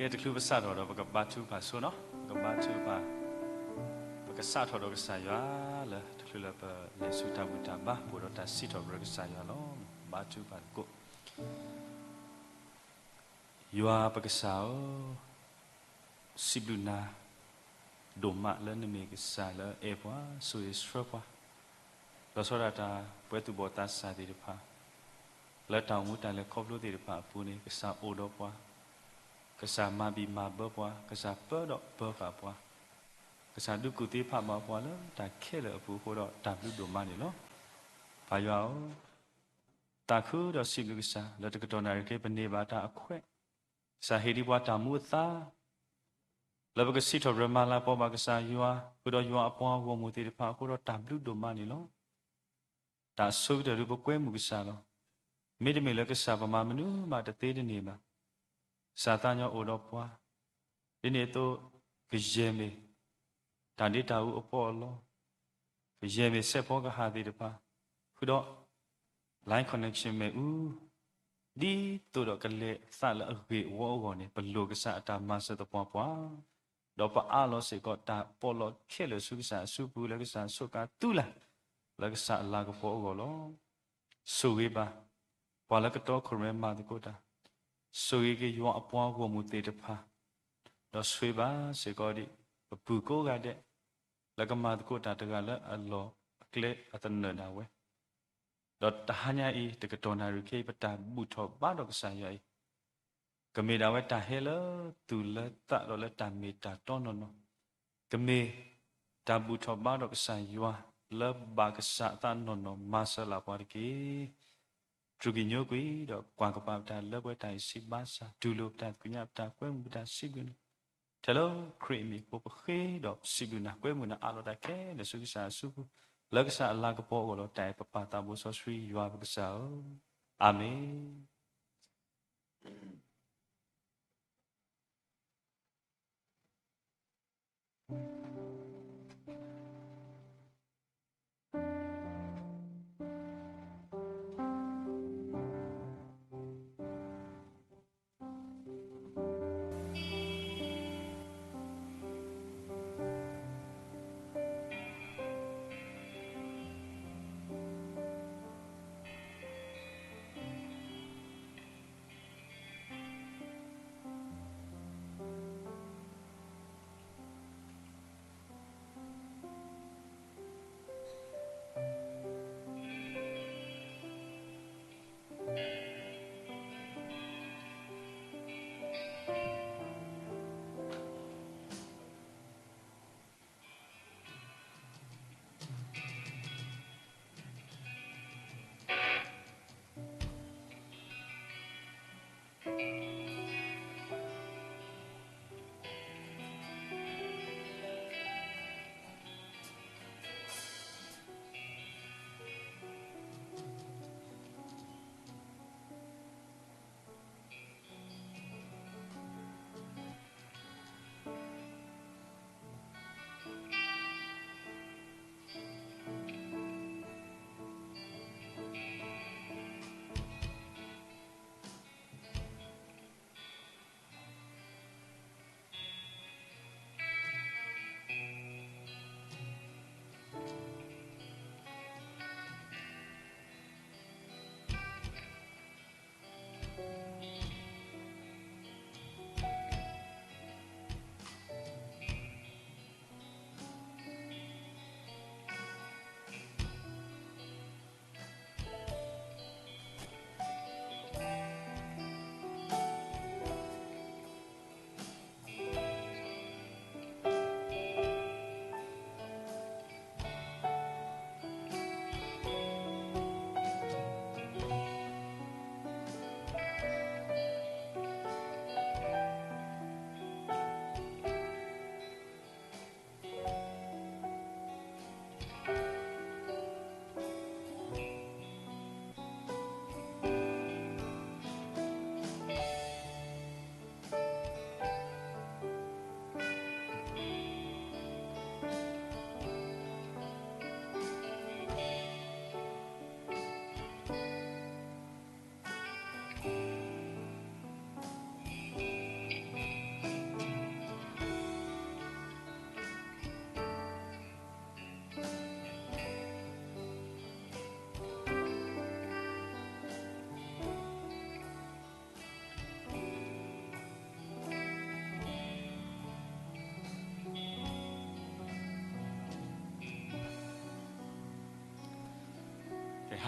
ကဲ တချုးပစးထီၣ်ဒီး ပကဘါထုကဖၣ်ဆိနီၤ, ပကဘါထုကဖၣ်, ပကစးထီၣ်ဒီးကစၢ်ယွၤလၢ တချုးလၢပလဲၤဆူတၢ်ဘူၣ်တၢ်ဘါ ပအိၣ်ဒီးတၢ်စံးထီၣ်ပတြၢၤကစၢ်ယွၤလီၤ. ဘါထုကဖၣ်သကိး ယွၤပကစၢ်ဧၢ, စံးဘျုးနၤဒိၣ်မးလၢနမ့ၢ်ကစၢ်လၢအဲၣ်ပှၤ ဆိၣ်ဂ့ၤဆှၢပှၤ, လီၤဆီဒၣ်တၢ်ပှဲၤသူၣ်ဘီၣ်သးစၢ်သ့ၣ်တဖၣ် လၢတၢ်အိၣ်မူတၢ်လဲၤခီဖျိသ့ၣ်တဖၣ်အပူၤန့ၣ် ကစၢ်အိၣ်ဒီးပှၤ, ကစၢ်မၤဘံၣ်မၤဘၢပှၤ, ကစၢ်ပၢဒီးပၢဃာ်ပှၤ, ကစၢ်ဒုးကူၣ်သ့ဖးဘၣ်ပှၤလၢတၢ်ခဲလၢာ်အပူၤအဃိဒီး တၢ်ဘျုးဒိၣ်မးန့ၣ်လီၤ. ပၢ်ယွၤဧၢ, သးခုဒီးစံးဘျုးကစၢ် လၢတကတီၢ်နၣ်ရံၣ်ခဲအံၤ ပန့ၢ်ဘၣ်တၢ်အခွဲး, ကစၢ်ဟ့ၣ်ဒံးပှၤတၢ်မူအသါ လၢပကစံးထီၣ်ပတြၢၤမၤလၤကပီၤဘၣ်ကစၢ်ယွၤ ဃုာ်ဒီးယွၤအပှၤဂီၢ်မုၢ်သ့ၣ်တဖၣ်အဃိဒီး တၢ်ဘျုးဒိၣ်မးန့ၣ်လီၤ. တၢ်အဆိကတၢၢ်ဒုးပကွဲမုာ်ကစၢ်လီၤ. မ့တမ့ၢ်လၢကစၢ်ပမၤမနုၤမးတသ့တန့ၢ်ဘၣ်. ကစၢ်သးညီအိၣ်ဒီးပှၤ, ဒ်န့ၣ်အသိး ကယဲၢ်မ့ၢ် တၢ်ဒ့တၢ်အူအပီးအလီ, ကယဲၢ်မ့ၢ်စဲးဖီကဟၣ်သ့ၣ်တဖၣ်, ဃုာ်ဒီး line connection မ့ၣ်အူ, ဒ်သိးဒီးကလဲၤသးလၢအဂ့ၢ်အဝီအဂီၢ်န့ၣ် ပလိၣ်ကစၢ်အတၢ်မၤစၢၤသပှၢ်ပှၢ်, ဒီးပအးလီၤစ့ၢ်ကီးတၢ်ပီးလီၤခဲလၢာ်ဆူကစၢ်အစုပူၤလၢကစၢ်ဆိးကါသုလၢ် လၢကစၢ်အလၤကပီၤအဂီၢ်လီၤ. ဆိၣ်ဂ့ၤဘၣ် ပှၤလၢကတီခိၣ်ရိၣ်မဲမၤသကိးတၢ်, ဆိၣ်ဂ့ၤက့ၤယွၤအပှၤဂီၢ်မုၢ်သ့ၣ်တဖၣ်, ဒီးဆိၣ်ဂ့ၤဘၣ်စ့ၢ်ကီးဒံး ပပုၢ်ကိးဂၤဒဲး လၢကမၤသကိးတၢ်တဂၤလၢအလီၢ်အကျဲအသနၢၣ်ဒၣ်ဝဲ, ဒီးတဟါညါအံၤ တကတီၢ်နၣ်ရံၣ်ခဲအံၤ ပတၢ်ဘူၣ်ထီၣ်ဘါထီၣ်ကစၢ်ယွၤအံၤ ကမ့ၢ်ဒၣ်ဝဲတၢ်ဟဲလၢသူၣ်လၢသးဒီးလၢတၢ်မ့ၢ်တၢ်တီနီၢ်နီၢ်, ကမ့ၢ်တၢ်ဘူၣ်ထီၣ်ဘါထီၣ်ကစၢ်ယွၤ လၢဘၣ်ကစၢ်အသးနီၢ်နီၢ်မၤစၢၤလၢပှၤတက့ၢ်. တြူၢ်က့ၤညိကွံာ်ဒီးကွၢ်ကပၤပတၢ်လၢပှဲၤတၢ်အံၤစံးဘၣ်ဆၣ် တူၢ်လိာ်ပတၢ်သ့ၣ်ညါ ပတၢ်ကွဲမုာ် ပတၢ်စံးဘျုးနၤ, ထဲလၢခရံာ်အမံၤအဃိ ပဃ့ဒီးစံးဘျုးနၤ ကွဲမုာ်နၤအးလီၤတၢ်ခဲလၢာ်ဆူကစၢ်အစုပူၤ လၢကစၢ်အလၤကပီၤအဂီၢ်လီၤ. တၢ်အဲၣ်ပပၢ်သးဘိစီဆှံယွၤပကစၢ်ဧၢ, အၤမ့ၣ်.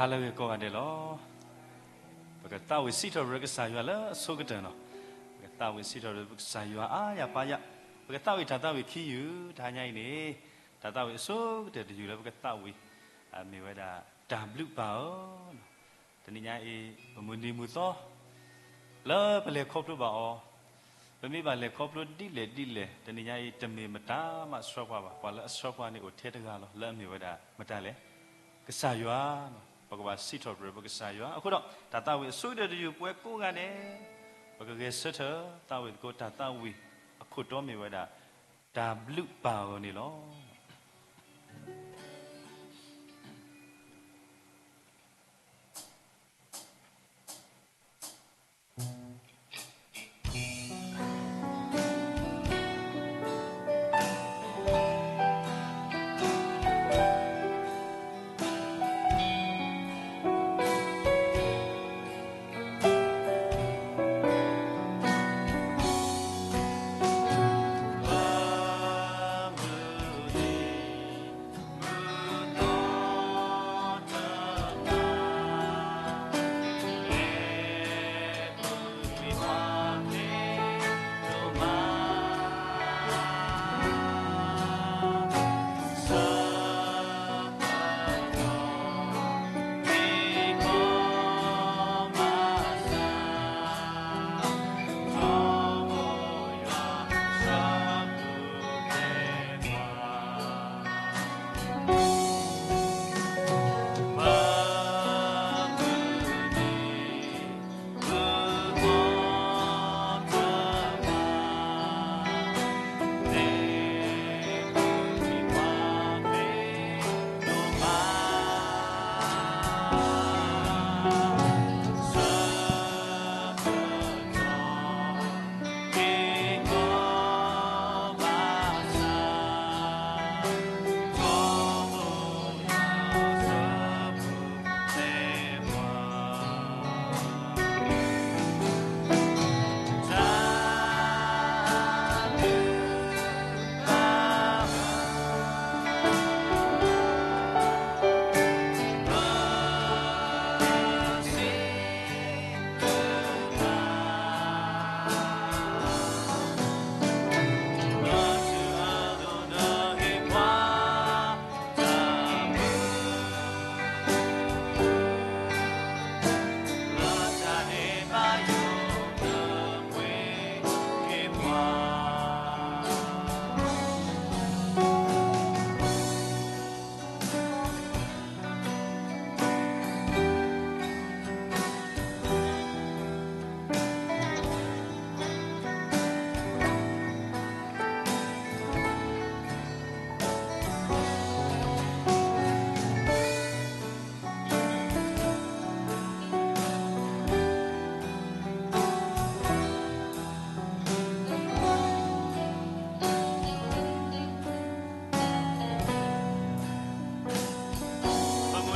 ဟါလၢအဂ့ၤကိးဂၤဒဲးလီၤ. ပကသးဝံၣ်စံးထီၣ်ပတြၢၤကစၢ်ယွၤလၢအဆိကတၢၢ်လီၤ. ပကသးဝံၣ်စံးထီၣ်ပတြၢၤပကစၢ်ယွၤအါယၤပါယၤ, ပကသးဝံၣ်တၢ်သးဝံၣ်ခံယုၢ် တဟါညါအံၤန့ၣ်, တၢ်သးဝံၣ်အဆိကတၢၢ်တယုၢ်လၢပကသးဝံၣ်, မ့ၢ်ဝဲဒၣ် တၢ်ဘျုးပၢ်ဧၢ. တနံၤညါအံၤ ပမုၢ်နံၤမုၢ်သီ လၢပလဲၤခီဖျိဘၣ်အီၤ, ပမ့ၢ်ဘၣ်လဲၤခီဖျိဒ်လဲၣ်ဒ်လဲၣ် တနံၤညါအံၤ တမ့ၢ်မတၤမးဆှၢပှၤဘၣ်, ပှၤလၢအဆှၢပှၤန့ၣ်အိၣ်ထဲတဂၤလီၤ, လၢအမ့ၢ်ဝဲဒၣ်မတၤလဲၣ်, ကစၢ်ယွၤ, ပကဘၣ်စံးထီၣ်ပတြၢၤပကစၢ်ယွၤ. အဃိဒီး တၢ်သးဝံၣ်အဆိကတၢၢ်တယုၢ်ပဝဲကိးဂၤဒဲး, ပကဂဲၤဆၢထၢၣ်သးဝံၣ်သကိးတၢ်သးဝံၣ်အခိၣ်တီမ့ၢ်ဝဲဒၣ် တၢ်ဘျုးပၢ်ဧၢန့ၣ်လီၤ.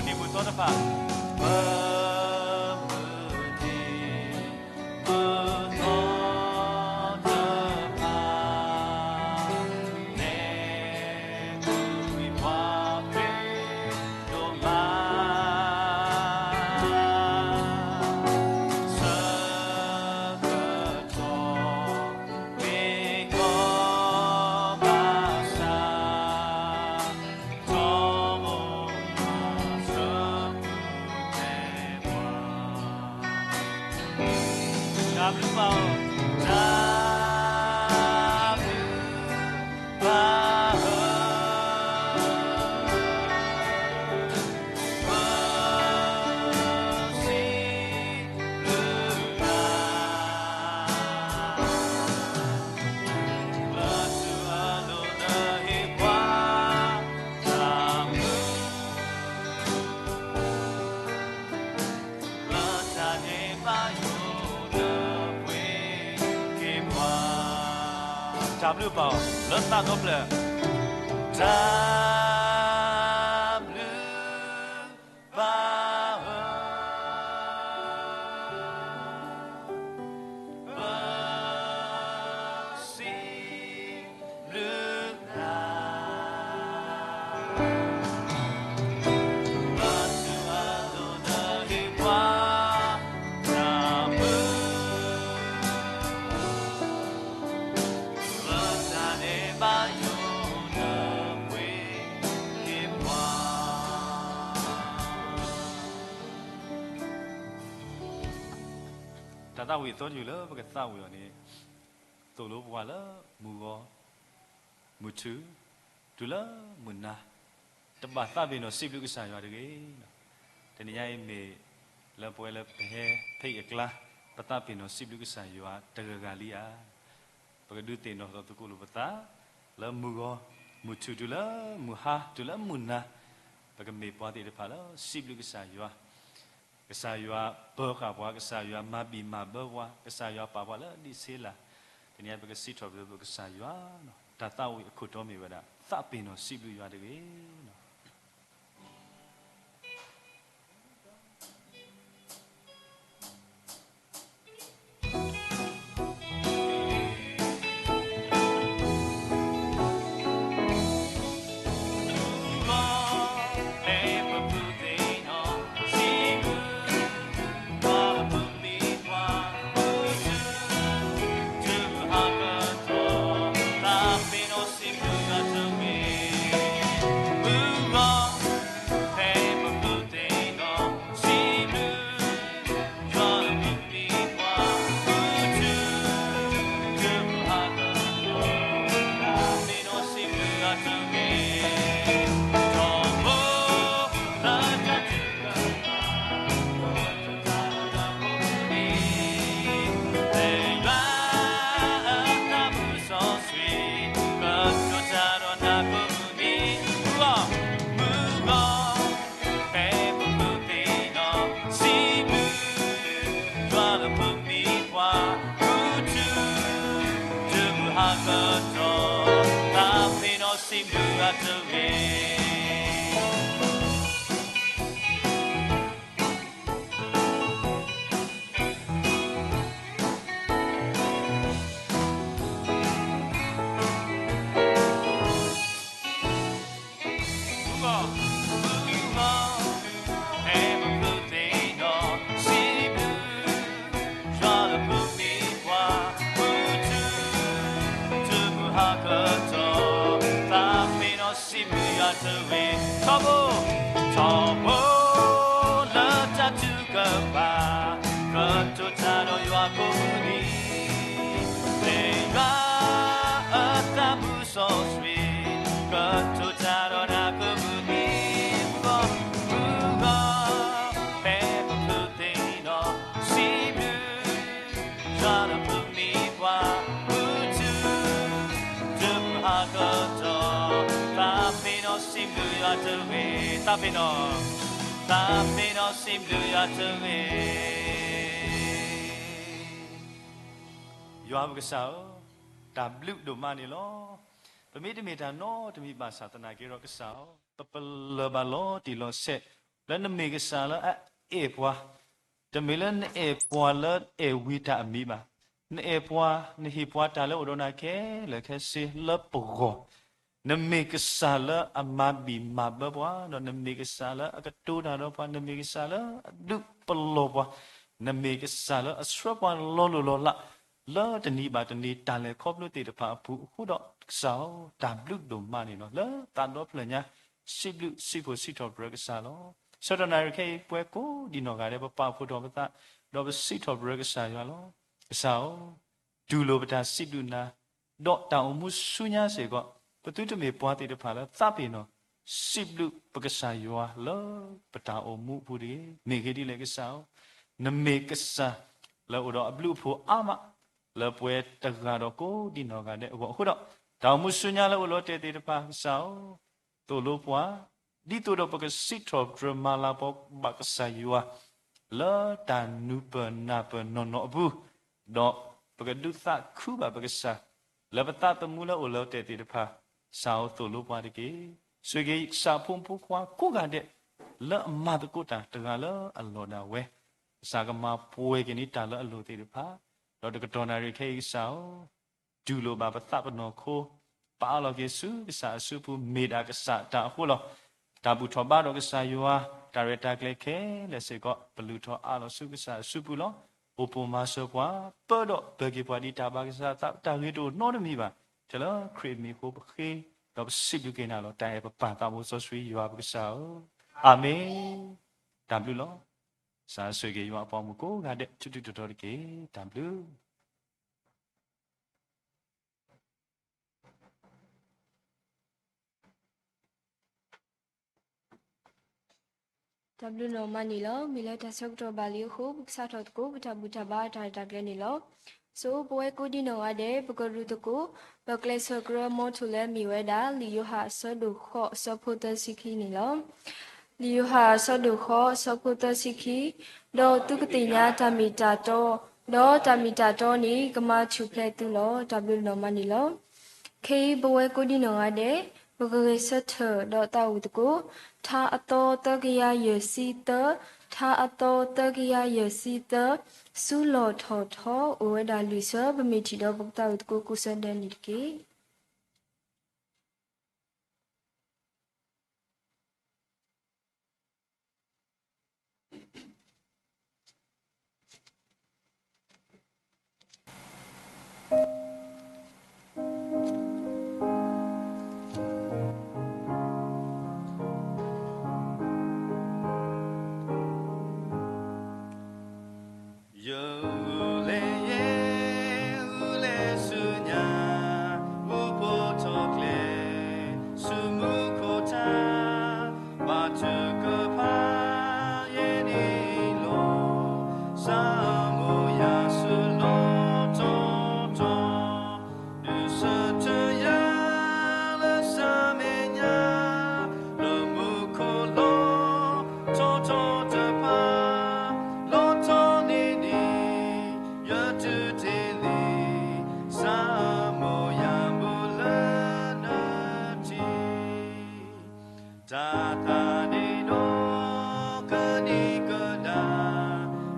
ပမုၢ်နံၤမုၢ်သီတဖၣ်, ပမုၢ်နံၤမုၢ်သီတဖၣ်, နဲၣ်ကွံာ်ပှၤဖဲဒိၣ်မး ဆၢကတီၢ် မ့ၢ်ကီဘၣ်ဆၣ် တၢ်ဘျုးပၢ်ဧၢ, တၢ်ဘျုးပၢ်ဧၢ, ပစံးဘျုးနၤ, ပစံးဘျုးနၤ, တၢ်ဘျုးပၢ်ဧၢ, လၢသးဒီဖျၢၣ်, တၢ်ဘျုးပၢ်ဧၢ, ပစံးဘျုးနၤ, ပစံးဘျုးနၤ, တၢ်သးဝံၣ်အသီတယုၢ်လၢပကသးဝံၣ်အီၤန့ၣ်, သိၣ်လိပှၤလၢမုၢ်ဂီၤ, မုၢ်ထူၣ်, တုၤလၢမုၢ်နၤ, တဘၣ်သးပ့ၤနီၣ်စံးဘျုးကစၢ်ယွၤတဂ့ၤ. တနံၤညါအံၤမ့ၢ်လၢပဝဲလၢပဟဲဖဲအံၤအကျါ, ပသးပ့ၤနီၣ်စံးဘျုးကစၢ်ယွၤတဂၤဂၤလံဧါ. ပကဒုးသ့ၣ်နီၣ်ထီၣ်သကိးလိာ်ပသး, လၢမုၢ်ဂီၤ, မုၢ်ထူၣ်တုၤလၢမုၢ်ဟါ, တုၤလၢမုၢ်နၤ, ပကမ့ၢ်ပှၤသ့ၣ်တဖၣ်လၢစံးဘျုးကစၢ်ယွၤ, ကစၢ်ယွၤပၢဃာ်ပှၤ, ကစၢ်ယွၤမၤဘံၣ်မၤဘၢပှၤ, ကစၢ်ယွၤပာ်ပှၤလၢဒံးဆ့လၤ. တနံၤညါပကစံးထီၣ်ပတြၢၤပကစၢ်ယွၤ, တၢ်သးဝံၣ်အခိၣ်တီမ့ၢ်ဝဲဒၣ်, သးပ့ၤနီၣ်စံးဘျုးယွၤတဂ့ၤ. စံးဘျုးယွၤတဂ့ၤ, ထီဘိ, ထီဘိလၢတၢ်ထုကဖၣ်, ကတိၤတၢ်ဒီးယွၤကိးမုၢ်နံၤ, မ့ၢ်ယွၤအသးမုာ်စီဆှံ, ကတိၤတၢ်ဒီးနၤကိးမုၢ်နံၤ, မုၢ်ဂီၤ, မုၢ်ဂီၤ, ဖဲပဖုသ့ၣ်နီၣ်, စံးဘျုး ယွၤလၢပမံၤပှၤ, မုၢ်ထူၣ်, တုၤမုၢ်ဟါကတီၢ်, သးပ့ၤနီၣ်စံးဘျုးယွၤတဂ့ၤ, သးပ့ၤနီၣ်, သးပ့ၤနီၣ်စံးဘျုးယွၤတဂ့ၤ. ယွၤပကစၢ်ဧၢ, တၢ်ဘျုးဒိၣ်မးန့ၣ်လီၤ. ပမ့ၢ်တမ့ၢ်တၢ်နီတမံၤဘၣ်ဆၣ်သနာ်က့ဒီးကစၢ်ဧၢ, ပပလၢၢ်ဘၣ်လီၤတံၢ်လီၤဆဲး, လၢနမ့ၢ်ကစၢ်လၢအအဲၣ်ပှၤ, တမ့ၢ်လၢနအဲၣ်ပှၤလၢအဲၣ်ဝံၤတၢ်အမံၤဘၣ်. နအဲၣ်ပှၤ, နဟ့ၣ်ပှၤတၢ်လၢအိၣ်ဒီးနၤခဲလၢာ်ခဲဆ့လၢပဂီၢ်. နမ့ၢ်ကစၢ်လၢအမၤဘံၣ်မၤဘၢပှၤ, ဒီးနမ့ၢ်ကစၢ်လၢအကတိၤတၢ်ဒီးပှၤ, နမ့ၢ်ကစၢ်လၢအဒုးပလီၢ်ပှၤ, နမ့ၢ်ကစၢ်လၢအဆှၢပှၤလီၤလိၢ်လီၤလး လၢတနံၤဘၣ်တနံၤတၢ်လဲၤခီဖျိသ့ၣ်တဖၣ်အပူၤအဃိဒီးကစၢ်ဧၢ, တၢ်ဘျုးဒိၣ်မးန့ၣ်လီၤ. လၢသးဒီဖျၢၣ်ညါ စံးဘျုးစံးဖှိၣ်စံးထီၣ်ပတြၢၤကစၢ်လီၤ. ဆၢကတီၢ်နၣ်ရံၣ်ခဲအံၤ ပဝဲကိးဒံးနီၢ်ဂၤဒဲး ပပာ်ဖှိၣ်ထီၣ်ပသး, ဒီးပစံးထီၣ်ပတြၢၤကစၢ်ယွၤလီၤ. ကစၢ်ဧၢ, တူၢ်လိာ်ပတၢ်စံးဘျုးနၤ, ဒီးတၢ်အိၣ်မူဆူညါစ့ၢ်ကီး, ပသုတမ့ၢ်ပှၤသ့ၣ်တဖၣ်လၢသးပ့ၤနီၣ် စံးဘျုးပကစၢ်ယွၤလၢပတၢ်အိၣ်မူအပူၤတဂ့ၤ. မ့ၢ်ဂ့ၢ်ဒ်လဲၣ်ကစၢ်ဧၢ, နမ့ၢ်ကစၢ်လၢအိၣ်ဒီးအဘျုးအဖှိၣ်အါမး လၢပဝဲတဂၤဒီးကိးဒံးနီၢ်ဂၤဒဲးအဂီၢ်အဃိဒီး, တၢ်အိၣ်မူဆူညါလၢအိၣ်လီၤတဲာ်သ့ၣ်တဖၣ် ကစၢ်ဧၢ, သိၣ်လိပှၤ, ဒ်သိးဒီးပကစံးထီၣ်ပတြၢၤမၤလၤကပီၤဘၣ်ကစၢ်ယွၤ လၢတၢ်နူၤပၢၢ်နၢ်ပၢၢ်နီၢ်နီၢ်အပူၤ, ဒီးပကဒုးသးခုဘၣ်ပကစၢ် လၢပသးသမူလၢအိၣ်လၢတဲာ်သ့ၣ်တဖၣ်, ကစၢ်ဧၢ သိၣ်လိပှၤတက့ၢ်. ဆိၣ်ဂ့ၤက့ၤကစၢ်ဖိမုၣ်ဖိခွါကိးဂၤဒဲး လၢအမၤသကိးတၢ်တဂၤလၢအလီၢ်ဒၣ်ဝဲ, ကစၢ်ကမၤပှဲၤက့ၤန့ၢ်တၢ်လၢအလိၣ်သ့ၣ်တဖၣ်, ဒီးတကတီၢ်နၣ်ရံၣ်ခဲအံၤကစၢ်ဧၢ, တူၢ်လိာ်ဘၣ်ပသးပနီၢ်ခိ, ပာ်အးလီၤက့ၤဆူကစၢ်အစုပူၤ မ့ၢ်ဒၣ်ကစၢ်တၢ်အဃိလီၤ. တၢ်ဘူၣ်ထီၣ်ဘါဒီးကစၢ်ယွၤ, တၢ်ရဲၣ်တၢ်ကျဲၤခဲလၢာ်စ့ၢ်ကီး ပလုၢ်ထီၣ်အးလီၤဆူကစၢ်အစုပူၤလီၤ. အိၣ်ပိၢ်မၤစၢၤပှၤ, ပၢဒီးပၢၤက့ၤပှၤဒ်တၢ်ဘၣ်ကစၢ်သး တၢ်ဂ့ၤတအိၣ်နီတမံၤဘၣ်, ထဲလၢခရံာ်အမံၤအဃိပဃ့, ဒီးပစံးဘျုးက့ၤနၤလီၤ. တၢ်အဲၣ်ပပၢ်သးဘိစီဆှံယွၤပကစၢ်ဧၢ, အၤမ့ၣ်. တၢ်ဘျုးလီၤ. စံးဆၢက့ၤယွၤအပှၤမုၣ်ကိးဂၤဒဲး ထူထူတီတီတက့ၢ်. တၢ်ဘျုး တၢ်ဘျုးနီၢ်မးန့ၣ်လီၤ. မ့ၢ်လၢတၢ်ဆၢကတီၢ်ဘၣ်လံအဃိ ပကစးထီၣ်သကိး ပတၢ်ဘူၣ်တၢ်ဘါအတၢ်ရဲၣ်တၢ်ကျဲၤန့ၣ်လီၤ. ဆိပဝဲကိးဒံနီၢ်ဂၤဒဲး ပကရူၢ်သကိး ပကျဲးစၢးကရၢမိထိၣ်လၢမ့ၢ်ဝဲဒၣ် လံာ်ယိၤဟၣ်အဆၢဒိၣ်ဃိး အဆၢဖိသၢဆံခံန့ၣ်လီၤ. လံာ်ယိၤဟၣ်အဆၢဒိၣ်ဃိး အဆၢဖိသၢဆံခံ, ဒီးသုကသ့ၣ်ညါတၢ်မ့ၢ်တၢ်တီ, ဒီးတၢ်မ့ၢ်တၢ်တီန့ၣ် ကမၤထူၣ်ဖျဲးသုလီၤ. တၢ်ဘျုးနီၢ်မးန့ၣ်လီၤ. ခဲအံၤပဝဲကိးဒံနီၢ်ဂၤဒဲး ပကဂဲၤဆၢထၢၣ်ဒီးသးဝံၣ်သကိး ထါအသီသၢကယၤယဲၢ်ဆံသၢ, ထါအသီသၢကယၤယဲၢ်ဆံသၢ, ဆူလီၢ်ထီၣ်ထီ အိၣ်ဝဲဒၣ်လွံၢ်ဆၢ ပမ့ၢ်ထံၣ်ဒီးပကသးဝံၣ်သကိးကိးဆၢဒဲးန့ၣ်တက့ၢ်. ယလဲၤယဲ လဲၤဆူညါ အိၣ်ဖှိၣ်ထီၣ်ကျဲ ဆူမူခိၣ်ထါ ဘါထုကဖၣ် ယဲန့ၣ်လီၤ စးမိၢ်ယၤဆူလီၢ်ထီၣ်ထီ ဒုးဆၢထၢၣ်ယၤ လၢစးမဲာ်ညါ လၢမူခိၣ်လီၢ်ထီၣ်ထီတဖၣ် လီၢ်ထီၣ်န့ၢ်ဒံး ယတုၤတ့ၢ်လံ စးမိၢ်ယၤဘူးလၢနထံ တၢ်သးဒ့ဒီး ကဒံကဒါ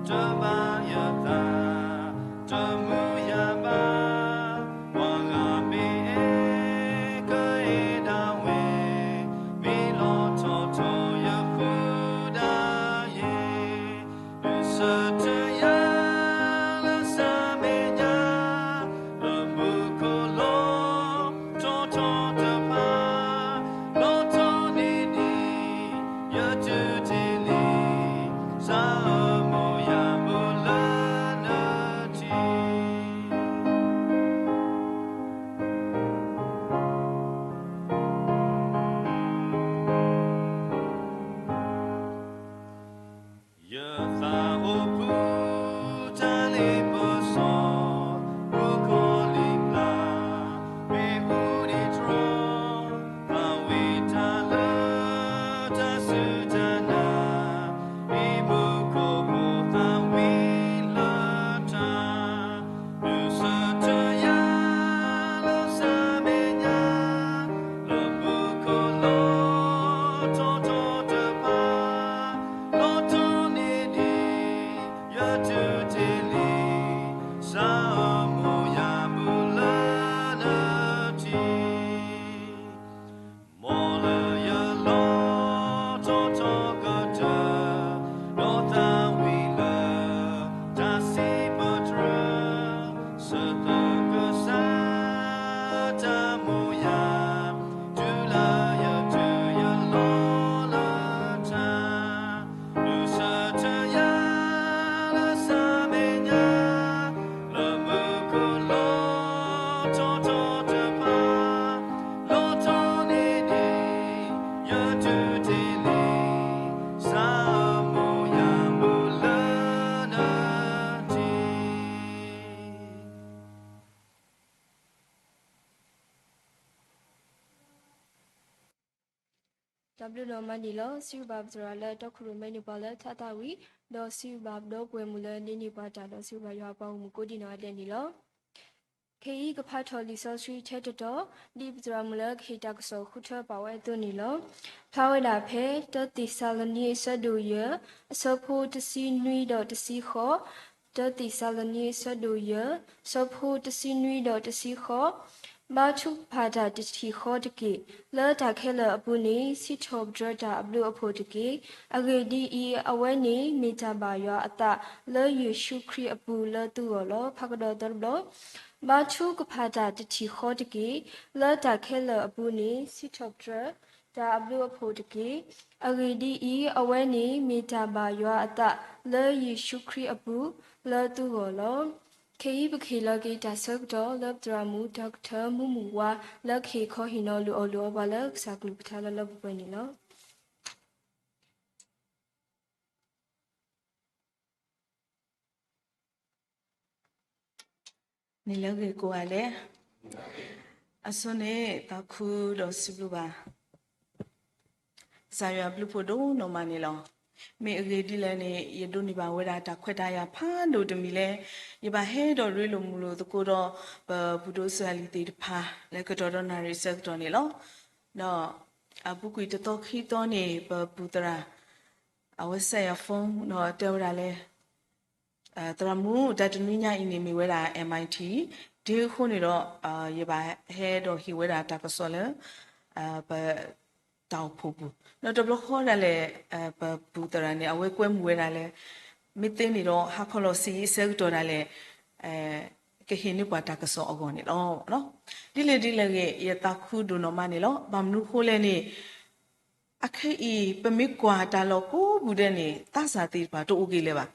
တဘၣ်ယသး တမုာ်ယဘၣ် ပှၤဂၤမ့ၢ်အဲၣ် ကအဲၣ်ဒၣ်ဝဲ မ့ၢ်လီၢ်ထီၣ်ထီ ယဃုဒၣ်ယဲ ဒုးဆၢထၢၣ်ယၤ လၢစးမဲာ်ညါ လၢမူခိၣ်လီၢ်ထီၣ်ထီတဖၣ် လီၢ်ထီၣ်န့ၢ်ဒံး ယတုၤတ့ၢ်လံ စးမိၢ်ယၤဘူးလၢနထံ ယသးအိၣ်ဖှူ တၢ်လ့ပစီ မူခိၣ်လံာ်ဖျါ မ့ၣ်အူဒံးတြီ သးဝံၣ်တၢ်လၢ တၢ်စူၢ်တၢ်နာ် မ့ၢ်မူခိၣ်ဖိသးဝံၣ်လၢတၢ် ဒုးဆၢထၢၣ်ယၤ လၢစးမဲာ်ညါ လၢမူခိၣ်လီၢ်ထီၣ်ထီတဖၣ် လီၢ်ထီၣ်န့ၢ်ဒံး ယတုၤတ့ၢ်လံ စးမိၢ်ယၤဘူးလၢနထံ မ်လၢယလီၢ်ထီၣ်ထီကတၢၢ် ဒီးသးဝံၣ်လၢ တၢ်စံးပတြၢၤ စၢၤသးကစၢ် တၢ်မိၢ်ယၤ တုၤလၢယတုၤယလီၢ်လၢတၢ် ဒုးဆၢထၢၣ်ယၤ လၢစးမဲာ်ညါ လၢမူခိၣ်လီၢ်ထီၣ်ထီတဖၣ် လီၢ်ထီၣ်န့ၢ်ဒံး ယတုၤတ့ၢ်လံ စးမိၢ်ယၤဘူးလၢနထံ တၢ်ဘျုးနီၢ်မးန့ၣ်လီၤ. စံးဘျုးဘၣ်ပသရၣ်လၢတီခိၣ်ရိၣ်မဲန့ၢ်ပှၤလၢထါသးဝံၣ်, ဒီးစံးဘျုးဘၣ်ဒီပုၢ်ဝဲၢ်မုၣ်လၢဒိးန့ၢ်ပှၤတၢ်, ဒီးစံးဘျုးဘၣ်ယွၤအပှၤဂီၢ်မုၢ်ကိးဒံနီၢ်ဂၤဒဲးန့ၣ်လီၤ. ခဲအံၤကဖးထီၣ်လံာ်စီဆှံထဲတတီၤ, ဒ်ပသရၣ်မုၣ်လၢကဟ့ၣ်တၢ်ကစီၣ်ဃုထၢပာ်ဝဲအသိးန့ၣ်လီၤ. ဖျါဝဲဒၣ်ဖဲ တၢသ့းစၤလနံအဆၢဒိၣ်ယဲၢ်, အဆၢဖိတဆံနွံဒီးတဆံဃိး, တၢသ့းစၤလနံအဆၢဒိၣ်ယဲၢ်, အဆၢဖိတဆံနွံဒီးတဆံဃိး, ဘါထုကဖၣ်တၢ်တထံၣ်ဃီတက့ၢ်. လၢတၢ်ခဲလၢာ်အပူၤန့ၣ် စံးထီၣ်ပတြၢၤတၢ်အဘျုးအဖှိၣ်တက့ၢ်. အဂ့ၢ်ဒ်အံၤ, အဝဲန့ၣ်မ့ၢ်တၢ်ဘၣ်ယွၤအသးလၢယ့ၣ်ၡူးခရံာ်အပူၤလၢသုဂီၢ်လီၤ. ဖးကဒီးသီတဘျီ, ဘါထုကဖၣ်တၢ်တထံၣ်ဃီတက့ၢ်. လၢတၢ်ခဲလၢာ်အပူၤန့ၣ် စံးထီၣ်ပတြၢၤ တၢ်အဘျုးအဖှိၣ်တက့ၢ်. အဂ့ၢ်ဒ်အံၤ, အဝဲန့ၣ်မ့ၢ်တၢ်ဘၣ်ယွၤအသးလၢယ့ၣ်ၡူးခရံာ်အပူၤလၢသုဂီၢ်လီၤ. ခဲအံၤ ပကဟ့ၣ်လီၤက့ၤတၢ်ဆၢကတီၢ်လၢပသရၣ်မုၣ် ဒီကထၢၣ် မူမူဝါ လၢကဟ့ၣ်ခီဟ့ၣ်နီၤလုၢ်အီၣ်လုၢ်အီပှၤလၢကစၢ်ကလုၢ်ကထါလၢလၢပှဲၤပှဲၤန့ၣ်လီၤ. န့ၣ်လၢအဂ့ၢ်ကိးဂၤဒဲး, အဆိန့ၣ် သးခုဒီးစံးဘျုးဘၣ် ကစၢ်ယွၤအဘျုးအဖှိၣ်ဒိၣ်နီၢ်မးန့ၣ်လီၤ. မ့ၢ်အဂ့ၢ်ဒ်လဲၣ်န့ၣ် ယဒိးန့ၢ်ဘၣ်ဝဲဒၣ်တၢ်ခွဲးတၢ်ယာ်ဖးဒိၣ်တမံၤလၢ ယဘၣ်ဟဲဒီးရ့လိာ်မုာ်လိာ်သကိးဒီး ပဘူၣ်ဒိၣ်စၢလံၤသ့ၣ်တဖၣ် လၢကတီၢ်ဒီးနၣ်ရံၣ်အဆၢကတီၢ်န့ၣ်လီၤ. ဒီးအပူၤကွံာ်တသီခံသီန့ၣ် ပပူၤသရၣ် အဝဲ set ယၤ phone ဒီးတဲဝဲဒၣ်လၢ သရၣ်မုၣ် တၢ်တနွံညါအံၤန့ၣ် မ့ၢ်ဝဲဒၣ် MIT, ဒ်အဃိန့ၣ်ဒီး ယဘၣ်ဟဲဒီးဟ့ၣ်ဝဲဒၣ်တၢ်ကစီၣ်လၢ ပ တၢ်အိၣ်ဖှိၣ်ပူၤ, ဒီးတဘျီဃီဒၣ်လဲာ် ပပူၤသရၣ်န့ၣ် အဝဲကွဲမုာ်ဝဲဒၣ်လၢ မ့ၢ်သ့န့ၣ်ဒီး ဟါခီလီၤဆံးအဆၢကတီၢ်ဒၣ်လဲာ် ကဟ့ၣ်န့ၢ်ပှၤတၢ်ကစီၣ်အဂီၢ်န့ၣ်လီၤ. ဒ်လဲၣ်ဒ်လဲၣ်ဂ့ၤ ယသးခုဒိၣ်နီၢ်မးန့ၣ်လီၤ. ဘၣ်မနုၤဃိလဲၣ်န့ၣ် အခဲအံၤ ပမ့ၢ်ကွၢ်တၢ်လီၢ်ကိးပူၤဒဲးန့ၣ် သးစၢ်သ့ၣ်တဖၣ်တအိၣ်က့ၤလၢၤဘၣ်.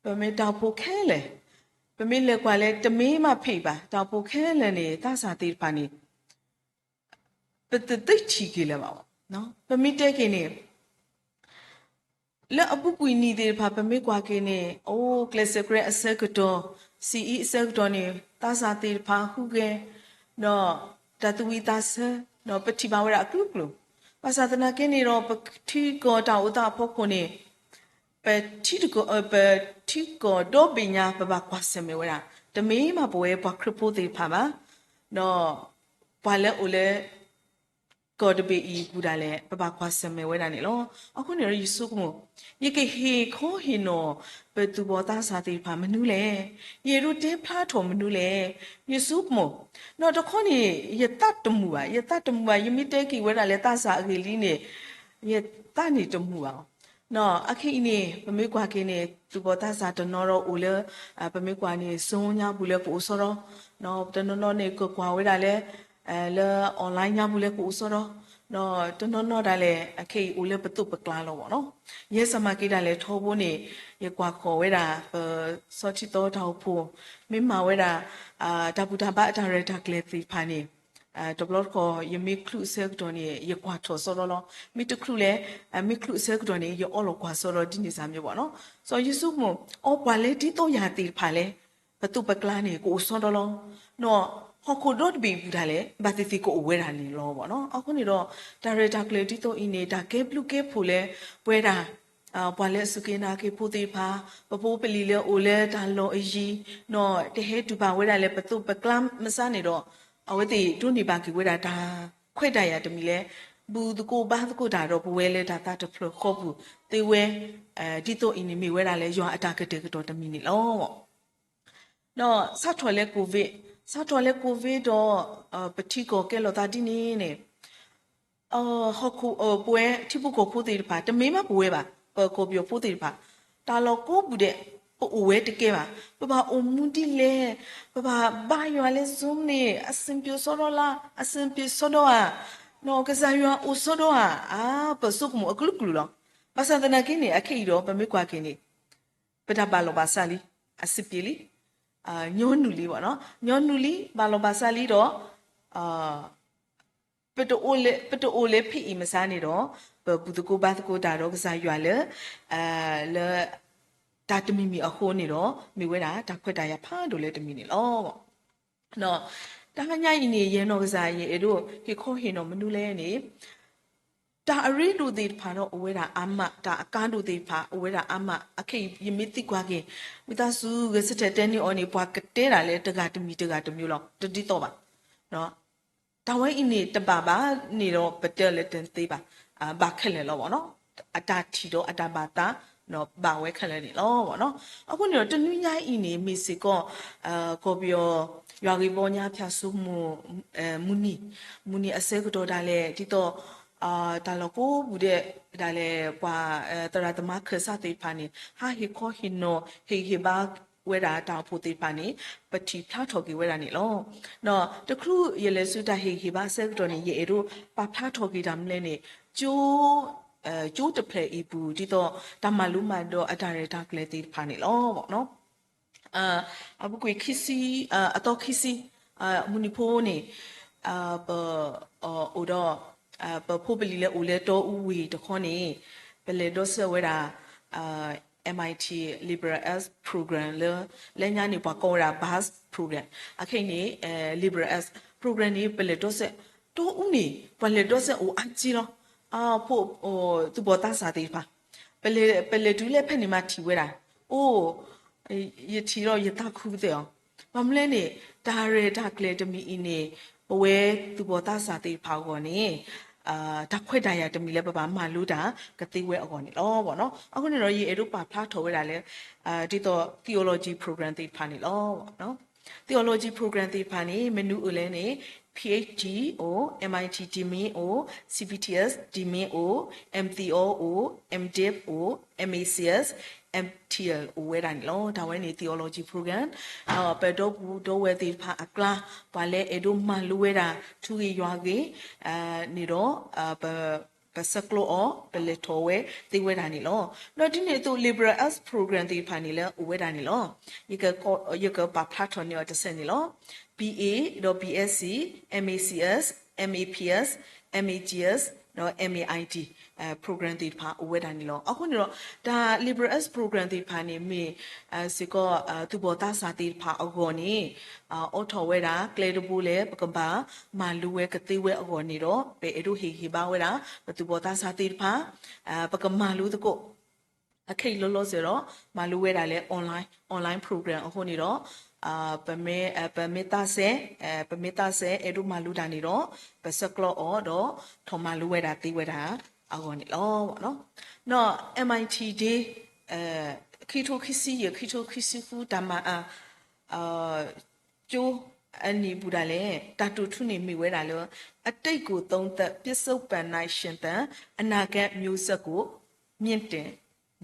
ပမ့ၢ်တၢ်အိၣ်ဖှိၣ်ခဲလၢာ်, ပမ့ၢ်လဲၤကွၢ်လၢ တမ့ၢ်မးဖဲအံၤဘၣ်, တၢ်အိၣ်ဖှိၣ်ခဲလၢာ်န့ၣ် သးစၢ်သ့ၣ်တဖၣ်န့ၣ် ပတသ့ထံၣ်က့ၤလၢၤဘၣ်. ပမ့ၢ်တဲက့ၤန့ၣ် လၢအပူၤကွံာ်နံၣ်သ့ၣ်တဖၣ် ပမ့ၢ်ကွၢ်က့ၤန့ၣ် အိၣ်ကျဲးစၢးကျဲးအဆၢကတီၢ်, ဆံးအံၤအဆၢကတီၢ်န့ၣ် သးစၢ်သ့ၣ်တဖၣ်ဟူးဂဲၤ ဒီးတၢ်သူၣ်ဝံၣ်သးဆၢ, ဒီးပထံၣ်ဘၣ်ဝဲဒၣ်အကျိၤကျိၤ, ဘၣ်ဆၣ်သနာ်က့န့ၣ်ဒီး ပထံကီၢ်တၢ်အိၣ်သးအဖီခိၣ်န့ၣ် ပထံကီၢ်, ပထံကီၢ်ဒီဘ့ၣ်ညါ ပဘၣ်ကွၢ်ဆၢၣ်မဲာ်ဝဲဒၣ်, တမ့ၢ်ဘၣ်ပဝဲပှၤခရံာ်ဖိသ့ၣ်တဖၣ်ဘၣ်, ဒီးပှၤလၢအိၣ်လၢ ကီၢ်တဘ့ၣ်အံၤပူၤဒၣ်လဲာ် ပဘၣ်ကွၢ်ဆၢၣ်မဲာ်ဝဲဒၣ်န့ၣ်လီၤ. အဃိန့ၣ်ဒီးယဆိကမိၣ်, ယကဟ့ၣ်ခီဟ့ၣ်နီၤ ပသူၣ်ဘီၣ်သးစၢ်သ့ၣ်တဖၣ်မနုၤလဲၣ်, ယအဲၣ်ဒိးတဲဖျါထီၣ်မနုၤလဲၣ်, ယဆိကမိၣ်, ဒီးတခီန့ၣ် ယသးတမုာ်ဘၣ်, ယသးတမုာ်ဘၣ်, ယမ့ၢ်တဲက့ၤဝဲဒၣ်လၢသးစၢ်အဂ့ၢ်လံန့ၣ် ယသးန့ၣ်တမုာ်ဘၣ်. အခဲအံၤန့ၣ် ပမ့ၢ်ကွၢ်က့ၤန့ၣ် သူၣ်ဘီၣ်သးစၢ်တနီၤဒီးအိၣ်လၢ ပမ့ၢ်ကွၢ်န့ၣ် Zoom ညါပူၤလၢကအိၣ်ဆီဒီး, တနီၤနီၤန့ၣ် ကကွၢ်ဝဲဒၣ်လၢ လၢ online ညါပူၤလၢကအိၣ်ဆီဒီး, ဒီးတနီၤနီၤဒၣ်လဲာ် အခဲအံၤအိၣ်လၢပသိးပကျါလီၤဘၣ်နီၤ. ယဲစၢ်မၤက့ၤဒၣ်လဲာ်ထီဘိန့ၣ် ယကွၢ်ဃီၤဝဲဒၣ် ပဆီထံသီတၢ်အိၣ်ဖှိၣ် မ့ၢ်မၤဝဲဒၣ် တၢ်ဘူၣ်တၢ်ဘါအတၢ်ရဲၣ်တၢ်ကျဲၤသ့ၣ်တဖၣ်န့ၣ် တဘျီတခီၣ် ယမ့ၢ်ချုးအဆၢကတီၢ်န့ၣ် ယကွၢ်ထီၣ်ဆီဒီးလီၤ. မ့ၢ်တချုးလဲၣ် မ့ၢ်ချုးအဆၢကတီၢ်န့ၣ် ယအီလီၤကွၢ်ဆီဒီးဒ်န့ၣ်စ့ၢ်မ့ၢ်ဘၣ်နီၤ. စီၤယ့ၣ်ၡူးကမိၣ် အီပှၤလၢဒ်သိးယၤသ့ၣ်တဖၣ်လဲၣ်, ပသိးပကျါန့ၣ် ကအိၣ်ဆီဒီးလီၤ. ဒီးဟီၣ်ခိၣ်ဒီတဘ့ၣ်အပူၤဒၣ်လဲာ် ဘၣ်သ့ၣ်သ့ၣ်ကအိၣ်ဝဲဒၣ်န့ၣ်လီၤဘၣ်နီၤ. အဃိန့ၣ်ဒီး တၢ်ရဲၣ်တၢ်ကျဲၤဒ်သိးအံၤန့ၣ် တၢ်ကဲဘျုးကဲဖှိၣ်လၢပဝဲဒၣ် ပှၤလၢအစူၢ်က့ၤနာ်က့ၤဖိသ့ၣ်တဖၣ်, ပဖိပလံၤလၢအိၣ်လၢတၢ်လီၢ်အယံၤ, ဒီးတဟဲတုၤဘၣ်ဝဲဒၣ်လၢပသိးပကျါမစါန့ၣ်ဒီး အဝဲသ့ၣ်ဒိးန့ၢ်ဘၣ်က့ၤဝဲဒၣ်တၢ်ခွဲးတၢ်ယာ်တမံၤလၢ ဘူၣ်သကိးဘါသကိးတၢ်ဒီးပဝဲလၢတၢ်သးတဖျၢၣ်ဃီပူၤသ့ဝဲ ဒ်သိးအံၤန့ၣ်မ့ၢ်ဝဲဒၣ်လၢယွၤအတၢ်ကတဲာ်ကတီၤတမံၤန့ၣ်လီၤ. ဒီးစးထီၣ်လၢ COVID, စးထီၣ်လၢ COVID ဒီး ပထံကီၢ်ကဲလီၤသးဒ်န့ၣ်န့ၣ် ဟီၣ်ခိၣ် ပဝဲထံဖိကီၢ်ဖိသ့ၣ်တဖၣ် တမ့ၢ်ဘၣ်ပဝဲဘၣ်, ပကီၢ်ပယီၤဖိသ့ၣ်တဖၣ် တၢ်လီၢ်ကိးပူၤဒဲး ပအိၣ်ဝဲတကဲဘၣ်. ပဘၣ်အိၣ်မူဒ်လဲၣ်, ပဘၣ်ဘါယွၤလၢ Zoom န့ၣ် အဆင်ပြေဆီဒီးလါ, အဆင်ပြေဆီဒီးဧါ, ကစၢ်ယွၤအိၣ်ဆီဒီးဧါ, အါ ပဆိကမိၣ်အကလုာ်ကလုာ်လီၤ. ဘၣ်ဆၣ်သနာ်က့န့ၣ် အခဲအံၤဒီး ပမ့ၢ်ကွၢ်က့ၤန့ၣ် ပတၢ်ဘၣ်လီၤဘၣ်စးလံ, အဆင်ပြေလံ, ညီနုၢ်လံဘၣ်နီၤ, ညီနုၢ်လံ ဘၣ်လီၤဘၣ်စးလံဒီး ပတအိၣ်လၢ ပတအိၣ်လၢဖဲအံၤမစါန့ၣ်ဒီး ပဘူၣ်သကိးဘါသကိးတၢ်ဒီးကစၢ်ယွၤလၢ လၢ တၢ်တမံၤမံၤအဃိန့ၣ်ဒီး မ့ၢ်ဝဲဒၣ်တၢ်ခွဲးတၢ်ယာ်ဖးဒိၣ်လၢတမံၤန့ၣ်လီၤ. တဟါညါအံၤန့ၣ် ယဲနီၢ်ကစၢ် ယအဲၣ်ဒိးဟ့ၣ်ခီဟ့ၣ်နီၤမနုၤလဲၣ်န့ၣ် တၢ်အရ့ဒိၣ်သ့ၣ်တဖၣ်ဒီးအိၣ်ဝဲဒၣ်အါမး, တၢ်အကါဒိၣ်သ့ၣ်တဖၣ်အိၣ်ဝဲဒၣ်အါမး. အခဲအံၤ ယမ့ၢ်သံကွၢ်က့ၤ ဝံသးစူၤ ဂဲၤဆၢထၢၣ်တဲန့ၢ်အီၤန့ၣ် ပှၤကတဲဒၣ်လၢတဂၤတမံၤတဂၤတမံၤလီၤ, တဒ်သိးဘၣ်. တၢ်ဝဲအံၤန့ၣ် တဘၣ်ဘၣ်န့ၣ်ဒီး ပတဲလၢတသ့ဘၣ်, ဘၣ်ခဲလၢာ်လီၤဘၣ်နီၤ. အတၢ်ထံၣ်ဒီးအတၢ်ဘၣ်သး ဘၣ်ဝဲခဲလၢာ်န့ၣ်လီၤဘၣ်နီၤ. အဃိန့ၣ်ဒီး တနွံညါအံၤန့ၣ် မ့ၢ်စ့ၢ်ကီး ကီၢ်ပယီၤ ယွၤဂ့ၢ်ဘီညါဖၠၣ်စိမိၤ မုၢ်နံၤ, မုၢ်နံၤအဆၢကတီၢ်ဒၣ်လဲာ် ဒ်သိး တၢ်လီၢ်ကိးပူၤဒဲးဒၣ်လဲာ် ပှၤ သရၣ်သမါခၢၣ်စးသ့ၣ်တဖၣ်န့ၣ် ဟးဟ့ၣ်ခီဟ့ၣ်နီၤ ဟ့ၣ်ဂံၢ်ဟ့ၣ်ဘါ ဝဲဒၣ်တၢ်အိၣ်ဖှိၣ်သ့ၣ်တဖၣ်န့ၣ် ပထံၣ်ဖျါထီၣ်က့ၤဝဲဒၣ်န့ၣ်လီၤ. ဒီးတချုးယလဲၤဆူတၢ်ဟ့ၣ်ဂံၢ်ဟ့ၣ်ဘါအဆၢကတီၢ်န့ၣ် ယအဲၣ်ဒိးပာ်ဖျါထီၣ်က့ၤတၢ်မနုၤလဲၣ်န့ၣ် ကၠိ ကၠိတဖျၢၣ်အံၤပူၤ ဒ်သိးတၢ်မၤလိမၤဒိးအတၢ်ရဲၣ်တၢ်ကျဲၤသ့ၣ်တဖၣ်န့ၣ်လီၤ. အပူၤကွံာ်ခံဆံ, အသီခံဆံ, မုၢ်နံၤဖိန့ၣ် ပ အိၣ်ဒီး ပဖိပလံၤလၢအိၣ်လၢတီအူဝ့ၢ်တခီန့ၣ် ပလဲၤဒီးစဲးဝဲဒၣ် MIT Liberal Arts Program လၢ လၢညါန့ၣ် ပှၤကိးဝဲဒၣ် BARS Program အခဲအံၤန့ၣ် Liberal Arts Program န့ၣ် ပလဲၤဒီးစဲး တီအူန့ၣ် ပှၤလဲၤဒီးစဲးအိၣ်အါက့လီၤ. ဖိ သူၣ်ဘီၣ်သးစၢ်သ့ၣ်တဖၣ် ပလဲၤတုၤလၢဖဲန့ၣ်မးထံၣ်ဝဲဒၣ် အိၣ် ယထံၣ်ဒီးယသးခုပသ့ၣ်အီၤ, ဘၣ်မနုၤလဲၣ်န့ၣ် တၢ်ရဲၣ်တၢ်ကျဲၤတမံၤအံၤန့ၣ် ပဝဲသူၣ်ဘီၣ်သးစၢ်သ့ၣ်တဖၣ်အဂီၢ်န့ၣ် တၢ်ခွဲးတၢ်ယာ်တမံၤလၢပဘၣ်မၤလိတၢ်ကသ့ဝဲအဂီၢ်န့ၣ်လီၤ. အဃိန့ၣ်ဒီး ယအဲၣ်ဒိးပာ်ဖျါထီၣ်ဝဲဒၣ်လၢ ဒ်သိး theology program သ့ၣ်တဖၣ်န့ၣ်လီၤ. Theology program သ့ၣ်တဖၣ်န့ၣ် မနုၤအိၣ်လဲၣ်န့ၣ် PhD အိၣ်, MIT Degree အိၣ်, CBTS Degree အိၣ်, MTheo အိၣ်, MDiv အိၣ်, MACS, MTL အိၣ်ဝဲဒၣ်န့ၣ်လီၤ. တၢ်ဝဲန့ၣ် theology program ပဒီပုၢ်ဒီဝဲၢ်သ့ၣ်တဖၣ်အကျါ ပှၤလၢအဲၣ်ဒိးမၤလိဝဲဒၣ် ထူဂ့ၢ်ယွၤဂ့ၢ် န့ၣ်ဒီး ပဆဲးကျိးအီၤ ပလဲၤထီၣ်ဝဲသ့ဝဲဒၣ်န့ၣ်လီၤ. ဒီးဒ်န့ၣ်အသိး liberal arts program သ့ၣ်တဖၣ်န့ၣ်လၢအိၣ်ဝဲဒၣ်န့ၣ်လီၤ. ယကပာ်ဖျါထီၣ်န့ၢ်အီၤတဆဲးန့ၣ်လီၤ. BA ဒီး BSc, MACS, MAPS, MAGS ဒီး MAIT program သ့ၣ်တဖၣ်အိၣ်ဝဲဒၣ်န့ၣ်လီၤ. အဃိန့ၣ်ဒီး တၢ် liberal arts program သ့ၣ်တဖၣ်န့ၣ် မ့ၢ်စ့ၢ်ကီး သူၣ်ဘီၣ်သးစၢ်သ့ၣ်တဖၣ်အဂီၢ်န့ၣ် အိးထီၣ်ဝဲဒၣ် ကျဲတဘိလၢပကဘၣ်မၤလိဝဲကသ့ဝဲအဂီၢ်န့ၣ်ဒီး ပအဲၣ်ဒိးဟ့ၣ်ဂံၢ်ဟ့ၣ်ဘါဝဲဒၣ် ပသူၣ်ဘီၣ်သးစၢ်သ့ၣ်တဖၣ် ပကမၤလိသကိး အခဲအံၤလီၤလီၤဆဲးဒီး မၤလိဝဲဒၣ်လၢ online, online program အဃိန့ၣ်ဒီး ပမ့ၢ်သးစဲ, ပမ့ၢ်သးစဲ အဲၣ်ဒိးမၤလိတၢ်န့ၣ်ဒီး ပဆဲးကျိးအီၤဒီး ထီၣ်မၤလိဝဲဒၣ်သ့ဝဲဒၣ်အဂီၢ်န့ၣ်လီၤ. ဒီး MIT Day ခံထိခံဆံယဲၢ် ခံထိခံဆံဃု တၢ်မၤအါ ကၠိအနံၣ်ပူၤဒၣ်လဲာ် တၢ်တိာ်ထူန့ၣ်မ့ၢ်ဝဲဒၣ်လၢ အတိတ်ကိုသုံးသပ် ပစ္စုပ္ပန်၌ရှင်သန် အနာဂတ်မျိုးဆက်ကိုမြှင့်တင်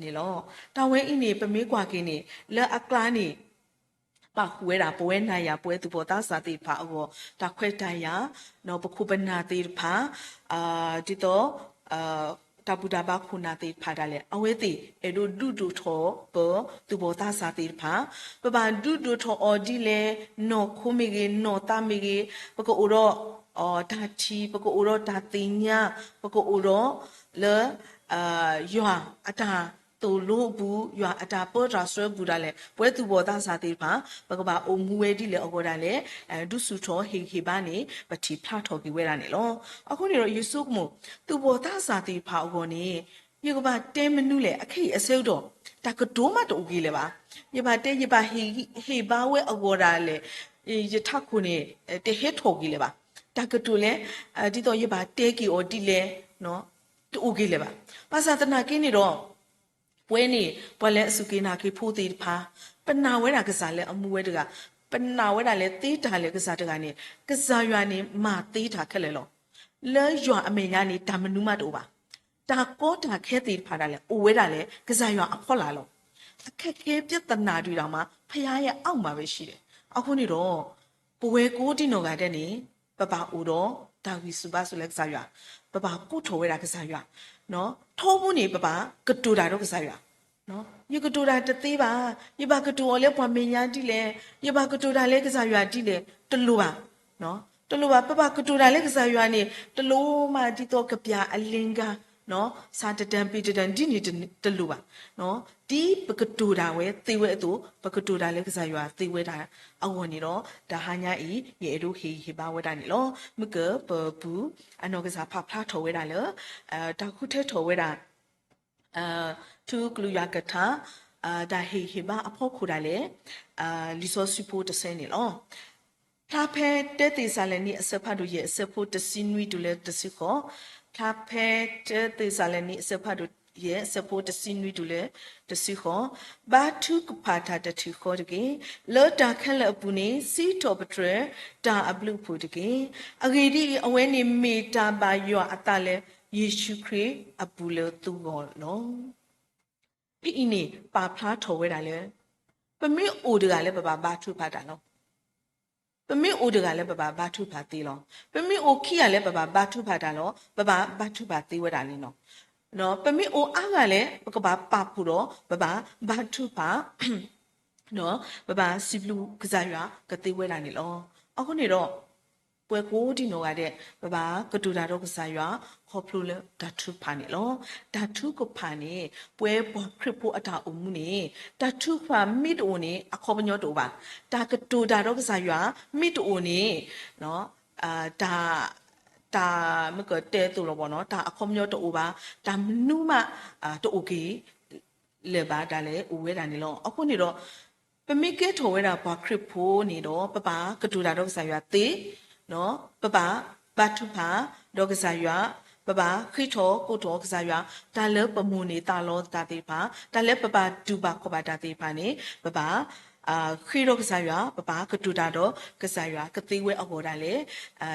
န့ၣ်လီၤ. တၢ်ဝဲအံၤန့ၣ် ပမ့ၢ်ကွၢ်က့ၤန့ၣ် လၢအကျါန့ၣ် ပာ်ဃုာ်ဝဲဒၣ် ပဝဲနၤယၤ ပဝဲသူၣ်ဘီၣ်သးစၢ်သ့ၣ်တဖၣ်အဂီၢ် တၢ်ခွဲးတၢ်ယာ် ပခိၣ်ပနၢ်သ့ၣ်တဖၣ် ဒ်သိး တၢ်ဘူၣ်တၢ်ဘါခိၣ်နၢ်သ့ၣ်တဖၣ်ဒၣ်လဲာ် အဝဲသ့ၣ်အဲၣ်ဒိးဒုးဒိၣ်ထီၣ်ပသူၣ်ဘီၣ်သးစၢ်သ့ၣ်တဖၣ် ပဘၣ်ဒုးဒိၣ်ထီၣ်အီၤဒ်လဲၣ် နီၢ်ခိမ့ၢ်ဂ့ၤ နီၢ်သးမ့ၢ်ဂ့ၤ ပကအိၣ်ဒီး တၢ်ထံၣ် ပကအိၣ်ဒီးတၢ်သ့ၣ်ညါ ပကအိၣ်ဒီးလၢ ယွၤအတၢ်သိၣ်လိအပူၤ ယွၤအတၢ်ပၢတၢ်ဆှၢပူၤဒၣ်လဲာ် ပဝဲသူၣ်ဘီၣ်သးစၢ်သ့ၣ်တဖၣ် ပကဘၣ်အိၣ်မူဝဲဒ်လဲၣ်အဂီၢ်ဒၣ်လဲာ် ဒုးဆူၣ်ထီၣ်ဟ့ၣ်ဂံၢ်ဟ့ၣ်ဘါန့ၣ် ပထံၣ်ဖျါထီၣ်က့ၤဝဲဒၣ်န့ၣ်လီၤ. အဃိန့ၣ်ဒီး ယဆိကမိၣ် သူၣ်ဘီၣ်သးစၢ်သ့ၣ်တဖၣ်အဂီၢ်န့ၣ် ယကဘၣ်တဲမနုၤလဲၣ် အခဲအံၤအဆၢကတီၢ် တၢ်ကတိၤမးတအိၣ်က့ၤလၢၤဘၣ်. ယဘၣ်တဲ ယဘၣ်ဟ့ၣ်ဂံၢ်ဟ့ၣ်ဘါဝဲအဂီၢ်ဒၣ်လဲာ် ယထးခိၣ်န့ၣ် တဟဲထီၣ်က့ၤလၢၤဘၣ်. တၢ်ကတိၤလဲၣ် ဒ်သိးယဘၣ်တဲက့ၤအီၤဒ်လဲၣ် တအိၣ်က့ၤလၢၤဘၣ်. ဘၣ်ဆၣ်သနာ်က့န့ၣ်ဒီး ပဝဲန့ၣ် ပှၤလၢအစူၢ်က့ၤနာ်က့ၤဖိသ့ၣ်တဖၣ် ပနာ်ဝဲဒၣ်ကစၢ်လၢအမူဝဲတဂၤ, ပနာ်ဝဲဒၣ်လၢသ့တၢ်လၢကစၢ်တဂၤန့ၣ် ကစၢ်ယွၤန့ၣ်မၤသ့တၢ်ခဲလၢာ်လီၤ. လၢယွၤအမဲာ်ညါန့ၣ် တၢ်မနုၤမးတအိၣ်ဘၣ်. တၢ်ကီတၢ်ခဲသ့ၣ်တဖၣ်ဒၣ်လဲာ် အိၣ်ဝဲဒၣ်လၢကစၢ်ယွၤအဖီလာ်လီၤ. အခက်အခဲပြဿနာတွေတောင်မှ ဘုရားရဲ့အောက်မှာပဲရှိတယ်. အဃိန့ၣ်ဒီး ပဝဲကိးဒံနီၢ်ဂၤဒဲးန့ၣ် ပဘၣ်အိၣ်ဒီးတၢ်ဂံၢ်ဆူၣ်ဘါဆူၣ်လၢကစၢ်ယွၤ, ပဘၣ်ကိးထီၣ်ဝဲဒၣ်ကစၢ်ယွၤ, ထီဘိန့ၣ် ပဘၣ်ကတိၤတၢ်ဒီးကစၢ်ယွၤ, ယကတိၤတၢ်တသ့ဘၣ်, ယဘၣ်ကတိၤအီၤလၢပှၤမဲာ်ညါဒ်လဲၣ်, ယဘၣ်ကတိၤတၢ်လၢကစၢ်ယွၤဒ်လဲၣ်, တလိၣ်ဘၣ်. တလိၣ်ဘၣ်, ပဘၣ်ကတိၤတၢ်လၢကစၢ်ယွၤန့ၣ် တလိၣ်မးဒ်သိးကပျၢ်အလ့ၤဂၤ စးတတၢၢ်ပ့ၤတတၢၢ်ဒ်န့ၣ်တလိၣ်ဘၣ်. ဒ်ပကတိၤတၢ်ဝဲသ့ဝဲအသိး ပကတိၤတၢ်လၢကစၢ်ယွၤသ့ဝဲဒၣ်အဂီၢ်န့ၣ်ဒီး တဟါညါအံၤ ယအဲၣ်ဒိးဟ့ၣ်ဂံၢ်ဟ့ၣ်ဘါဝဲဒၣ်န့ၣ်လီၤ. မ့ၢ်ကပပူၤ အနီၢ်ကစၢ်ဖးဖျါထီၣ်ဝဲဒၣ်လၢ တၢ်ဃုထၢထီၣ်ဝဲဒၣ် ထူကလုာ်ယွၤကထါ တၢ်ဟ့ၣ်ဂံၢ်ဟ့ၣ်ဘါအဖီခိၣ်ဒၣ်လဲာ် လံာ်စီဆှံဖိတဆၢန့ၣ်လီၤ. ဖျါဖဲတၢသ့းစၤလနံ အဆၢဖးဒိၣ်ယဲၢ် အဆၢဖိတဆံနွံတုၤလၢတဆံဃိး, ဖျါဖဲတၢသ့းစၤလနံ အဆၢဖးဒိၣ်ယဲၢ် အဆၢဖိတဆံနွံတုၤလၢတဆံဃိး, ဘါထုကဖၣ်တၢ်တထံၣ်ဃီတက့ၢ်. လၢတၢ်ခဲလၢာ်အပူၤန့ၣ် စံးထီၣ်ပတြၢၤတၢ်အဘျုးအဖှိၣ်တက့ၢ်. အဂ့ၢ်ဒ်အံၤ, အဝဲန့ၣ်မ့ၢ်တၢ်ဘၣ်ယွၤအသးလၢ ယ့ၣ်ၡူးခရံာ်အပူၤလၢသုဂီၢ်လီၤ. ဖဲအံၤန့ၣ် ပာ်ဖျါထီၣ်ဝဲဒၣ်လၢ ပမ့ၢ်အိၣ်တဂၤလၢပဘၣ်ဘါထုကဖၣ်တၢ်လီၤ. ပမ့ၢ်အိၣ်တဂၤလၢပဘၣ်ဘါထုကဖၣ်သ့လီၤ. ပမ့ၢ်အိၣ်ခံဂၤလၢပဘၣ်ဘါထုကဖၣ်တၢ်လီၤ, ပဘၣ်ဘါထုကဖၣ်သ့ဝဲဒၣ်န့ၣ်လီၤ. ပမ့ၢ်အိၣ်အါဂၤလဲၣ် ပကဘၣ်ပာ်ဖှိၣ်ဒီး ပဘၣ်ဘါထုကဖၣ် ဒီးပဘၣ်စံးဘျုးကစၢ်ယွၤကသ့ဝဲဒၣ်န့ၣ်လီၤ. အဃိန့ၣ်ဒီး ပှၤကိးဒံနီၢ်ဂၤဒဲး ပဘၣ်ကတိၤတၢ်ဒီးကစၢ်ယွၤ ခီဖျိလၢတၢ်ထုကဖၣ်န့ၣ်လီၤ. တၢ်ထုကဖၣ်န့ၣ် ပဝဲပှၤခရံာ်ဖိအတၢ်အိၣ်မူန့ၣ် တၢ်ထုကဖၣ်မ့ၢ်တအိၣ်န့ၣ် အခီပညီတအိၣ်ဘၣ်. တၢ်ကတိၤတၢ်ဒီးကစၢ်ယွၤမ့ၢ်တအိၣ်န့ၣ် တၢ် တၢ်မ့ၢ်ကတဲသိးလီၤဘၣ်နီၤ တၢ်အခီပညီတအိၣ်ဘၣ်, တၢ်မနုၤမး တအိၣ်က့ၤလၢၤဘၣ် ဒၣ်လဲာ်အိၣ်ဝဲဒၣ်န့ၣ်လီၤ. အဃိန့ၣ်ဒီး ပမ့ၢ်ကဲထီၣ်ဝဲဒၣ်ပှၤခရံာ်ဖိန့ၣ်ဒီး ပဘၣ်ကတိၤတၢ်ဒီးကစၢ်ယွၤသ့, ပဘၣ်ဘါထုကဖၣ်ဒီးကစၢ်ယွၤ, ပဘၣ်ဃ့ထီၣ်ကိးထီၣ်ကစၢ်ယွၤ, တၢ်လၢပမိၣ်န့ၢ်သးလီတၢ်သ့ၣ်တဖၣ်, တၢ်လၢပဘၣ်တူၢ်ဘၣ်ခီၣ်ဘၣ်တၢ်သ့ၣ်တဖၣ်န့ၣ် ပဘၣ် ဃ့ဒီးကစၢ်ယွၤ, ပဘၣ်ကတိၤတၢ်ဒီးကစၢ်ယွၤကသ့ဝဲအဂီၢ်ဒၣ်လဲာ်,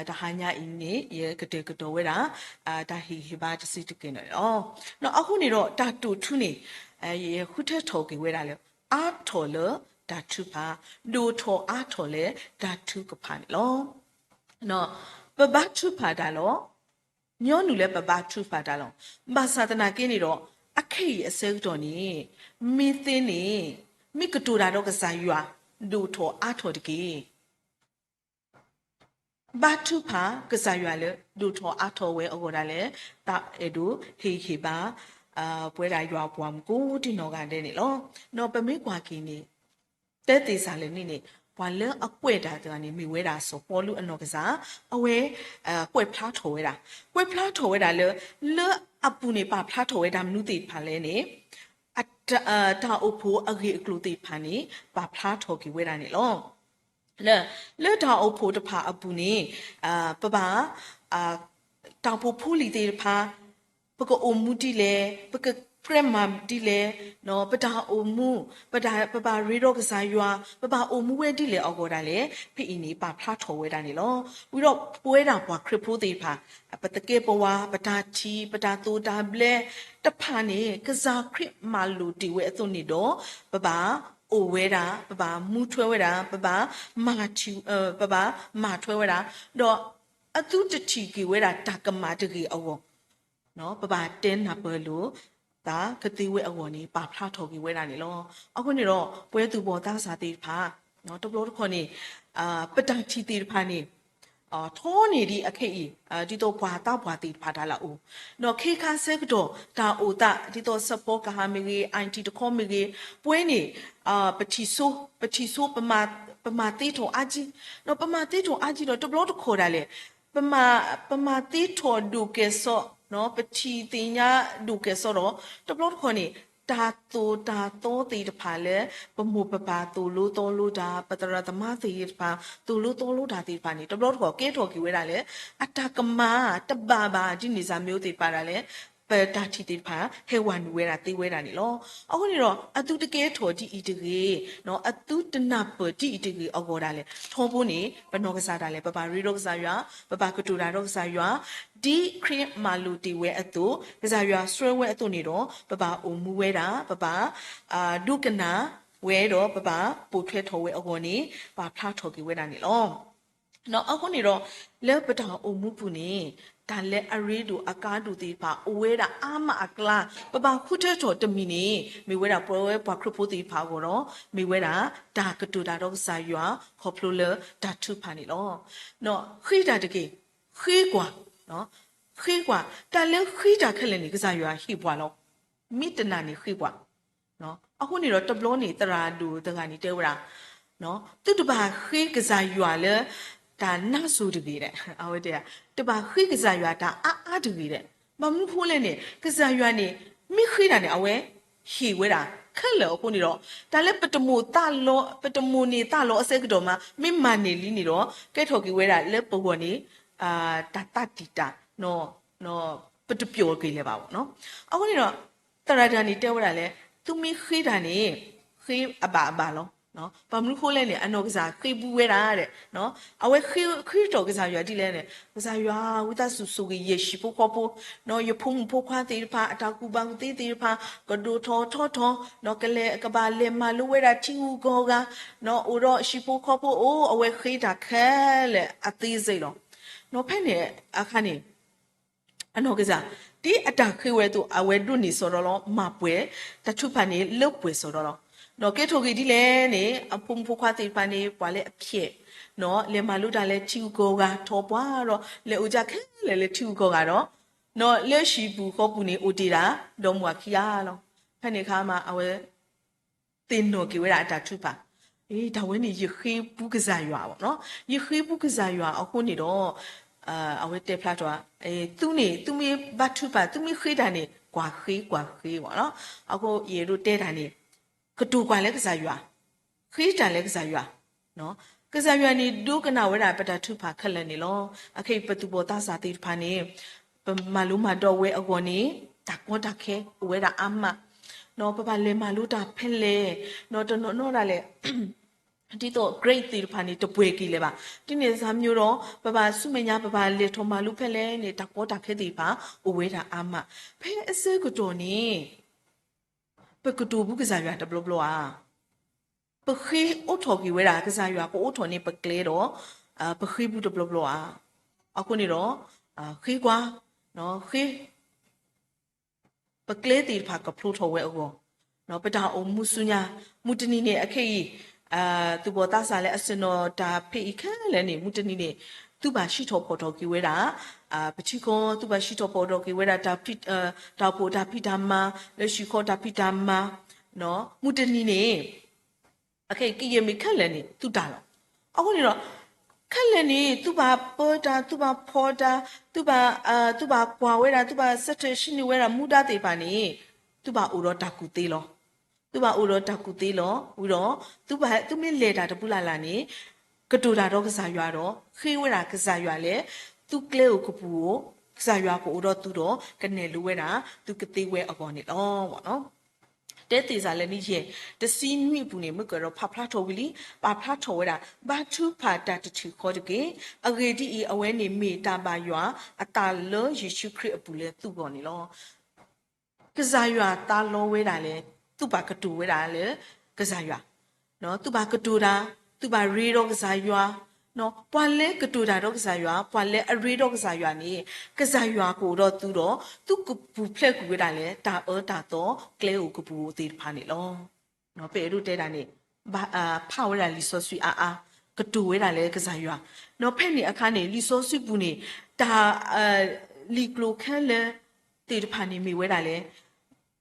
တဟါညါအံၤန့ၣ် ယကတဲာ်ကတီၤဝဲဒၣ် တၢ်ဟ့ၣ်ဂံၢ်ဟ့ၣ်ဘါတစုတက့ၢ်န့ၣ်လီၤ. အဃိန့ၣ်ဒီး တၢ်တိာ်ထူန့ၣ် ယဃုထၢထီၣ်က့ၤဝဲဒၣ်လၢ အါထီၣ်လၢတၢ်ထုကဖၣ်, ဒိၣ်ထီၣ်အါထီၣ်လၢတၢ်ထုကဖၣ်န့ၣ်လီၤ. ပဘါထုကဖၣ်တၢ်လီၤ. ညီနုၢ်လၢပဘါထုကဖၣ်တၢ်လီၤ. ဘၣ်ဆၣ်သနာ်က့န့ၣ်ဒီး အခဲအံၤအဆၢကတီၢ်န့ၣ် မ့ၢ်သ့န့ၣ် မ့ၢ်ကတိၤတၢ်ဒီးကစၢ်ယွၤ ဒိၣ်ထီၣ်အါထီၣ်တက့ၢ်. ဘါထုကဖၣ်ကစၢ်ယွၤလၢ ဒိၣ်ထီၣ်အါထီၣ်ဝဲအဂီၢ်ဒၣ်လဲာ် တၢ်အဲၣ်ဒိးဟ့ၣ်ဂံၢ်ဟ့ၣ်ဘါ ပဝဲဒၣ်ယွၤအပှၤမုၣ်ကိးဒံနီၢ်ဂၤဒဲးန့ၣ်လီၤ. ဒီးပမ့ၢ်ကွၢ်က့ၤန့ၣ် တၢသ့းစၤလနံန့ၣ် ပှၤလၢအကွဲးတၢ်တဂၤန့ၣ် မ့ၢ်ဝဲဒၣ်စီၤပီလူးအနီၢ်ကစၢ်, အဝဲ ကွဲးဖျါထီၣ်ဝဲဒၣ်, ကွဲးဖျါထီၣ်ဝဲဒၣ်လၢ လၢအပူၤန့ၣ် ပာ်ဖျါထီၣ်ဝဲဒၣ်မနုၤသ့ၣ်တဖၣ်လဲၣ်န့ၣ် တၢ်အိၣ်ဖှိၣ်အဂ့ၢ်အကျိၤသ့ၣ်တဖၣ်န့ၣ် ပာ်ဖျါထီၣ်က့ၤဝဲဒၣ်န့ၣ်လီၤ. လၢ လၢတၢ်အိၣ်ဖှိၣ်တဖၣ်အပူၤန့ၣ် ပဘၣ် တၢ်အိၣ်ဖှိၣ်ဖိလံၤသ့ၣ်တဖၣ် ပကအိၣ်မူဒ်လဲၣ်, ပကကြၢးမၤဒ်လဲၣ်, ပတၢ်အိၣ်မူ ပတၢ် ပဘၣ်ရ့ဒီးကစၢ်ယွၤ ပဘၣ်အိၣ်မူဝဲဒ်လဲၣ်အဂီၢ်ဒၣ်လဲာ် ဖဲအံၤန့ၣ် ပာ်ဖျါထီၣ်ဝဲဒၣ်န့ၣ်လီၤ. ဝံၤဒီးပဝဲဒၣ်ပှၤခရံာ်ဖိသ့ၣ်တဖၣ် ပသကဲးပဝး ပတၢ်ထံၣ် ပတၢ်သိၣ်တၢ်ဘျၢတဖၣ်န့ၣ် ကစၢ်ခရံာ်မၤလိာ်တ့ၢ်ဝဲအသိးန့ၣ်ဒီး ပဘၣ်အိၣ်ဝဲဒၣ် ပဘၣ်မူထွဲဝဲဒၣ် ပဘၣ်မၤထံၣ် ပဘၣ်မၤထွဲဝဲဒၣ် ဒီးအသုတထံၣ်က့ၤဝဲဒၣ်တၢ်ကမၣ်တဂ့ၤအဂီၢ် ပဘၣ်တဲနၢ်ပၢၢ်လိာ်သးကသ့ဝဲအဂီၢ်န့ၣ် ပာ်ဖျါထီၣ်က့ၤဝဲဒၣ်န့ၣ်လီၤ. အဃိန့ၣ်ဒီး ပဝဲသူၣ်ဘီၣ်သးစၢ်သ့ၣ်တဖၣ် တဘျီတခီၣ်န့ၣ် ပတၢ်ထံၣ်သ့ၣ်တဖၣ်န့ၣ် ထီန့ၢ်ဒံးအခဲအံၤ ဒ်သိးပှၤသးပှၢ်သ့ၣ်တဖၣ်တၢ်လၢအအိၣ် ဒီးခဲခါဆၢကတီၢ် တၢ်အိၣ်သး ဒ်သိးစၢဖီကဟၣ်မ့ၢ်ဂ့ၤ အၣ်အံၣ်ထံၣ်တခီမ့ၢ်ဂ့ၤ ပဝဲန့ၣ် ပထံၣ်ဆိ ပထံၣ်ဆိ ပမၤသ့ထီၣ်အါကံ ဒီးပမၤသ့ထီၣ်အါကံဒီး တဘျီတခီၣ်ဒၣ်လဲာ် ပမၤ ပမၤသ့ထီၣ်ဒိၣ်ကဲၣ်ဆိး ပထံၣ်သ့ၣ်ညါဒိၣ်ကဲၣ်ဆိးဒီး တဘျီတခီၣ်န့ၣ် တၢ်သိၣ်တၢ်သီသ့ၣ်တဖၣ်လၢ ပမိၢ်ပပၢ်သိၣ်လိသီလိတၢ် ပသရၣ်သမါသ့ၣ်တဖၣ် သိၣ်လိသီလိတၢ်သ့ၣ်တဖၣ်န့ၣ် တဘျီတခီၣ်ကဲထီၣ်က့ၤဝဲဒၣ်လၢ အတၢ်ကမၣ်တဘၣ်ဘၣ်ဒ်န့ၣ်စၢ်မ့ၢ်အိၣ်သ့ၣ်တဖၣ်ဒၣ်လဲာ် ပတၢ်ထံၣ်သ့ၣ်တဖၣ် ဟဲဝဲနုာ်ဝဲဒၣ်သ့ဝဲဒၣ်န့ၣ်လီၤ. အဃိန့ၣ်ဒီး အသုတကဲထီၣ်ဒ်အံၤတဂ့ၤ အသုတနၢ်ပၢၢ်ဒ်အံၤတဂ့ၤအဂီၢ်ဒၣ်လဲာ် ထီဘိန့ၣ် ပနီၢ်ကစၢ်ဒၣ်လဲာ် ပဘၣ်ရ့ဒီးကစၢ်ယွၤ ပဘၣ်ကတိၤတၢ်ဒီးကစၢ်ယွၤ ဒ်ခရံာ်မၤလိာ်တ့ၢ်ဝဲအသိး ကစၢ်ယွၤဆှၢဝဲအသိးန့ၣ်ဒီး ပဘၣ်အိၣ်မူဝဲဒၣ် ပဘၣ် ဒိကနၣ်ဝဲဒီး ပဘၣ်ပိာ်ထွဲထီၣ်ဝဲအဂီၢ်န့ၣ် ပာ်ဖျါထီၣ်က့ၤဝဲဒၣ်န့ၣ်လီၤ. အဃိန့ၣ်ဒီး လၢပတၢ်အိၣ်မူပူၤန့ၣ် တၢ်လၢအရ့ဒိၣ်အကါဒိၣ်သ့ၣ်တဖၣ် အိၣ်ဝဲဒၣ်အါမးအကျါ ပဘၣ်ဃုထၢထီၣ်တမံၤန့ၣ် မ့ၢ်ဝဲဒၣ်ပဝဲပှၤခရံာ်ဖိသ့ၣ်တဖၣ်အဂီၢ်ဒီး မ့ၢ်ဝဲဒၣ်တၢ်ကတိၤတၢ်ဒီးကစၢ်ယွၤ ခီဖျိလၢတၢ်ထုကဖၣ်န့ၣ်လီၤ. ဃ့တၢ်တက့ၢ်, ဃ့ကွၢ်, ဃ့ကွၢ်, တၢ်လၢဃ့တၢ်ခဲလၢာ်န့ၣ် ကစၢ်ယွၤဟ့ၣ်ပှၤလီၤ. မ့ၢ်တနာ်န့ၣ်ဃ့ပှၤ အဃိန့ၣ်ဒီးတဘျီန့ၣ် သရၣ်ဒိၣ်တဂၤန့ၣ်တဲဝဲဒၣ် သုတဘၣ်ဃ့ကစၢ်ယွၤလၢ တၢ်နါစိၤတဂ့ၤဒဲး, အဝဲတဲ တဘၣ်ဃ့ကစၢ်ယွၤတၢ်အါအါတဂ့ၤဒဲး, ဘၣ်မနုၤဃိလဲၣ်န့ၣ် ကစၢ်ယွၤန့ၣ် မ့ၢ်ဃ့တၢ်န့ၣ် အဝဲဟ့ၣ်ဝဲဒၣ်ခဲလၢာ်အဃိန့ၣ်ဒီး တၢ်လၢပတမိၣ်သးလီ ပတမိၣ်န့ၢ်သးလီအဆၢကတီၢ်မး မ့ၢ်မၤန့ၢ်လံန့ၣ်ဒီး ကဲထီၣ်က့ၤဝဲဒၣ်လၢပဂီၢ်န့ၣ် တၢ်သးတံာ်တာ် ပတပျီၣ်က့ၤလၢၤဘၣ်. အဃိန့ၣ်ဒီး သရၣ်တဂၤန့ၣ်တဲဝဲဒၣ်လၢ သုမ့ၢ်ဃ့တၢ်န့ၣ် ဃ့အဘၣ်အဘၣ်လီၤ. ဘၣ်မနုၤဃိလဲၣ်န့ၣ် အနီၢ်ကစၢ်ဃ့ဘူးဝဲဒၣ်ဒီး အဝဲဃ့ထီၣ်ကစၢ်ယွၤဒ်လဲၣ်န့ၣ် ကစၢ်ယွၤ ဝံသးစူၤဆိၣ်ဂ့ၤယဲၢ်ဟံၣ်ဖိဃီဖိ, ယဖိမုၣ်ဖိခွါသ့ၣ်တဖၣ် အတၢ်ကူၣ်ဘၣ်ကူၣ်သ့သ့ၣ်တဖၣ် ကဒိၣ်ထီၣ်ထီထီၣ်, ကလဲၤကဘၣ်လဲၤမၤလိဝဲဒၣ်ထံဂုၤကီၢ်ဂၤ, အိၣ်ဒီးဟံၣ်ဖိဃီဖိအိၣ် အဝဲဃ့တၢ်ခဲလၢာ်အသ့စ့ၢ်လီၤ. ဖဲန့ၣ်အခါန့ၣ် အနီၢ်ကစၢ် ဒ်အတၢ်ဃ့ဝဲအသိး အဝဲဒိးန့ၢ်စီၤဒီးလီၤ မၤပှဲၤတၢ်ထုကဖၣ်န့ၣ် လၢပှဲၤစီၤဒီးလီၤ. ဒီးကဲထီၣ်ဂ့ၤဒ်လဲၣ်န့ၣ် အဖိမုၣ်ဖိခွါသ့ၣ်တဖၣ်န့ၣ် ပှၤလၢအဖျဲး, လဲၤမၤလိတၢ်လၢထံဂုၤကီၢ်ဂၤထီၣ်ပှၤဒီး လဲၤအိၣ်ကၢ်ခဲလၢာ်လၢထံဂုၤကီၢ်ဂၤဒီး လၢဟံၣ်ပူၤဃီပူၤန့ၣ် အိၣ်တ့ၢ်ဒၣ် ဒီမါဝၤခံဂၤလီၤ. ဖဲန့ၣ်အခါမး အဝဲ သ့ၣ်နီၣ်က့ၤဝဲဒၣ်အတၢ်ထုကဖၣ်, တၢ်ဝဲန့ၣ် ယဃ့ဘူးကစၢ်ယွၤဘၣ်, ယဃ့ဘူးကစၢ်ယွၤအဃိန့ၣ်ဒီး အဝဲတဲဖျါထီၣ် သုန့ၣ် သုမ့ၢ်ဘါထုကဖၣ် သုမ့ၢ်ဃ့တၢ်န့ၣ် ကွၢ်ဃ့ကွၢ်ဃ့ဘၣ်. အဃိယအဲၣ်ဒိးတဲတၢ်န့ၣ် ကတိၤကွၢ်လၢကစၢ်ယွၤ, ဃ့တၢ်လၢကစၢ်ယွၤ, ကစၢ်ယွၤန့ၣ် ဒိကနၣ်ဝဲဒၣ်ပတၢ်ထုကဖၣ်ခဲလၢာ်န့ၣ်လီၤ. အခဲအံၤ ပသူၣ်ဘီၣ်သးစၢ်သ့ၣ်တဖၣ်န့ၣ် ပမၤလိမၤဒိးဝဲအဂီၢ်န့ၣ် တၢ်ကီတၢ်ခဲအိၣ်ဝဲဒၣ်အါမး, ပဘၣ်လဲၤမၤလိတၢ်ဖဲလဲၣ်, တနီၤနီၤဒၣ်လဲာ် ဒ်သိး grade သ့ၣ်တဖၣ်န့ၣ် တပှဲၤက့ၤလၢၤဘၣ်. ဒ်န့ၣ်အသိးဒီး ပဘၣ်ဆူမဲာ်ညါ ပဘၣ်လဲၤထီၣ်မၤလိဖဲလဲၣ်န့ၣ် တၢ်ကီတၢ်ခဲသ့ၣ်တဖၣ် အိၣ်ဝဲဒၣ်အါမး. ဖဲအဆၢကတီၢ်န့ၣ် ပကတိၤဘူးကစၢ်ယွၤတဘျီဘျီဧါ. ပဃ့အိးထီၣ်က့ၤဝဲဒၣ် ကစၢ်ယွၤကအိးထီၣ်န့ၢ်ပကျဲဒီး ပဃ့ဘူးတဘျီဘျီဧါ. အဃိန့ၣ်ဒီး ဃ့ကွၢ်, ဃ့ ပကျဲသ့ၣ်တဖၣ်ကဖျိထီၣ်ဝဲအဂီၢ်, ပတၢ်အိၣ်မူဆူညါ, မုၢ်တနံၤန့ၣ် အခဲအံၤ သူၣ်ဘီၣ်သးစၢ်လၢအဆ့ၣ်နီၤတၢ်ဖဲအံၤခဲလၢာ်န့ၣ် မုၢ်တနံၤန့ၣ် သုဘၣ်ဟံးထီၣ်ဖီၣ်ထီၣ်က့ၤဝဲဒၣ် ပထံကီၢ်, သုဘၣ်ဟံးထီၣ်ဖီၣ်ထီၣ်က့ၤဝဲဒၣ် တၢ်အိၣ်ဖှိၣ်တၢ်ဖံးတၢ်မၤ, လၢဟံၣ်ဃီတၢ်ဖံးတၢ်မၤ, မုၢ်တနံၤန့ၣ် အခဲအံၤ ကယဲၢ်မ့ၢ်ခဲလၢာ်န့ၣ် သုတၢ်လီၤ. အဃိန့ၣ်ဒီး ခဲလၢာ်န့ၣ် သုဘၣ်ပၢတၢ်, သုဘၣ်ဖီတၢ်, သုဘၣ်, သုဘၣ်ကွၢ်ဝဲဒၣ်, သုဘၣ်ဆၢထၢၣ်ဆှၢန့ၢ်ဝဲဒၣ် မူဒါသ့ၣ်တဖၣ်န့ၣ် သုဘၣ်အိၣ်ဒီးတၢ်ကူၣ်သ့လီၤ. သုဘၣ်အိၣ်ဒီးတၢ်ကူၣ်သ့လီၤ. ဝံၤဒီး သုဘၣ်, သုမ့ၢ်လဲၤတၢ်တပူၤလၢ်လၢ်န့ၣ် ကတိၤတၢ်ဒီးကစၢ်ယွၤဒီး ဃ့ဝဲဒၣ်ကစၢ်ယွၤလၢ သုကျဲဧိၤကပူၤဧိၤ ကစၢ်ယွၤကအိၣ်ဒီးသုဒီး ကနဲၣ်လိဝဲဒၣ် သုကသ့ဝဲအဂီၢ်န့ၣ်လီၤ. တဲသ့ၣ်စၤလနံယဲၢ် တဆံနွံအပူၤန့ၣ် မ့ၢ်ကဒီးဖးဖျါထီၣ်ဝံၤလံ, ပာ်ဖျါထီၣ်ဝဲဒၣ် ဘါထုကဖၣ်တၢ်တထံၣ်ဃီတက့ၢ်. အဂ့ၢ်ဒ်အံၤ, အဝဲန့ၣ်မ့ၢ်တၢ်ဘၣ်ယွၤအသးလၢယ့ၣ်ၡူးခရံာ်အပူၤလၢသုဂီၢ်န့ၣ်လီၤ. ကစၢ်ယွၤသးလီဝဲဒၣ်လၢ သုဘၣ်ကတိၤဝဲဒၣ်လၢကစၢ်ယွၤ, သုဘၣ်ကတိၤတၢ်, သုဘၣ်ရ့ဒီးကစၢ်ယွၤ, ပှၤလၢကတိၤတၢ်ဒီးကစၢ်ယွၤ, ပှၤလၢအရ့ဒီးကစၢ်ယွၤန့ၣ် ကစၢ်ယွၤကအိၣ်ဒီးသုဒီး သုကပူၤဖျဲးကွံာ်ဝဲဒၣ်လၢ တၢ်အၢတၢ်သီကျဲဧိၤကပူၤဧိၤသ့ၣ်တဖၣ်န့ၣ်လီၤ. ပအဲၣ်ဒိးတဲဒၣ်န့ၣ် ဖးဝဲဒၣ်လံာ်စီဆှံအါအါ, ကတိၤဝဲဒၣ်လၢကစၢ်ယွၤ, ဒီးဖဲန့ၣ်အခါန့ၣ် လံာ်စီဆှံပူၤန့ၣ် တၢ် လံာ်ကျိၤခဲလၢာ်သ့ၣ်တဖၣ်န့ၣ်မ့ၢ်ဝဲဒၣ်လၢ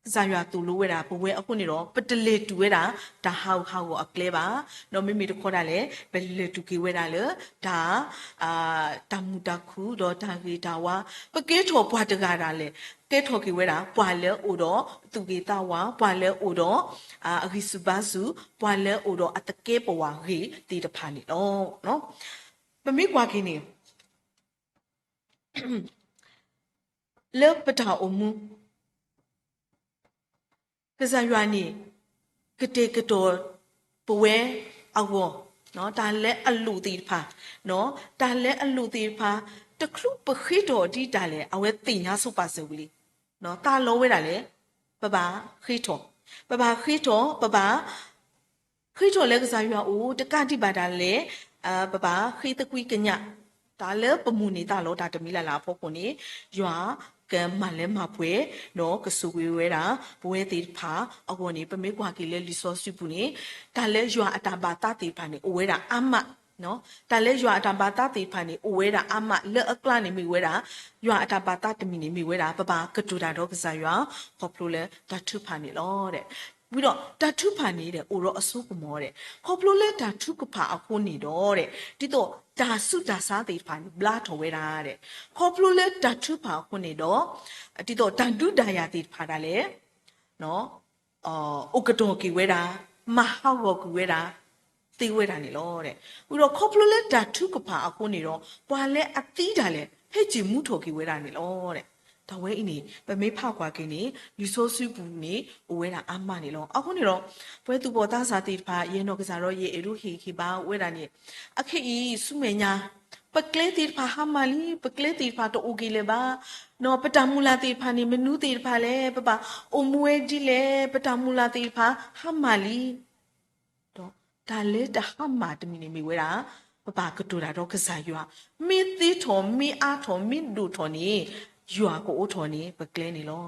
ကစၢ်ယွၤသိၣ်လိဝဲဒၣ်ပဝဲအဃိန့ၣ်ဒီး ပတလဲၤတုၤဝဲဒၣ် တၢ်ဟးဂူာ်ဟးဂီၤအကျဲဘၣ်. ဒီးမ့မ့ၢ်တခီဒၣ်လဲာ် ပလဲၤတုၤက့ၤဝဲဒၣ်လၢ တၢ် တၢ်မုာ်တၢ်ခုၣ်ဒီးတၢ်ဂ့ၤတၢ်ဝါ, ပကဲထီၣ်ပှၤတဂၤဒၣ်လဲာ် ကဲထီၣ်က့ၤဝဲဒၣ် ပှၤလၢအအိၣ်ဒီးသူၣ်ဂ့ၤသးဝါ, ပှၤလၢအအိၣ်ဒီး အဂံၢ်ဆူၣ်ဘါဆူၣ်, ပှၤလၢအအိၣ်ဒီးအသကဲပဝးဂ့ၤသ့ၣ်တဖၣ်န့ၣ်လီၤ. ပမ့ၢ်ကွၢ်က့ၤန့ၣ် လၢပတၢ်အိၣ်မူ ကစၢ်ယွၤန့ၣ် ကတဲာ်ကတီၤပဝဲအဂီၢ်, တၢ်လၢအလိၣ်သ့ၣ်တဖၣ်, တၢ်လၢအလိၣ်သ့ၣ်တဖၣ်, တချုးပဃ့ထီၣ်ဒ်တၢ်လဲၣ် အဝဲသ့ၣ်ညါဆိပာ်စၢၤဝံၤလံ. သးလီဝဲဒၣ်လဲၣ်, ပဘၣ်ဃ့ထီၣ်, ပဘၣ်ဃ့ထီၣ်, ပဘၣ် ဃ့ထီၣ်လၢကစၢ်ယွၤအအိၣ် တကးဒံးဘၣ်ဒၣ်လဲာ် ပဘၣ်ဃ့သကွံၢ်ကညး တၢ်လၢပမိၣ်န့ၢ်သးလီတၢ်တမံၤလၢ်လၢ်အဖီခိၣ်န့ၣ် ယွၤကမၤလၢမၤပှဲၤ ဒီးကဆိၣ်ဂ့ၤဝဲဒၣ် ပဝဲသ့ၣ်တဖၣ်အဂီၢ်န့ၣ် ပမ့ၢ်ကွၢ်က့ၤလၢလံာ်စီဆှံပူၤန့ၣ် တၢ်လၢယွၤအတၢ်ဘၣ်သးသ့ၣ်တဖၣ်န့ၣ် အိၣ်ဝဲဒၣ်အါမး တၢ်လၢယွၤအတၢ်ဘၣ်သးသ့ၣ်တဖၣ်န့ၣ် အိၣ်ဝဲဒၣ်အါမး လၢအကျါန့ၣ်မ့ၢ်ဝဲဒၣ် ယွၤအတၢ်ဘၣ်သးတမံၤန့ၣ်မ့ၢ်ဝဲဒၣ် ပဘၣ်ကတိၤတၢ်ဒီးကစၢ်ယွၤ ခီဖျိလၢတၢ်ထုကဖၣ်န့ၣ်လီၤ. ဝံၤဒီးတၢ်ထုကဖၣ်န့ၣ် အိၣ်ဒီးအစိကမီၤဒဲး ခီဖျိလၢတၢ်ထုကဖၣ်အဃိန့ၣ်ဒီး ဒ်သိးတၢ်ဆူးတၢ်ဆါသ့ၣ်တဖၣ်န့ၣ် ဘျါထီၣ်ဝဲဒၣ်ဒဲး ခီဖျိလၢတၢ်ထုကဖၣ်အဃိန့ၣ်ဒီး ဒ်သိးတၢ်ဒုးတၢ်ယၤသ့ၣ်တဖၣ်ဒၣ်လဲာ် အိၣ်ကတီၢ်က့ၤဝဲဒၣ်, မၤဟးဂီၤကွံာ်ဝဲဒၣ်, သ့ဝဲဒၣ်န့ၣ်လီၤ. ဝံၤဒီးခီဖျိလၢတၢ်ထုကဖၣ်အဃိန့ၣ်ဒီး ပှၤလၢအသံဒၣ်လဲာ် ဟဲစိာ်မူထီၣ်က့ၤဝဲဒၣ်န့ၣ်လီၤ. တၢ်ဝဲအံၤန့ၣ် ပမ့ၢ်ဖးကွၢ်က့ၤန့ၣ် လံာ်စီဆှံပူၤန့ၣ် အိၣ်ဝဲဒၣ်အါမးန့ၣ်လီၤ. အဃိန့ၣ်ဒီး ပဝဲသူၣ်ဘီၣ်သးစၢ်သ့ၣ်တဖၣ် ယဲနီၢ်ကစၢ်ဒီး ယအဲၣ်ဒိးဟ့ၣ်ဂံၢ်ဟ့ၣ်ဘါဝဲဒၣ်န့ၣ် အခဲအံၤဆူမဲာ်ညါ ပကျဲသ့ၣ်တဖၣ်ဟါမၢ်လံ, ပကျဲသ့ၣ်တဖၣ်တအိၣ်က့ၤလၢၤဘၣ်, ဒီးပတၢ်မုၢ်လၢ်သ့ၣ်တဖၣ်န့ၣ် မနုၤသ့ၣ်တဖၣ်လဲၣ်, ပဘၣ်အိၣ်မူဝဲဒ်လဲၣ်, ပတၢ်မုၢ်လၢ်သ့ၣ်တဖၣ်ဟါမၢ်လံ ဒီးတၢ်လၢတဟါမၢ်တမံၤန့ၣ်မ့ၢ်ဝဲဒၣ် ပဘၣ်ကတိၤတၢ်ဒီးကစၢ်ယွၤ, မ့ၢ်သ့ထီၣ် မ့ၢ်အါထီၣ် မ့ၢ်ဒိၣ်ထီၣ်န့ၣ် ယွၤကအိးထီၣ်န့ၢ်ပကျဲန့ၣ်လီၤ.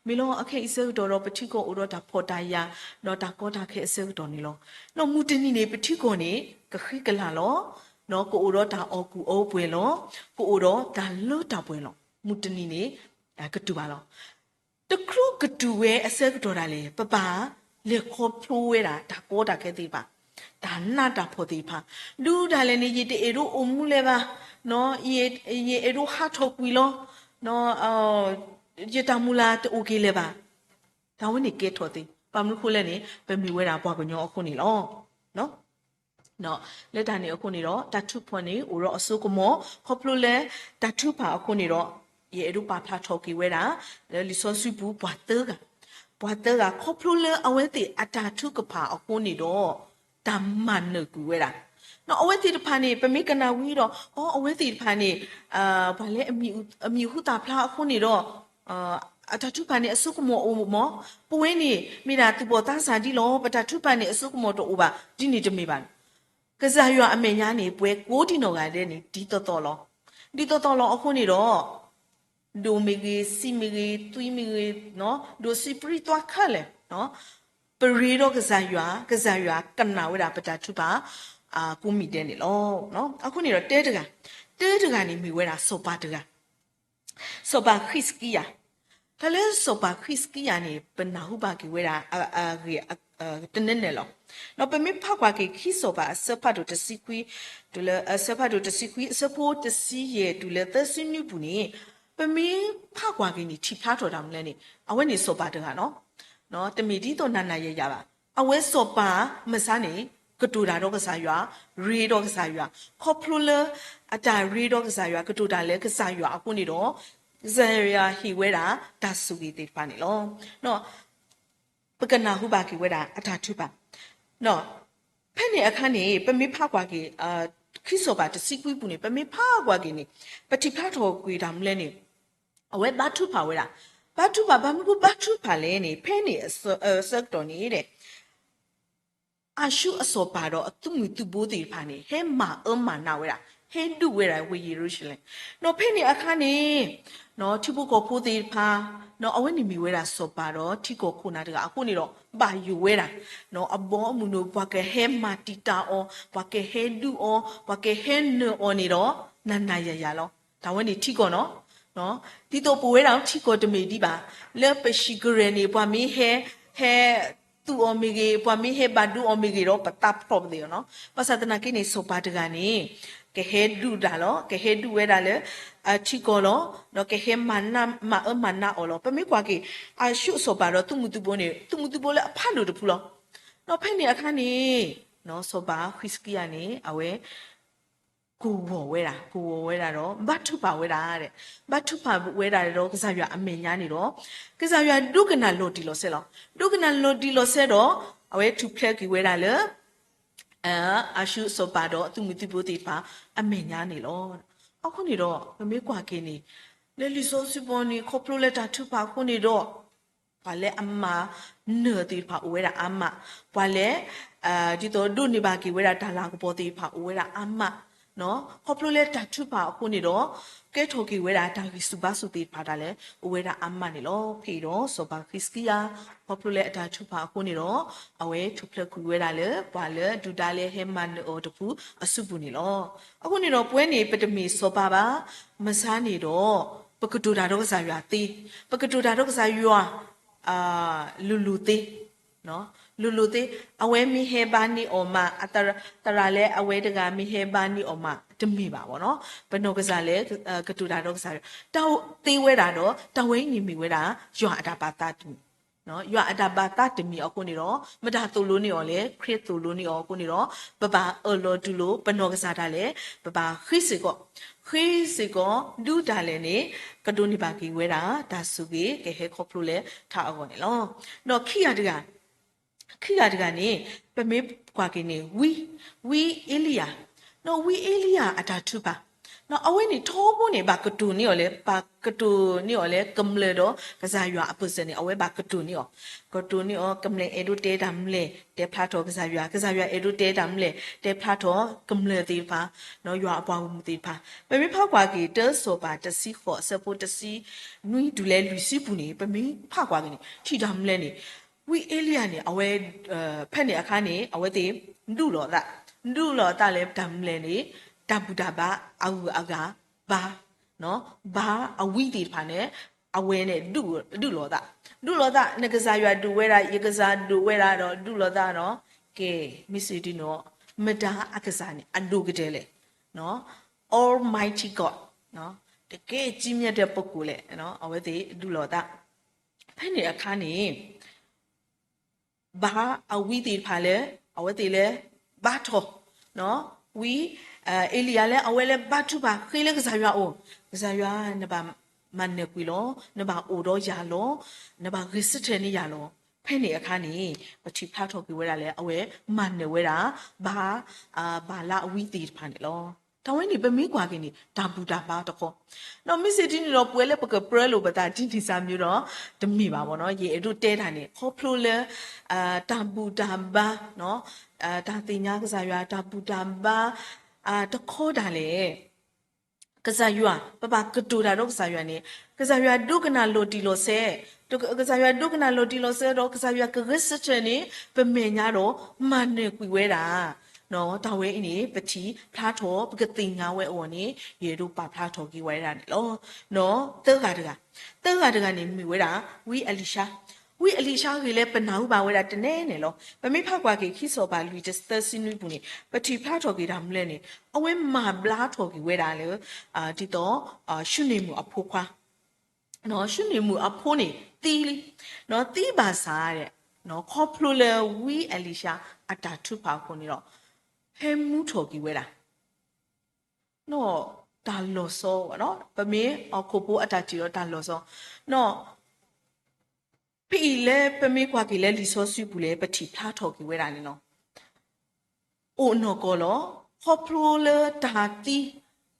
မ့ၢ်လီၤ အခဲအံၤအဆၢကတီၢ်ဒီး ပထံကီၢ်အိၣ်ဒီးတၢ်ဖှီၣ်တၢ်ယာ် ဒီးတၢ်ကီတၢ်ခဲအဆၢကတီၢ်န့ၣ်လီၤ. ဒီးမုၢ်တနံၤန့ၣ် ပထံကီၢ်န့ၣ် ကဃံကလၤလီၤ, ဒီးကအိၣ်ဒီးတၢ်အီၣ်ကူၣ်အီပှဲၤလီၤ, ကအိၣ်ဒီးတၢ်လၢတၢ်ပှဲၤလီၤ. မုၢ်တနံၤန့ၣ် ကတူၢ်ဘၣ်လီၤ. တချုးကတူၢ်ဝဲအဆၢကတီၢ်ဒၣ်လဲာ် ပဘၣ်လဲၤခီဖျိဝဲဒၣ် တၢ်ကီတၢ်ခဲသ့ၣ်တဖၣ်, တၢ်နးတၢ်ဖှီၣ်သ့ၣ်တဖၣ်, ဒုးဒၣ်လဲာ်န့ၣ် ယတအဲၣ်ဒိးအိၣ်မူလၢၤဘၣ်, ယအဲၣ်ဒိးဟးထီၣ်ကွံာ်လီၤ, ယတၢ်မုၢ်လၢ်တအိၣ်က့ၤလၢၤဘၣ်. တၢ်ဝဲန့ၣ်ကဲထီၣ်သ့, ဘၣ်မနုၤဃိလဲၣ်န့ၣ် ပမ့ၢ်ဝဲဒၣ်ပှၤကညီအဃိန့ၣ်လီၤ. လၢတၢ်န့ၣ်အဃိန့ၣ်ဒီး တၢ်ထုကဖၣ်န့ၣ် အိၣ်ဒီးအစိကမီၤ, ခီဖျိလၢတၢ်ထုကဖၣ်အဃိန့ၣ်ဒီး ယအဲၣ်ဒိးပာ်ဖျါထီၣ်က့ၤဝဲဒၣ် လၢလံာ်စီဆှံပူၤ ပှၤသၢဂၤ, ပှၤသၢဂၤ ခီဖျိလၢအဝဲသ့ၣ်အတၢ်ထုကဖၣ်အဃိန့ၣ်ဒီး တၢ်မၤနၢၤကွံာ်ဝဲဒၣ်, ဒီးအဝဲသ့ၣ်တဖၣ်န့ၣ် ပမ့ၢ်ကနၣ်ဝံၤဒီး အီ အဝဲသ့ၣ်တဖၣ်န့ၣ် ပှၤလၢအမံၤဟူသၣ်ဖျါအဃိန့ၣ်ဒီး အတၢ်ထုကဖၣ်န့ၣ် အစိကမီၤအိၣ်မး, ပဝဲန့ၣ် မ့ၢ်ဒၣ်သူၣ်ဘီၣ်သးစၢ်ဒ်လီၤ, ပတၢ်ထုကဖၣ်န့ၣ် အစိကမီၤတအိၣ်ဘၣ်, ဒ်န့ၣ်တမ့ၢ်ဘၣ်. ကစၢ်ယွၤအမဲာ်ညါန့ၣ် ပှဲၤကိးဒံနီၢ်ဂၤဒဲးန့ၣ် ဒ်သိးသိးလီၤ. ဒ်သိးသိးလီၤအဃိန့ၣ်ဒီး ဒိၣ်မ့ၢ်ဂ့ၤ, ဆံးမ့ၢ်ဂ့ၤ, သွံမ့ၢ်ဂ့ၤ, ဒိၣ်ဆံးပြံသွါခဲလၢာ်, ပရ့ဒီးကစၢ်ယွၤ, ကစၢ်ယွၤကနၣ်ဝဲဒၣ်ပတၢ်ထုကဖၣ် ကိးမံၤဒဲးန့ၣ်လီၤ. အဃိန့ၣ်ဒီးတဲတဂၤ, တဲတဂၤန့ၣ်မ့ၢ်ဝဲဒၣ်စီၤပၤတဂၤ စီၤပၤဃံးစကံယၤ, တၢ်လၢစီၤပၤဃံးစကံယၤန့ၣ် ပနၢ်ဟူဘၣ်က့ၤဝဲဒၣ် အဂ့ၢ်တနၢၤနၢၤလီၤ. ဒီးပမ့ၢ်ဖးကွၢ်က့ၤခံစီၤပၤအဆၢဖးဒိၣ်တဆံခွံ, တုၤလၢအဆၢဖးဒိၣ်တဆံခွံ အဆၢဖိတဆံယဲၢ်တုၤလၢသၢဆံနွံပူၤန့ၣ်, ပမ့ၢ်ဖးကွၢ်က့ၤန့ၣ် ထံၣ်ဖျါထီၣ်တၢ်မနုၤလဲၣ်န့ၣ် အဝဲန့ၣ်စီၤပၤတဂၤနီၤ, တမ့ၢ်ဒ်သိးနၤနၤယၤယၤဘၣ်. အဝဲစီၤပၤမုၢ်ဆါန့ၣ် ကတိၤတၢ်ဒီးကစၢ်ယွၤ, ရ့ဒီးကစၢ်ယွၤ, ခီဖျိလၢ အတၢ်ရ့ဒီးကစၢ်ယွၤ ကတိၤတၢ်လၢကစၢ်ယွၤအဃိန့ၣ်ဒီး ကစၢ်ယွၤဟ့ၣ်ဝဲဒၣ် တၢ်ဆိၣ်ဂ့ၤသ့ၣ်တဖၣ်န့ၣ်လီၤ. ပကနၢ်ဟူဘၣ်က့ၤဝဲဒၣ်အတၢ်ထုကဖၣ်, ဖဲန့ၣ်အခါန့ၣ် ပမ့ၢ်ဖးကွၢ်က့ၤ ခံစီၤပၤတဆံခွံပူၤန့ၣ် ပမ့ၢ်ဖးကွၢ်က့ၤန့ၣ် ပထံၣ်ဖျါထီၣ်ကွံာ်တၢ်မနုၤလဲၣ်န့ၣ် အဝဲဘါထုကဖၣ်ဝဲဒၣ်, ဘါထုကဖၣ် ဘၣ်မနုၤဃိဘါထုကဖၣ်လဲၣ်န့ၣ် ဖဲန့ၣ်အဆၢကတီၢ်န့ၣ် အၤၡူၢ်အစီၤပၤဒီးအသုးမုၢ်သုးဘိသ့ၣ်တဖၣ်န့ၣ် ဟဲမၤအၢမၤနးဝဲဒၣ်, ဟဲဒုးဝဲဒၣ်ဝ့ၢ်ယရူၤၡလ့ၣ်, ဒီးဖဲန့ၣ်အခါန့ၣ် ထံဖိကီၢ်ဖိသ့ၣ်တဖၣ် အဝဲန့ၣ်မ့ၢ်ဝဲဒၣ်စီၤပၤဒီးထံကီၢ်ခိၣ်နၢ်တဂၤအဃိန့ၣ်ဒီး ဘၣ်ယိၣ်ဝဲဒၣ်, အဘီအမုၢ်န့ၣ် ပှၤကဟဲမၤတံာ်တာ်အီၤ, ပှၤကဟဲဒုးအီၤ, ပှၤကဟဲနၢၤအီၤန့ၣ်ဒီး နၤနၤယၤယၤလီၤ. တၢ်ဝဲန့ၣ်ထံကီၢ်နီၤ ဒ်သိးပဝဲဒၣ်ထံကီၢ်တမ့ၢ်ဒံးဘၣ်, လၢပဟံၣ်ကရၢၢ်န့ၣ် ပှၤမ့ၢ်ဟဲ ဟဲသူၣ်အီၤမ့ၢ်ဂ့ၤ, ပှၤမ့ၢ်ဟဲဘၣ်ဒိအီၤမ့ၢ်ဂ့ၤဒီး ပသးဖျိးပသ့ၣ်လီၤနီၤ. ဘၣ်ဆၣ်သနာ်က့န့ၣ် စီၤပၤတဂၤန့ၣ် ကဟဲဒုးတၢ်လီၤ, ကဟဲဒုးဝဲဒၣ်လၢ ထံကီၢ်လီၤ, ဒီးကဟဲမၤအၢမၤနးအီၤလီၤ. ပမ့ၢ်ကွၢ်က့ၤ အၤၡူၢ်အစီၤပၤဒီးသုးမုၢ်သုးဘိန့ၣ် သုးမုၢ်သုးဘိလၢအဖးဒိၣ်တဖုလီၤ. ဒီးဖဲန့ၣ်အခါန့ၣ် စီၤပၤဃံးစကံယၤန့ၣ် အဝဲ ကဝီၤဝဲဒၣ်, ကဝီၤဝဲဒၣ်ဒီး ဘါထုကဖၣ်ဝဲဒၣ်, ဘါထုကဖၣ်ဝဲဒၣ်ဒီးကစၢ်ယွၤအမဲာ်ညါန့ၣ်ဒီး ကစၢ်ယွၤဒိကနၣ်လီၤတံၢ်လီၤဆဲးလီၤ. ဒိကနၣ်လီၤတံၢ်လီၤဆဲးဒီး အဝဲထူၣ်ဖျဲးက့ၤဝဲဒၣ်လၢ အၤၡူၢ်အစီၤပၤဒီးအသုးမုၢ်သုးဘိသ့ၣ်တဖၣ်အမဲာ်ညါန့ၣ်လီၤ. အဃိန့ၣ်ဒီး ပမ့ၢ်ကွၢ်က့ၤန့ၣ် လၢလံာ်စီဆှံပူၤန့ၣ် ခီဖျိလၢတၢ်ထုကဖၣ်အဃိန့ၣ်ဒီး ပှၤလၢအမၤနၢၤသ့ၣ်တဖၣ်အိၣ်ဝဲဒၣ်အါမး, ပှၤလၢ ဒ်သိးဒိးန့ၢ်ဘၣ်က့ၤဝဲဒၣ်တၢ်လၤကပီၤသ့ၣ်တဖၣ်အိၣ်ဝဲဒၣ်အါမး, ခီဖျိလၢတၢ်ထုကဖၣ်အဃိန့ၣ်ဒီး ကဲထီၣ်က့ၤဝဲဒၣ်တၢ်ဂံၢ်ဆူၣ်ဘါဆူၣ်သ့ၣ်တဖၣ်ဒၣ်လဲာ် အိၣ်ဝဲဒၣ်အါမးန့ၣ်လီၤ. ဖဲအံၤဒီးစီၤပၤဃံးစကံယၤ ခီဖျိလၢအတၢ်ထုကဖၣ်အဃိန့ၣ်ဒီး အဝဲထူၣ်ဖျဲးကွံာ်ဝဲဒၣ်လၢ ပှၤလၢဒုၣ်ဒါလၢဟဲမၤနၢၤအီၤတဖုအစုပူၤန့ၣ်လီၤ. အဃိန့ၣ်ဒီး ပဝဲန့ၣ် ပတမ့ၢ်စီၤပၤဘၣ်, မုၢ်ဆါန့ၣ်ဒီး ပကတိၤတၢ်ဒီးကစၢ်ယွၤသ့, ပကတိၤတၢ်ဒီးကစၢ်ယွၤ လိၤလိၤသ့, လိၤလိၤသ့, အဝဲမ့ၢ်ဟဲဘါန့ၢ်အီၤမး, သရၣ်လၢအဝဲတဂၤမ့ၢ်ဟဲဘါန့ၢ်အီၤမး တမ့ၢ်ဘၣ်ဘၣ်နီၤ. ပနီၢ်ကစၢ်လၢ ကတိၤတၢ်ဒီးကစၢ်ယွၤ တၢ်သ့ဝဲဒၣ်ဒီး တၢ်ဝဲအံၤန့ၣ်မ့ၢ်ဝဲဒၣ် ယွၤအတၢ်ပာ်သးတမံၤ ယွၤအတၢ်ဘၣ်သးတမံၤအဃိန့ၣ်ဒီး မတၤသိၣ်လိန့ၢ်အီၤလဲၣ်, ခရံာ်သိၣ်လိန့ၢ်အီၤအဃိန့ၣ်ဒီး ပဘၣ်အၢၣ်လီၤတူၢ်လိာ်ပနီၢ်ကစၢ်ဒၣ်လဲာ်, ပဘၣ်ဃ့စ့ၢ်ကီး, ဃ့စ့ၢ်ကီး ဒုးတၢ်လဲာ်န့ၣ် ကဒိးန့ၢ်ဘၣ်က့ၤဝဲဒၣ် တၢ်ဆိၣ်ဂ့ၤကဟဲခီဖျိလၢထးအဂီၢ်န့ၣ်လီၤ. ဒီးခံဂၤတဂၤ ခံဂၤတဂၤန့ၣ် ပမ့ၢ်ကွၢ်က့ၤန့ၣ် ဝံ, ဝံအ့လံယၤ, ဒီးဝံအ့လံယၤအတၢ်ထုကဖၣ်, ဒီးအဝဲန့ၣ်ထီဘိန့ၣ် ဘၣ်ကတိၤန့ၢ်အီၤလၢ, ဘၣ်ကတိၤန့ၢ်အီၤလၢကမျၢၢ်ဒီးကစၢ်ယွၤအပၢၢ်စၢၤန့ၣ် အဝဲဘၣ်ကတိၤန့ၢ်အီၤ, ကတိၤန့ၢ်အီၤ ကမျၢၢ်အဲၣ်ဒိးတဲတၢ်မနုၤလဲၣ် တဲဖျါထီၣ်ကစၢ်ယွၤ, ကစၢ်ယွၤအဲၣ်ဒိးတဲတၢ်မနုၤလဲၣ် တဲဖျါထီၣ်ကမျၢၢ်သ့ၣ်တဖၣ်, ယွၤအပှၤဂီၢ်မုၢ်သ့ၣ်တဖၣ်. ပမ့ၢ်ဖးကွၢ်က့ၤ တၢစီၤပၤတဆံဃိး အဆၢဖိတဆံနွံတုၤလၢလွံၢ်ဆံပူၤန့ၣ် ပမ့ၢ်ဖးကွၢ်က့ၤန့ၣ် ထံၣ်တၢ်မနုၤလဲၣ်န့ၣ် ဝံအ့လံယၤန့ၣ် အဝဲ ဖဲန့ၣ်အခါန့ၣ် အဝဲသ့ၣ် ဒုးလိာ်သး, ဒုးလိာ်သးလၢတၢ်မနုၤလဲၣ်န့ၣ် တၢ်ဘူၣ်တၢ်ဘါအဂုၤအဂၤဘါ, ဘါအဝံသ့ၣ်တဖၣ်န့ၣ် အဝဲန့ၣ် ဒုးလိာ်သး, ဒုးလိာ်သး နကစၢ်ယွၤဒုးဝဲဒၣ် ယကစၢ်ဒုးဝဲဒၣ်ဒီး ဒုးလိာ်သးဒီး ကဲ မ့ၢ်စံးဒ်န့ၣ် မတၤအကစၢ်န့ၣ် အဒိၣ်ကတၢၢ်လဲၣ် Almighty God တက့ၢ် ကြီးမြတ်တဲ့ပုဂ္ဂိုလ် လဲၣ်, အဝဲသ့ၣ်ဒုးလိာ်သး. ဖဲန့ၣ်အခါန့ၣ် ဘါအဝံသ့ၣ်တဖၣ်လၢ အဝဲသ့ၣ်လၢ ဘါထီၣ် ဝံအ့လံယၤလၢ အဝဲလၢဘါထုကဖၣ်ဃ့လၢကစၢ်ယွၤအအိၣ်, ကစၢ်ယွၤ နဘၣ်မၤနၢၤကွံာ်လီၤ, နဘၣ်အိၣ်ဒီးယၤလီၤ, နဘၣ်ဂ့ၤဆၢထၢၣ်န့ၢ်ယၤလီၤ. ဖဲန့ၣ်အခါန့ၣ် ပထံၣ်ဖျါထီၣ်က့ၤဝဲဒၣ်လၢ အဝဲမၤနၢၤဝဲဒၣ် ဘါ, ဘၤလအဝံသ့ၣ်တဖၣ်န့ၣ်လီၤ. တၢ်ဝဲန့ၣ် ပမ့ၢ်ကွၢ်က့ၤန့ၣ် တၢ်ဘူၣ်တၢ်ဘါတခီ, ဒီးမ့ၢ်စံးဒ်န့ၣ်ဒီး ပဝဲလၢပကပြၢလိာ်ပသးဒ်န့ၣ်စၢ်မ့ၢ်ဒီး တမ့ၢ်ဘၣ်ဘၣ်နီၤ. ယအဲၣ်ဒိးတဲတၢ်န့ၣ် ခီဖျိလၢ တၢ်ဘူၣ်တၢ်ဘါ တၢ်သ့ၣ်ညါကစၢ်ယွၤ တၢ်ဘူၣ်တၢ်ဘါ တခီဒၣ်လဲာ် ကစၢ်ယွၤ ပဘၣ်ကတိၤတၢ်ဒီးကစၢ်ယွၤန့ၣ် ကစၢ်ယွၤဒိကနၣ်လီၤတံၢ်လီၤဆဲး, ကစၢ်ယွၤဒိကနၣ်လီၤတံၢ်လီၤဆဲးဒီး ကစၢ်ယွၤကဂ့ၤဆၢထၢၣ်န့ၢ် ပမဲာ်ညါဒီး မၤနၢၤကွံာ်ဝဲဒၣ် တၢ်ဝဲအံၤန့ၣ် ပထံၣ်ဖျါထီၣ် ပကသ့ၣ်ညါဝဲအဂီၢ်န့ၣ် ယအဲၣ်ဒိးပာ်ဖျါထီၣ်က့ၤဝဲဒၣ်န့ၣ်လီၤ. သၢဂၤတဂၤ, သၢဂၤတဂၤန့ၣ်မ့ၢ်ဝဲဒၣ် ဝံအလံၤၡါ, ဝံအလံၤၡါဂ့ၢ်လၢပနၢ်ဟူဘၣ်ဝဲဒၣ်တနဲၣ်နဲၣ်လီၤ. ပမ့ၢ်ဖးကွၢ်က့ၤ ခံစီၤပၤလွံၢ်တဆံနွံပူၤန့ၣ် ပထံၣ်ဖျါထီၣ်က့ၤတၢ်မနုၤလဲၣ်န့ၣ် အဝဲမၤဘျါထီၣ်က့ၤဝဲဒၣ်လၢ ဒ်သိး ၡူန့ၣ်မုၣ်အဖိခွါ ၡူန့ၣ်မုၣ်အဖိန့ၣ်သံလံ, သံဘၣ်ဆၣ် ခီဖျိလၢဝံအလံၤၡါအတၢ်ထုကဖၣ်အဃိန့ၣ်ဒီး ဟဲမူထီၣ်က့ၤဝဲဒၣ် တၢ်လီၤဆီ, ပမ့ၢ်ဟီၣ်ခိၣ်ဖိအတၢ်ထံၣ်ဒီးတၢ်လီၤဆီ, ဖဲအံၤလၢပမ့ၢ်ကွၢ်က့ၤလၢလံာ်စီဆှံပူၤလဲၣ် ပထံၣ်ဖျါထီၣ်က့ၤဝဲဒၣ်န့ၣ်လီၤ. အိၣ်နီၢ်ကီၢ်လီၤ. ခီဖျိလၢတၢ်သံ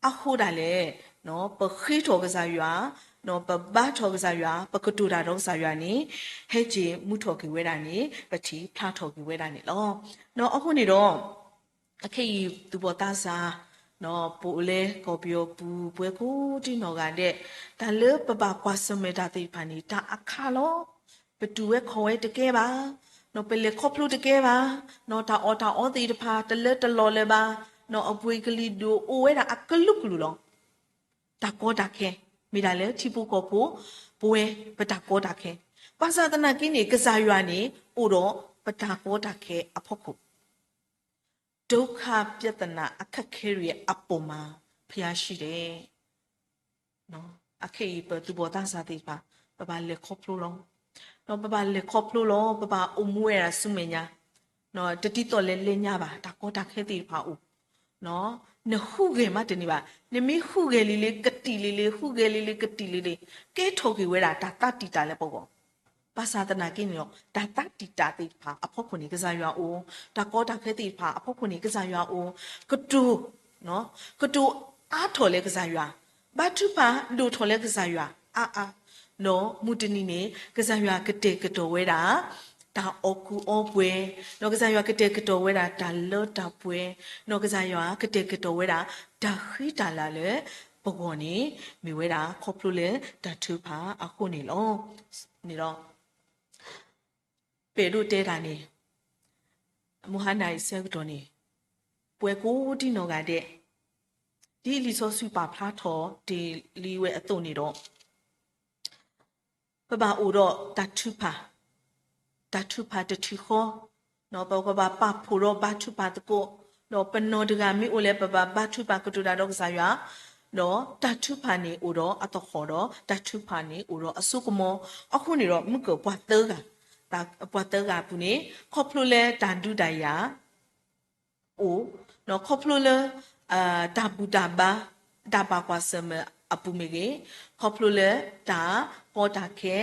အဃိဒၣ်လဲာ် ပဃ့ထီၣ်ကစၢ်ယွၤ, ပဘါထီၣ်ကစၢ်ယွၤ, ပကတိၤတၢ်ဒီးကစၢ်ယွၤန့ၣ် ဟဲက့ၤမူထီၣ်က့ၤဝဲဒၣ်န့ၣ် ပထံၣ်ဖျါထီၣ်က့ၤဝဲဒၣ်န့ၣ်လီၤ. အဃိန့ၣ်ဒီး အခဲအံၤသူၣ်ဘီၣ်သးစၢ် ပအိၣ်လၢကီၢ်ပယီၤပူၤ ပှၤကိးဒံနီၢ်ဂၤဒဲး, တၢ်လၢပဘၣ်ကွၢ်ဆၢၣ်မဲာ်တၢ်သ့ၣ်တဖၣ်န့ၣ် တၢ်အခါလီၤ. ပတူၢ်ဝဲခီၣ်ဝဲတကဲဘၣ်, ပလဲၤခီဖျိတကဲဘၣ်, တၢ်အီၣ်တၢ်အီသ့ၣ်တဖၣ် တလၢတလီၢ်လၢၤဘၣ်, အပှ့ၤကလံၤဒိၣ်အိၣ်ဝဲဒၣ်အကလုာ်ကလုာ်လီၤ. တၢ်ကီတၢ်ခဲ မ့ၢ်ဒၣ်လၢထံဖိကီၢ်ဖိ ပဝဲပတၢ်ကီတၢ်ခဲ, ဘၣ်ဆၣ်သနာ်က့န့ၣ် ကစၢ်ယွၤန့ၣ် အိၣ်ဒီးပတၢ်ကီတၢ်ခဲအဖီခိၣ် ဒုက္ခပြဿနာအခက်အခဲတွေအပေါ်မှာ ဘုရားရှိတယ်. အခဲအံၤပသူၣ်ဘီၣ်သးစၢ်သ့ၣ်တဖၣ် ပဘၣ်လဲၤခီဖျိလီၤ. ပဘၣ်လဲၤခီဖျိလီၤ. ပဘၣ်အိၣ်မူဝဲဒၣ်ဆူမဲာ်ညါ, တဒ်သိးလၢလၢညါဘၣ် တၢ်ကီတၢ်ခဲသ့ၣ်တဖၣ်အိၣ်, နဟူးဂဲၤမးတန့ၢ်ဘၣ်. နမ့ၢ်ဟူးဂဲၤလံလံ ကတံာ်လံလံ ဟူးဂဲၤလံလံ ကတံာ်လံလံ ကဲထီၣ်က့ၤဝဲဒၣ်တၢ်သးတံာ်တာ်လၢပဂီၢ် ဘၣ်ဆၣ်သနာ်က့န့ၣ်ဒီး တၢ်သးတံာ်တာ်သ့ၣ်တဖၣ်အဖီခိၣ်န့ၣ် ကစၢ်ယွၤအိၣ်, တၢ်ကီတၢ်ခဲသ့ၣ်တဖၣ်အဖီခိၣ်န့ၣ် ကစၢ်ယွၤအိၣ်, ကတိၤ, ကတိၤအါထီၣ်လၢကစၢ်ယွၤ, ဘါထုကဖၣ်ဒိၣ်ထီၣ်လၢကစၢ်ယွၤအါအါ, ဒီးမုၢ်တနံၤန့ၣ် ကစၢ်ယွၤကတဲာ်ကတီၤဝဲဒၣ် တၢ်အီၣ်ကူအီပှဲၤ, ဒီးကစၢ်ယွၤကတဲာ်ကတီၤဝဲဒၣ်တၢ်လၢတၢ်ပှဲၤ, ဒီးကစၢ်ယွၤကတဲာ်ကတီၤဝဲဒၣ် တၢ်ဃံတၢ်လၤလၢပဂီၢ်န့ၣ် မ့ၢ်ဝဲဒၣ်ခီဖျိလၢတၢ်ထုကဖၣ်အဃိန့ၣ်လီၤ. န့ၣ်ဒီး ပအဲၣ်ဒိးတဲတၢ်န့ၣ် မုၢ်ဟါနၤအံၤဆၢကတီၢ်န့ၣ် ပှၤကိးဒံနီၢ်ဂၤဒဲး ဒ်လံာ်စီဆှံပာ်ဖျါထီၣ်တ့ၢ်လံဝဲအသိးန့ၣ်ဒီး ပဘၣ်အိၣ်ဒီးတၢ်ထုကဖၣ်, တၢ်ထုကဖၣ်တထံၣ်ဃီ, ဒီးပကဘၣ်ပာ်ဖှိၣ်ဒီးဘါထုကဖၣ်သကိး, ဒီးပနီၢ်တဂၤမ့ၢ်အိၣ်လၢပဘၣ်ဘါထုကဖၣ်ကတိၤတၢ်ဒီးကစၢ်ယွၤ, ဒီးတၢ်ထုကဖၣ်န့ၣ်အိၣ်ဒီးအသဟီၣ်ဒီး တၢ်ထုကဖၣ်န့ၣ်အိၣ်ဒီးအစိကမီၤ, အဃိန့ၣ်ဒီး မုၢ်ကၢၢ်ပှၤသၢဂၤ ပှၤသၢဂၤအပူၤန့ၣ် ခီဖျိလၢတၢ်ဒုးတၢ်ယၤ အိၣ်, ဒီးခီဖျိလၢ တၢ်ဘူၣ်တၢ်ဘါ တၢ်ဘၣ်ကွၢ်ဆၢၣ်မဲာ်အပူၤမ့ၢ်ဂ့ၤ, ခီဖျိလၢတၢ်ကီတၢ်ခဲ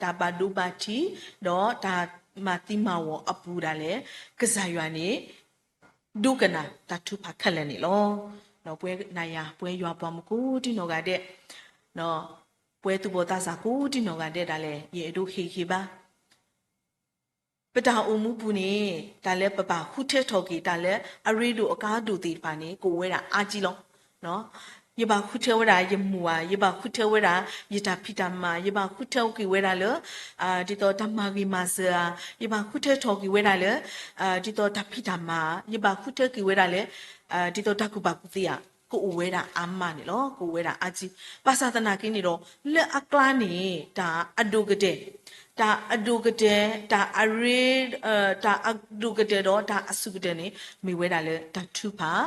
တၢ်ဘၣ်ဒိဘၣ်ထံး ဒီးတၢ်မၤသံမၤဝီၤအပူၤဒၣ်လဲာ် ကစၢ်ယွၤန့ၣ် ဒိကနၣ်တၢ်ထုကဖၣ်ခဲလၢာ်န့ၣ်လီၤ. ပဝဲနၤယၤ ပဝဲယွၤပှၤမုၣ်ကိးဒံနီၢ်ဂၤဒဲး, ပဝဲသူၣ်ဘီၣ်သးစၢ်ကိးဒံနီၢ်ဂၤဒဲးဒၣ်လဲာ် ယအဲၣ်ဒိးဟ့ၣ်ဂံၢ်ဘါ ပတၢ်အိၣ်မူပူၤန့ၣ် တၢ်လၢပဘၣ်ဃုထၢထီၣ်က့ၤ တၢ်လၢအရ့ဒိၣ်အကါဒိၣ်သ့ၣ်တဖၣ်န့ၣ် ကအိၣ်ဝဲဒၣ်အါကံလီၤ. ယဘၣ်ဃုထၢဝဲဒၣ်ယမိၢ်ဧါ, ယဘၣ်ဃုထၢဝဲဒၣ် ယတၢ်ဖံးတၢ်မၤ, ယဘၣ်ဃုထၢက့ၤဝဲဒၣ်လၢ ဒ်သိးတၢ်မၤဂ့ၤမၤစၢၤဧါ, ယဘၣ်ဃုထၢထီၣ်က့ၤဝဲဒၣ်လၢ ဒ်သိးတၢ်ဖံးတၢ်မၤဧါ, ယဘၣ်ဃုထၢက့ၤဝဲဒၣ်လၢ ဒ်သိးတၢ်ကူၣ်ဘၣ်ကူၣ်သ့ဧါ, ကအိၣ်ဝဲဒၣ်အါမးန့ၣ်လီၤ. ကအိၣ်ဝဲဒၣ်အါကံ, ဘၣ်ဆၣ်သနာ်က့န့ၣ်ဒီး လၢအကျါန့ၣ် တၢ်အဒိၣ်ကတၢၢ်, တၢ်အဒိၣ်ကတၢၢ်, တၢ်အရ့, တၢ်အဒိၣ်ကတၢၢ်ဒီးတၢ်အဆူၣ်ကတၢၢ်န့ၣ် မ့ၢ်ဝဲဒၣ်လၢတၢ်ထုကဖၣ်,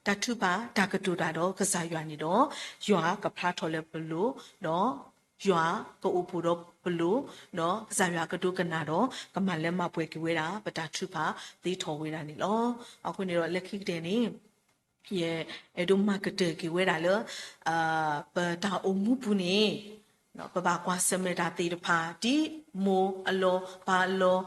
တၢ်ထုကဖၣ် တၢ်ကတိၤတၢ်ဒီးကစၢ်ယွၤန့ၣ်ဒီး ယွၤကဖျါထီၣ်လၢပလိၤ, ဒီးယွၤကအိၣ်ဖှိၣ်ဒီးပလိၤ, ဒီးကစၢ်ယွၤကဒိကနၣ်ဒီး ကမၤလၢမၤပှဲၤက့ၤဝဲဒၣ် ပတၢ်ထုကဖၣ်သ့ထီၣ်ဝဲဒၣ်န့ၣ်လီၤ. အဃိန့ၣ်ဒီး လၢခံကတၢၢ်န့ၣ် ယအဲၣ်ဒိးမၤကတၢၢ်က့ၤဝဲဒၣ်လၢ ပတၢ်အိၣ်မူပူၤန့ၣ် ပဘၣ်ကွၢ်ဆၢၣ်မဲာ်တၢ်သ့ၣ်တဖၣ် ဒ်မိၢ်အလီၢ်ပၢ်အလီၢ်,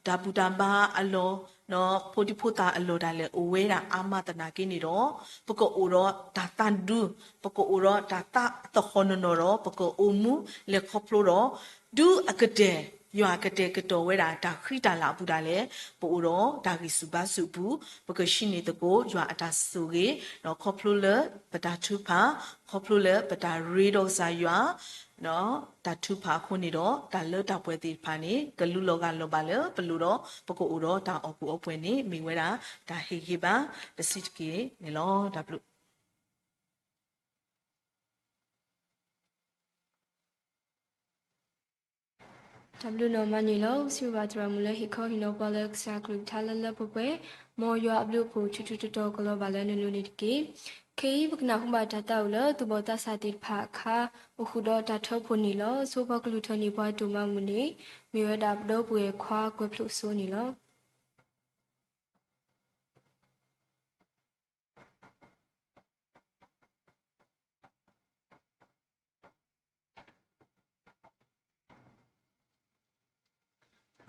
တၢ်ဘူၣ်တၢ်ဘါအလီၢ်, ဒီးဖိဒံဖိသၣ်အလီၢ်ဒၣ်လဲာ် အိၣ်ဝဲဒၣ်အါမးသနာ်က့န့ၣ်ဒီး ပကအိၣ်ဒီးတၢ်သးဒူ, ပကအိၣ်ဒီးတၢ်သးသဟီၣ်နီၢ်နီၢ်ဒီး ပကအိၣ်မူလဲၤခီဖျိဒီး ဒူအကတၢၢ် ယွၤအကတဲာ်ကတီၤဝဲဒၣ်တၢ်ဃံတၢ်လၤအပူၤဒၣ်လဲာ် ပအိၣ်ဒီးတၢ်ဂံၢ်ဆူၣ်ဘါဆူၣ်အပူၤ, ပကဟံးန့ၢ်သကိးယွၤအတၢ်ဆိၣ်ဂ့ၤ, ဒီးခီဖျိလၢပတၢ်ထုကဖၣ်, ခီဖျိလၢပတၢ်ရ့ဒီးကစၢ်ယွၤ ဒီးတၢ်ထုကဖၣ်အဃိန့ၣ်ဒီး တၢ်လၢတၢ်ပှဲၤသ့ၣ်တဖၣ်န့ၣ် ကလူလီၤဂာ်လီၤဘၣ်လၢပလိၤဒီး ပကအိၣ်ဒီးတၢ်အီၣ်ကူအီပှဲၤန့ၣ် မ့ၢ်ဝဲဒၣ်တၢ်ဟ့ၣ်ဂံၢ်ဘါတဆံးတက့ၢ်န့ၣ်လီၤ. တၢ်ဘျုး တၢ်ဘျုးနီၢ်မးန့ၣ်လီၤ. စံးဘျုးဘၣ်သရၣ်မုၣ်လၢဟ့ၣ်ခီဟ့ၣ်နီၤပှၤလၢကစၢ်ကလုၢ်ကထါလၢလၢပှဲၤပှဲၤ, မ်ယွၤအဘျုးအဖှိၣ်ဆူၣ်ဆူၣ်တီၤတီၤကလီၤဘၣ်လၢနလိၤန့ၣ်တက့ၢ်. ခဲအံၤပကနၢ်ဟူဘၣ်တၢ်သးဝံၣ်လၢသူၣ်ဘီၣ်သးစၢ်သ့ၣ်တဖၣ်အခါ အိၣ်ဃုာ်ဒီးတၢ်ထၢဖှိၣ်န့ၣ်လီၤ. ဆိပှၤကလုၢ်ထီၣ်န့ၢ်ပှၤဒိၣ်မးမုၢ်န့ၣ် မ့ၢ်ဝဲဒၣ်ပဒီပုၢ်ဝဲၢ်ခွါကွဲၤဖျိၣ်စိန့ၣ်လီၤ.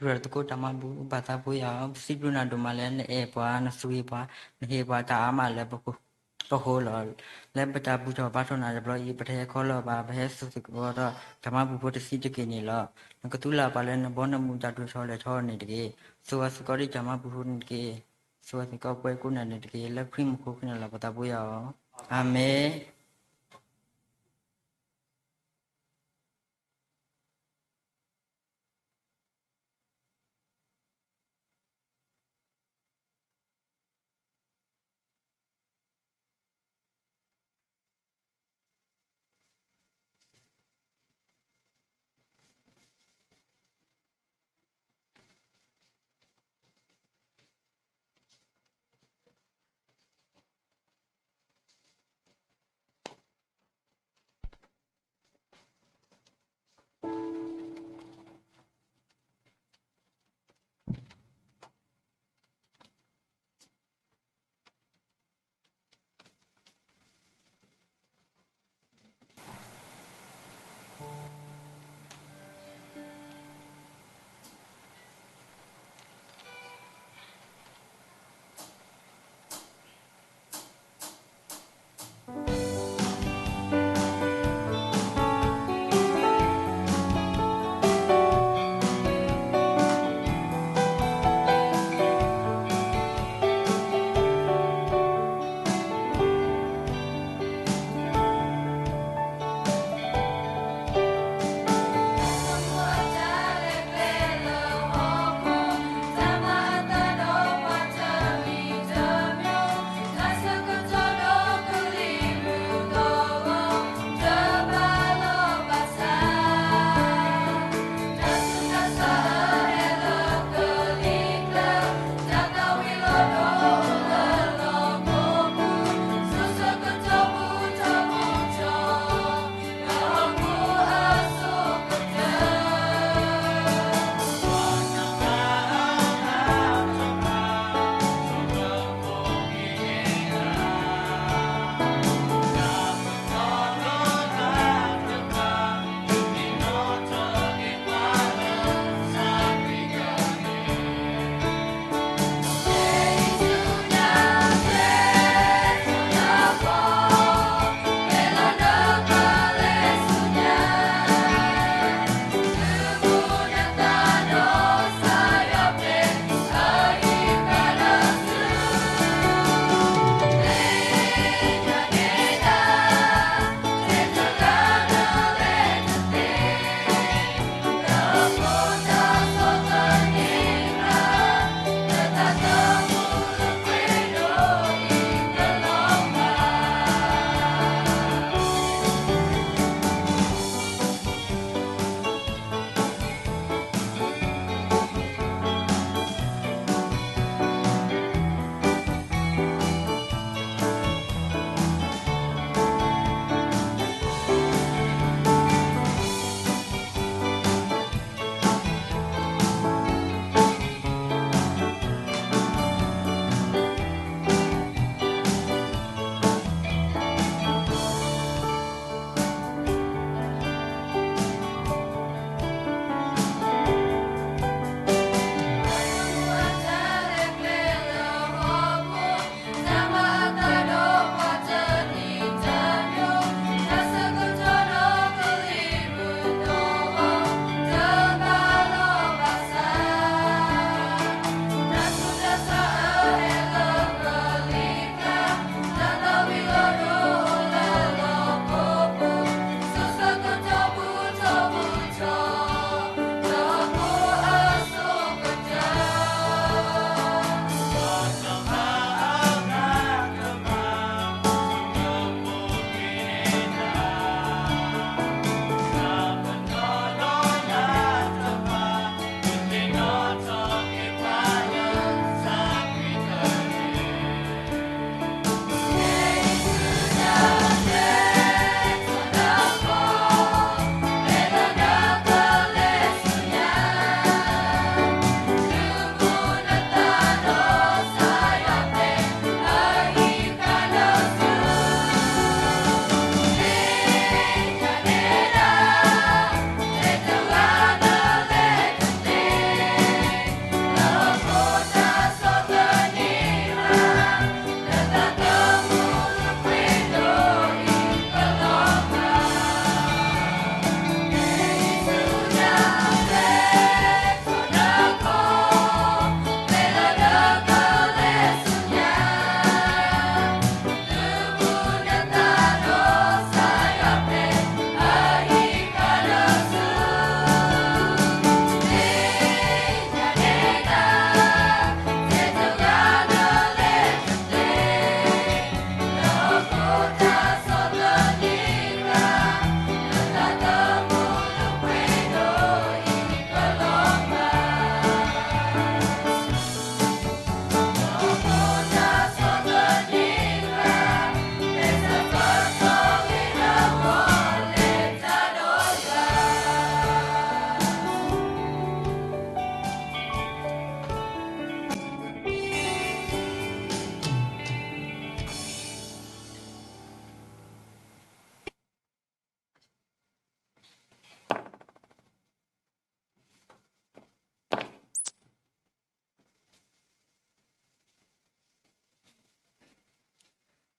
ပှၤသကိးတၢ်မၤဘူၣ် ဘၣ်သးဖိယၤဧၢ, ပစံးဘျုးနၤဒိၣ်မးလၢနအဲၣ်ပှၤ နဆိၣ်ဂ့ၤပှၤ နဟ့ၣ်ပှၤတၢ်အါမးလၢပဃိလီၤ. လၢပတၢ်ဘူၣ်ထီၣ်ဘါထီၣ်နၤတဘျီအံၤ ပတဟဲခီလီၤဘၣ်, ပဟဲစိာ်သကိးဒီးတၢ်မၤဘူၣ်ဖိတဆံးတက့ၢ်န့ၣ်လီၤ. နကသူၣ်လၢ်ပှၤလၢနဘီနမုၢ်တၢ်ဒိၣ်ထီၣ်လဲၢ်ထီၣ်န့ၣ်တက့ၢ်. ဆိၣ်ဂ့ၤစ့ၢ်ကီးဒ်တၢ်မၤဘူၣ်ဖိန့ၣ်တက့ၢ်. ဆိၣ်ဂ့ၤစ့ၢ်ကီးပှၤကိးဂၤဒဲးန့ၣ်တက့ၢ်. လၢခရံာ်မူခိၣ်ဃ့နၤလီၤ ပသးဖိယၤဧၢ, အၤမ့ၣ်.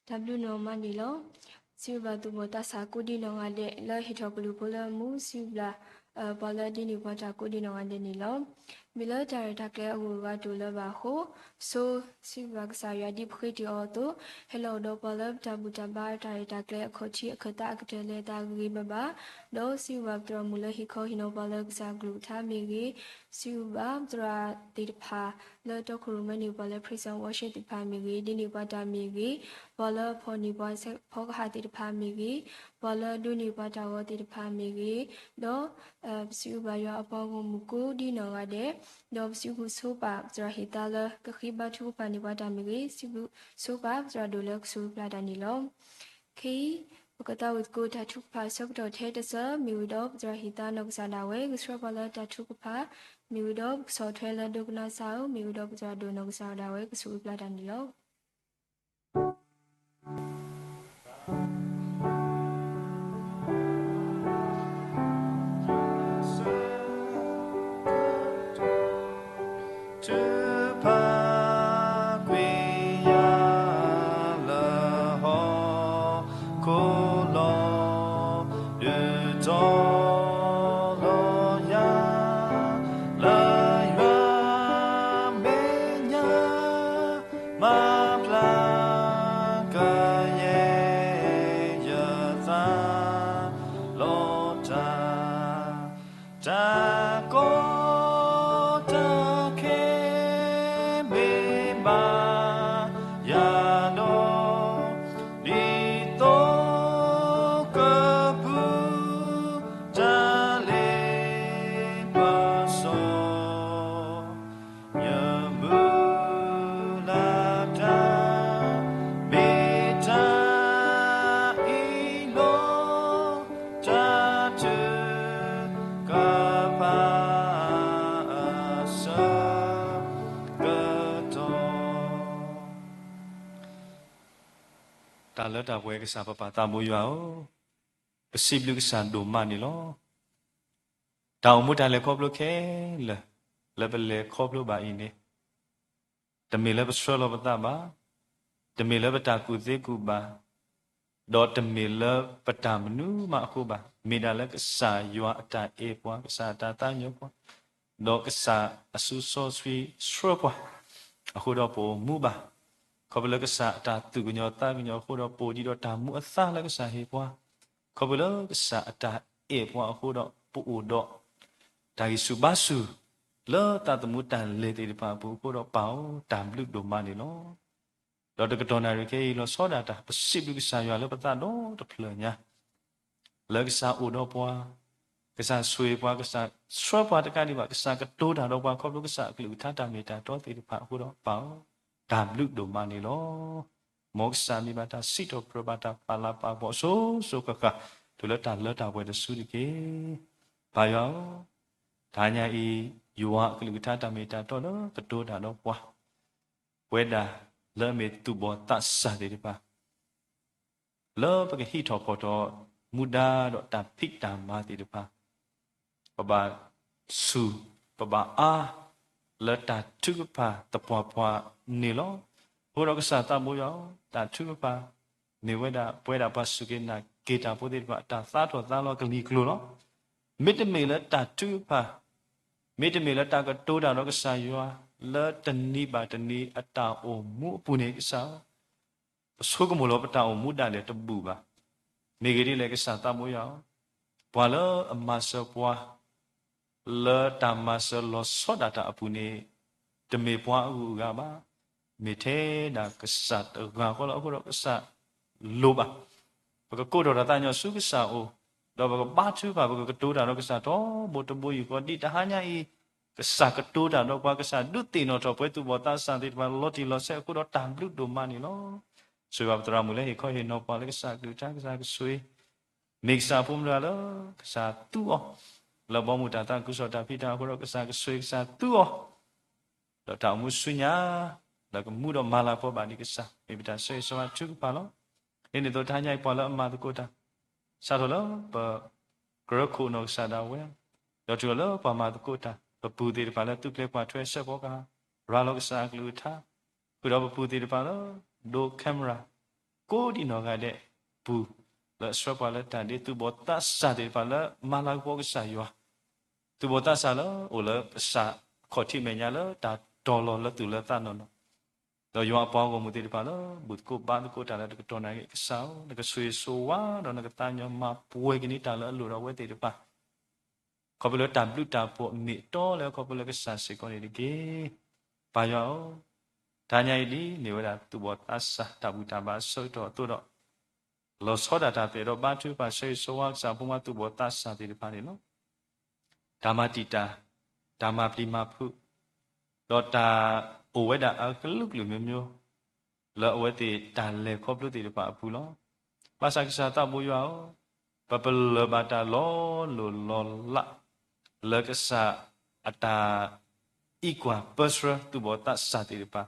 တၢ်ဘျုးနီၢ်မးန့ၣ်လီၤ. စံးဘျုးဘၣ်သူၣ်ဘီၣ်သးစၢ်ကိးဒံနီၢ်ဂၤဒဲး လၢဟ့ၣ်ထီၣ်ကလုၢ်ဖိလၢအမူ စံးဘျုးဘၣ် ပှၤလၢဒုးန့ၢ်ပှၤတၢ်ကိးဒံနီၢ်ဂၤဒဲးန့ၣ်လီၤ. မ့ၢ်လၢတၢ်ရဲၣ်တၢ်ကျဲၤအဂုၤအဂၤတအိၣ်လၢၤဘၣ်အဃိ, ဆိ စံးဘျုးဘၣ်ကစၢ်ယွၤဒ်ပဃ့တ့ၢ်အီၤအသိး, ဟဲလီၤအိၣ်ဒီးပှၤလၢပတၢ်ဘူၣ်တၢ်ဘါ တၢ်ရဲၣ်တၢ်ကျဲၤအခီၣ်ထံး အခၢၣ်သးအကတၢၢ်လၢတၢ်ဂ့ၤဂ့ၤဘၣ်ဘၣ်, ဒီးစံးဘျုးဘၣ်ပသရၣ်မုၣ်လၢဟ့ၣ်ခီဟ့ၣ်နီၤပှၤလၢကစၢ်အကလုၢ်ကထါမ့ၢ်ဂ့ၤ, စံးဘျုးဘၣ်ပသရၣ်သ့ၣ်တဖၣ် လၢတီခိၣ်ရိၣ်မဲန့ၣ် ပှၤလၢ praise and worship သ့ၣ်တဖၣ်မ့ၢ်ဂ့ၤ, ဒုးန့ၢ်ပှၤတၢ်မ့ၢ်ဂ့ၤ, ပှၤလၢဖီၣ်န့ၢ်ပှၤဖီကဟၣ်သ့ၣ်တဖၣ်မ့ၢ်ဂ့ၤ, ပှၤလၢဒိးန့ၢ်ပှၤတၢ်ဂီၤသ့ၣ်တဖၣ်မ့ၢ်ဂ့ၤ, ဒီး ပစံးဘျုးဘၣ်ယွၤအပှၤဂီၢ်မုၢ်ကိးဒံနီၢ်ဂၤဒဲး, ဒီးပစံးဘျုးဆိပာ်ပသရၣ်ဟ့ၣ်သါလၢကဃ့ဘါထုကဖၣ်န့ၢ်ပှၤတၢ်မ့ၢ်ဂ့ၤ, စံးဘျုးဆိပာ်ပသရၣ်ဒိၣ်လၢကဆိၣ်ဂ့ၤပျၢ်တၢ်န့ၣ်လီၤ. ခဲအံၤ ပကသးဝံၣ်သကိးတၢ်ထုကဖၣ်အဆၢကတီၢ်ထဲတစၢၤ, မ့ၢ်ဝံၤဒီးပသရၣ်ဟ့ၣ်သါနီၢ်ကစၢ်ဒၣ်ဝဲ ကဆှၢပှၤလၢတၢ်ထုကဖၣ်, မ့ၢ်ဝံၤဒီးပကဆီၣ်ထွဲလၢဒိကနၣ်စၢ်ဧၢ, မ့ၢ်ဝံၤဒီးပသရၣ်ဒိၣ်နီၢ်ကစၢ်ဒၣ်ဝဲ ကဆိၣ်ဂ့ၤပျၢ်တၢ်န့ၣ်လီၤ. ထုကဖၣ်ကွံာ်ယၤလၢဟီၣ်ခိၣ်လီၤ, ဒုးတီၤလီၤယၤ လၢယွၤမဲာ်ညါ မၤဘျါကယဲၢ်ယသးလီၤတၢ်, တၢ်ကီတၢ်ခဲမ့ၢ်ဘၣ်ယၤဒီး, ဒ်သိးကပူၤတၢ်လ့ပစီ ယမုၢ်လၢ်တၢ် မ့ၢ်တၢ်အံၤလီၤ, တၢ်ထုကဖၣ်အဆၢကတီၢ် တၢ်လၢတၢ်ပှဲၤကစၢ်ပပၢ်သးဘိယွၤဧၢ, ပစံးဘျုးကစၢ်ဒိၣ်မးန့ၣ်လီၤ. တၢ်အိၣ်မူတၢ်လဲၤခီဖျိခဲလၢာ် လၢပလဲၤခီဖျိဘၣ်အံၤန့ၣ်, တမ့ၢ်လၢပဆှၢလီၤပသးဘၣ်, တမ့ၢ်လၢပတၢ်ကူၣ်သ့ကူၣ်ဘၣ်, ဒီးတမ့ၢ်လၢပတၢ်မနုၤမးအဃိဘၣ်, မ့ၢ်ဒၣ်လၢကစၢ်ယွၤအတၢ်အဲၣ်ပှၤ, ကစၢ်အတၢ်သးကညီၤပှၤ, ဒီးကစၢ်အစိၤစီဆှံဆှၢပှၤအဃိဒီးပအိၣ်မူဘၣ်. ခီဖျိလၢကစၢ်အတၢ်သူၣ်ကညီၤသးကညီၤအဃိဒီး ပအိၣ်ဒံးဒီးတၢ်မူအသါလၢကစၢ်ဟ့ၣ်ပှၤ, ခီဖျိလၢကစၢ်အတၢ်အဲၣ်ပှၤအဃိဒီး ပအိၣ်ဒီးတၢ်ဂံၢ်ဆူၣ်ဘါဆူၣ် လၢသးသမူတၢ်လဲၤသ့ၣ်တဖၣ်အပူၤအဃိဒီး ပၢ်ဧၢ, တၢ်ဘျုးဒိၣ်မးန့ၣ်လီၤ. ဒီးတကတီၢ်နၣ်ရံၣ်ခဲအံၤ လီၤဆီဒၣ်တၢ် ပစံးဘျုးကစၢ်ယွၤလၢပသးဒီတဖျၢၣ်ညါ လၢကစၢ်အိၣ်ဒီးပှၤ, ကစၢ်ဆိၣ်ဂ့ၤပှၤ, ကစၢ်ဆှၢပှၤတကးဒံးဘၣ်, ကစၢ်ကတိၤတၢ်ဒီးပှၤ ခီဖျိကစၢ်အကလုၢ်ကထါတၢ်မ့ၢ်တၢ်တီသ့ၣ်တဖၣ်အဃိဒီး ပၢ်ဧၢ, တၢ်ဘျုးဒိၣ်မးန့ၣ်လီၤ. မ်ကစၢ်မ့ၢ်ဘၣ်တၢ်စံးထီၣ်ပတြၢၤဘၣ်တၢ်ပာ်လၤပာ်ပှၤအစိၤစိၤဃၣ်ဃၣ် တုၤလၢတၢ်လၢတၢ်ပှဲၤတစုတက့ၢ်. ပၢ်ယွၤဧၢ, တဟါညါအံၤ ယွၤအကလုၢ်ကထါတၢ်မ့ၢ်တၢ်တီလၢကတိၤတၢ်ဒီးပှၤ ပဝဲဒၣ်လၢအမ့ၢ်သူၣ်ဘီၣ်သးစၢ်သ့ၣ်တဖၣ် လၢပကဟံးထီၣ်ဖီၣ်ထီၣ်မူဒါဒီးတၢ်ဖံးတၢ်မၤသ့ၣ်တဖၣ်, ပဘၣ်ဆူၣ် ပဘၣ်အါ လၢတၢ်ထုကဖၣ်သပှၢ်ပှၢ်န့ၣ်လီၤ. အဃိဒီးကစၢ်သးဘိယွၤဧၢ, တၢ်ထုကဖၣ် မ့ၢ်ဝဲဒၣ် ပဝဲဒၣ်ပှၤစူၢ်က့ၤနာ်က့ၤတၢ်ဖိသ့ၣ်တဖၣ် အတၢ်သါထီၣ်သါလီၤကလံၤကျိၤလီၤ. မ့တမ့ၢ်လၢတၢ်ထုကဖၣ်, မ့တမ့ၢ်လၢတၢ်ကတိၤတၢ်ဒီးကစၢ်ယွၤ လၢတနံၤဘၣ်တနံၤအတၢ်အိၣ်မူအပူၤန့ၣ် ကစၢ်ဧၢ ပဆိကမိၣ်လီၤပတၢ်အိၣ်မူဒၣ်လဲာ်တဘူၣ်ဘၣ်. မ့ၢ်ဂ့ၢ်ဒ်လဲၣ် ကစၢ်သးဘိယွၤဧၢ, ပှၤလၢအမၤစၢၤပှၤ လၢတၢ်မၤစၢၤလီၤဆီဒၣ်တၢ်အပူၤန့ၣ် တမ့ၢ်ပှၤအဂုၤအဂၤဘၣ်. မ့ၢ်ထဲဒၣ်ကစၢ်တဂၤဃီလီၤ. အဃိဒီးကစၢ်လိၣ်ဘၣ် ပကကိးထီၣ်တၢ်သးကညီၤဆူကစၢ်အအိၣ်, ဒီးပကဘါထုကဖၣ် ပကကတိၤတၢ်ဒီးကစၢ်ထီဘိတဘိယူၢ်ဃီ ဒ်တဟါညါအံၤ ကစၢ်ကတိၤတၢ်ဒီးပှၤ, ကစၢ်ဒုးသ့ၣ်နီၣ်ထီၣ်ပဝဲသူၣ်ဘီၣ်သးစၢ်သ့ၣ်တဖၣ် လီၤတံၢ်လီၤဆဲးအဃိဒီး တၢ်ဘျုးဒိၣ်မးန့ၣ်လီၤ. ဆိၣ်ဂ့ၤဘၣ်ပသရၣ်မုၣ်လၢဟ့ၣ်ခီဟ့ၣ်နီၤပှၤလၢကစၢ်အကလုၢ်ကထါ, ကစၢ်ကဆိၣ်ဂ့ၤ မ့ၢ်ကစၢ်အဖိမုၣ်တဂၤလၢကစၢ်သူအီၤ လၢဘီမုၢ်တၢ်သးခုကစီၣ်တၢ်ဖံးတၢ်မၤအဃိဒီး ကစၢ်ကဆိၣ်ဂ့ၤ ကစၢ်သူအီၤ ဒီးတၢ်အိၣ်မူဆူညါ လၢကမူဒီးမၤလၤကပီၤဘၣ်ဒံးကစၢ် မ့ၢ်ပတၢ်ဆိၣ်ဂ့ၤဆိၣ်ဝါထုကဖၣ်လီၤ. ဒ်န့ၣ်အသိး တဟါညါအံၤ ပှၤလၢအမၤသကိးတၢ် စးထီၣ်လၢပကြၢးခိၣ်နီၢ်ကစၢ်ဒၣ်ဝဲ, ဒီးတုၤလီၤလၢပှၤမၤသကိးတၢ်, ပပုၢ်သ့ၣ်တဖၣ်လၢသူၣ်ကျဲၤကွၢ်ထွဲအဆၢဖီကဟၣ်, ရၤလီၤကစၢ်အကလုၢ်ကထါ, ဃုာ်ဒီးပပုၢ်သ့ၣ်တဖၣ်လၢ ဒိး camera, ကွဲးလီၤ ကိးဒံနီၢ်ဂၤဒဲးပူၤ လၢအဆှၢပှၤလၢတၢ်ဒ့ သူၣ်ဘီၣ်သးစၢ်သ့ၣ်တဖၣ်လၢမၤလၤကပီၤကစၢ်ယွၤ, သူၣ်ဘီၣ်သးစၢ်လၢအိၣ်လၢကစၢ်ခီၣ်ထံးမဲာ်ညါလၢတၢ်တီၤလီၤလၢသူၣ်လၢသးနီၢ်နီၢ်, ဒီးယွၤအပှၤဂီၢ်မုၢ်သ့ၣ်တဖၣ်လၢ ဘူၣ်သကိးဘါသကိးတၢ်လၢတကတီၢ်နာ်က့ ကစၢ်ဧၢ, နကဆိၣ်ဂ့ၤဆိၣ်ဝါဒီးနကသးကညီၤမၤပှဲၤက့ၤန့ၢ်တၢ်လၢအလိၣ်ဒီးအဝဲသ့ၣ်တဖၣ် ခီဖျိလၢတၢ်ဘျုးတၢ်ဖှိၣ်အမ့ၢ်အတီလၢခီဖျိလၢကစၢ်စ့ၢ်ကီးန့ၣ်တက့ၢ်. ပၢ်ယွၤဧၢ, တဟါညါအံၤဒ်န့ၣ် မ့ၢ်ဝဲဒၣ်သူၣ်ဘီၣ်သးစၢ်တၢ်ဘူၣ်တၢ်ဘါအဆၢကတီၢ်အသိးဒီး လီၤဆီဒၣ်တၢ်သဲးဒီးဘါထုကဖၣ်ဆၢဂ့ၤဆၢဝါကစၢ်အဖိမါသူၣ်ဘီၣ်သးစၢ်သ့ၣ်တဖၣ်န့ၣ်လီၤ. တၢ်မၤတံာ်တာ်, တၢ်မၤပျံၤမၤဖုး, ဒီးတၢ်အိၣ်ဝဲဒၣ်အကလုာ်ကလုာ်မျိုးမျိုး လၢအဝဲသ့ၣ်တၢ်လဲၤခီဖျိသ့ၣ်တဖၣ်အပူၤလီၤ. ဘၣ်ဆၣ်ကစၢ်သးဘိယွၤဧၢ, ပပလၢၢ်ဘၣ်တၢ်လီၤလိၢ်လီၤလး လၢကစၢ်အတၢ်အံးကွၢ်ပၢဆှၢသူၣ်ဘီၣ်သးစၢ်သ့ၣ်တဖၣ်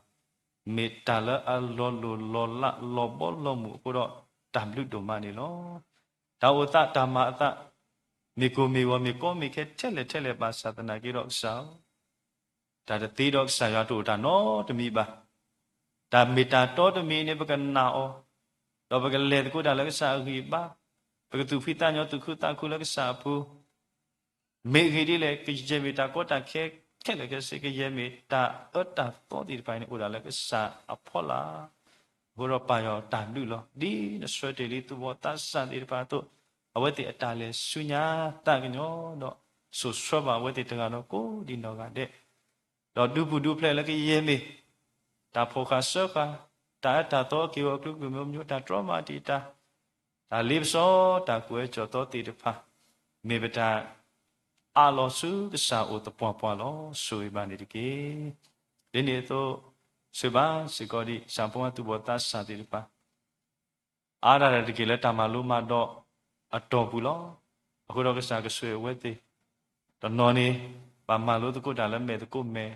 မ့ၢ်တၢ်လၢအလီၤလိၢ်လီၤလးလီၤဘီလီၤမုၢ်အဃိဒီး တၢ်ဘျုးဒိၣ်မးန့ၣ်လီၤ. တၢ်အိၣ်သးတၢ်မၤအသး မ့ၢ်ကိၢ်မ့ၢ်ဂီၤမ့ၢ်ကီမ့ၢ်ခဲထဲလဲၣ်ထဲလဲၣ်ဘၣ်ဆၣ်သနာ်က့ဒီးကစၢ်ဧၢ, တၢ်တသ့ဒီးကစၢ်ယွၤတအိၣ်တၢ်နီတမံၤဘၣ်. တၢ်မ့ၢ်တၢ်တီတမံၤန့ၣ် ပကနာ်အီၤ, ဒီးပကလဲၤသကိးတၢ်လၢကစၢ်အဂံၢ်အဘါ, ပကသူၣ်ဖှံသးညီသူၣ်ခုသးခုလၢကစၢ်အပူၤ မ့ၢ်အဂ့ၢ်ဒ်လဲၣ်, ကယဲၢ်မ့ၢ်တၢ်ကီတၢ်ခဲခဲလၢာ်ခဲဆ့, ကယဲၢ်မ့ၢ်တၢ်အၢတၢ်သီသ့ၣ်တဖၣ်န့ၣ် အိၣ်ဒၣ်လၢကစၢ်အဖီလာ်. အဃိဒီးပၢ်ယွၤတၢ်ဘျုးလီၤ. ဒ်နဆှၢတ့ၢ်လံသူၣ်ဘီၣ်သးစၢ်သ့ၣ်တဖၣ်အသိး, အဝဲသ့ၣ်အတၢ်လဲၤဆူညါသးကညီၤဒီး စိာ်ဆှၢဘၣ်အဝဲသ့ၣ်တဂၤဒီးကိးဒံနီၢ်ဂၤဒဲး, ဒီးဒုးပူၤဒုးဖျဲးလၢကယဲၢ်မ့ၢ် တၢ်ဖီၣ်ဃာ်စၢဃာ်, တၢ်အၢတၢ်သီအက့ၢ်အဂီၤအကလုာ်ကလုာ်မျိုးမျိုး, တၢ်တြီမၤတံာ်တာ်, တၢ်လ့ပစီ, တၢ်ကွဲးကၠီၣ်သီသ့ၣ်တဖၣ်, မ့ၢ်ပတၢ်အးလီၤဆူကစၢ်အအိၣ်သပှၢ်ပှၢ်လီၤ. ဆိၣ်ဂ့ၤဘၣ်န့ၣ်တက့ၢ်. ဒ်န့ၣ်အသိး, ဆိၣ်ဂ့ၤဘၣ်စ့ၢ်ကီးဒံး ကစၢ်ဖိမါသူၣ်ဘီၣ်သးစၢ်သ့ၣ်တဖၣ် အါဒၣ်တၢ်တက့ၢ်လၢတၢ်မၤလိမၤဒိးအတီၢ်ပူၤလီၤ. အဃိဒီးကစၢ်ကဆိၣ်ဂ့ၤအဝဲသ့ၣ်, တနီၤန့ၣ် ဘၣ်မၤလိသကိးတၢ်လၢမဲာ်သကိးမဲာ်,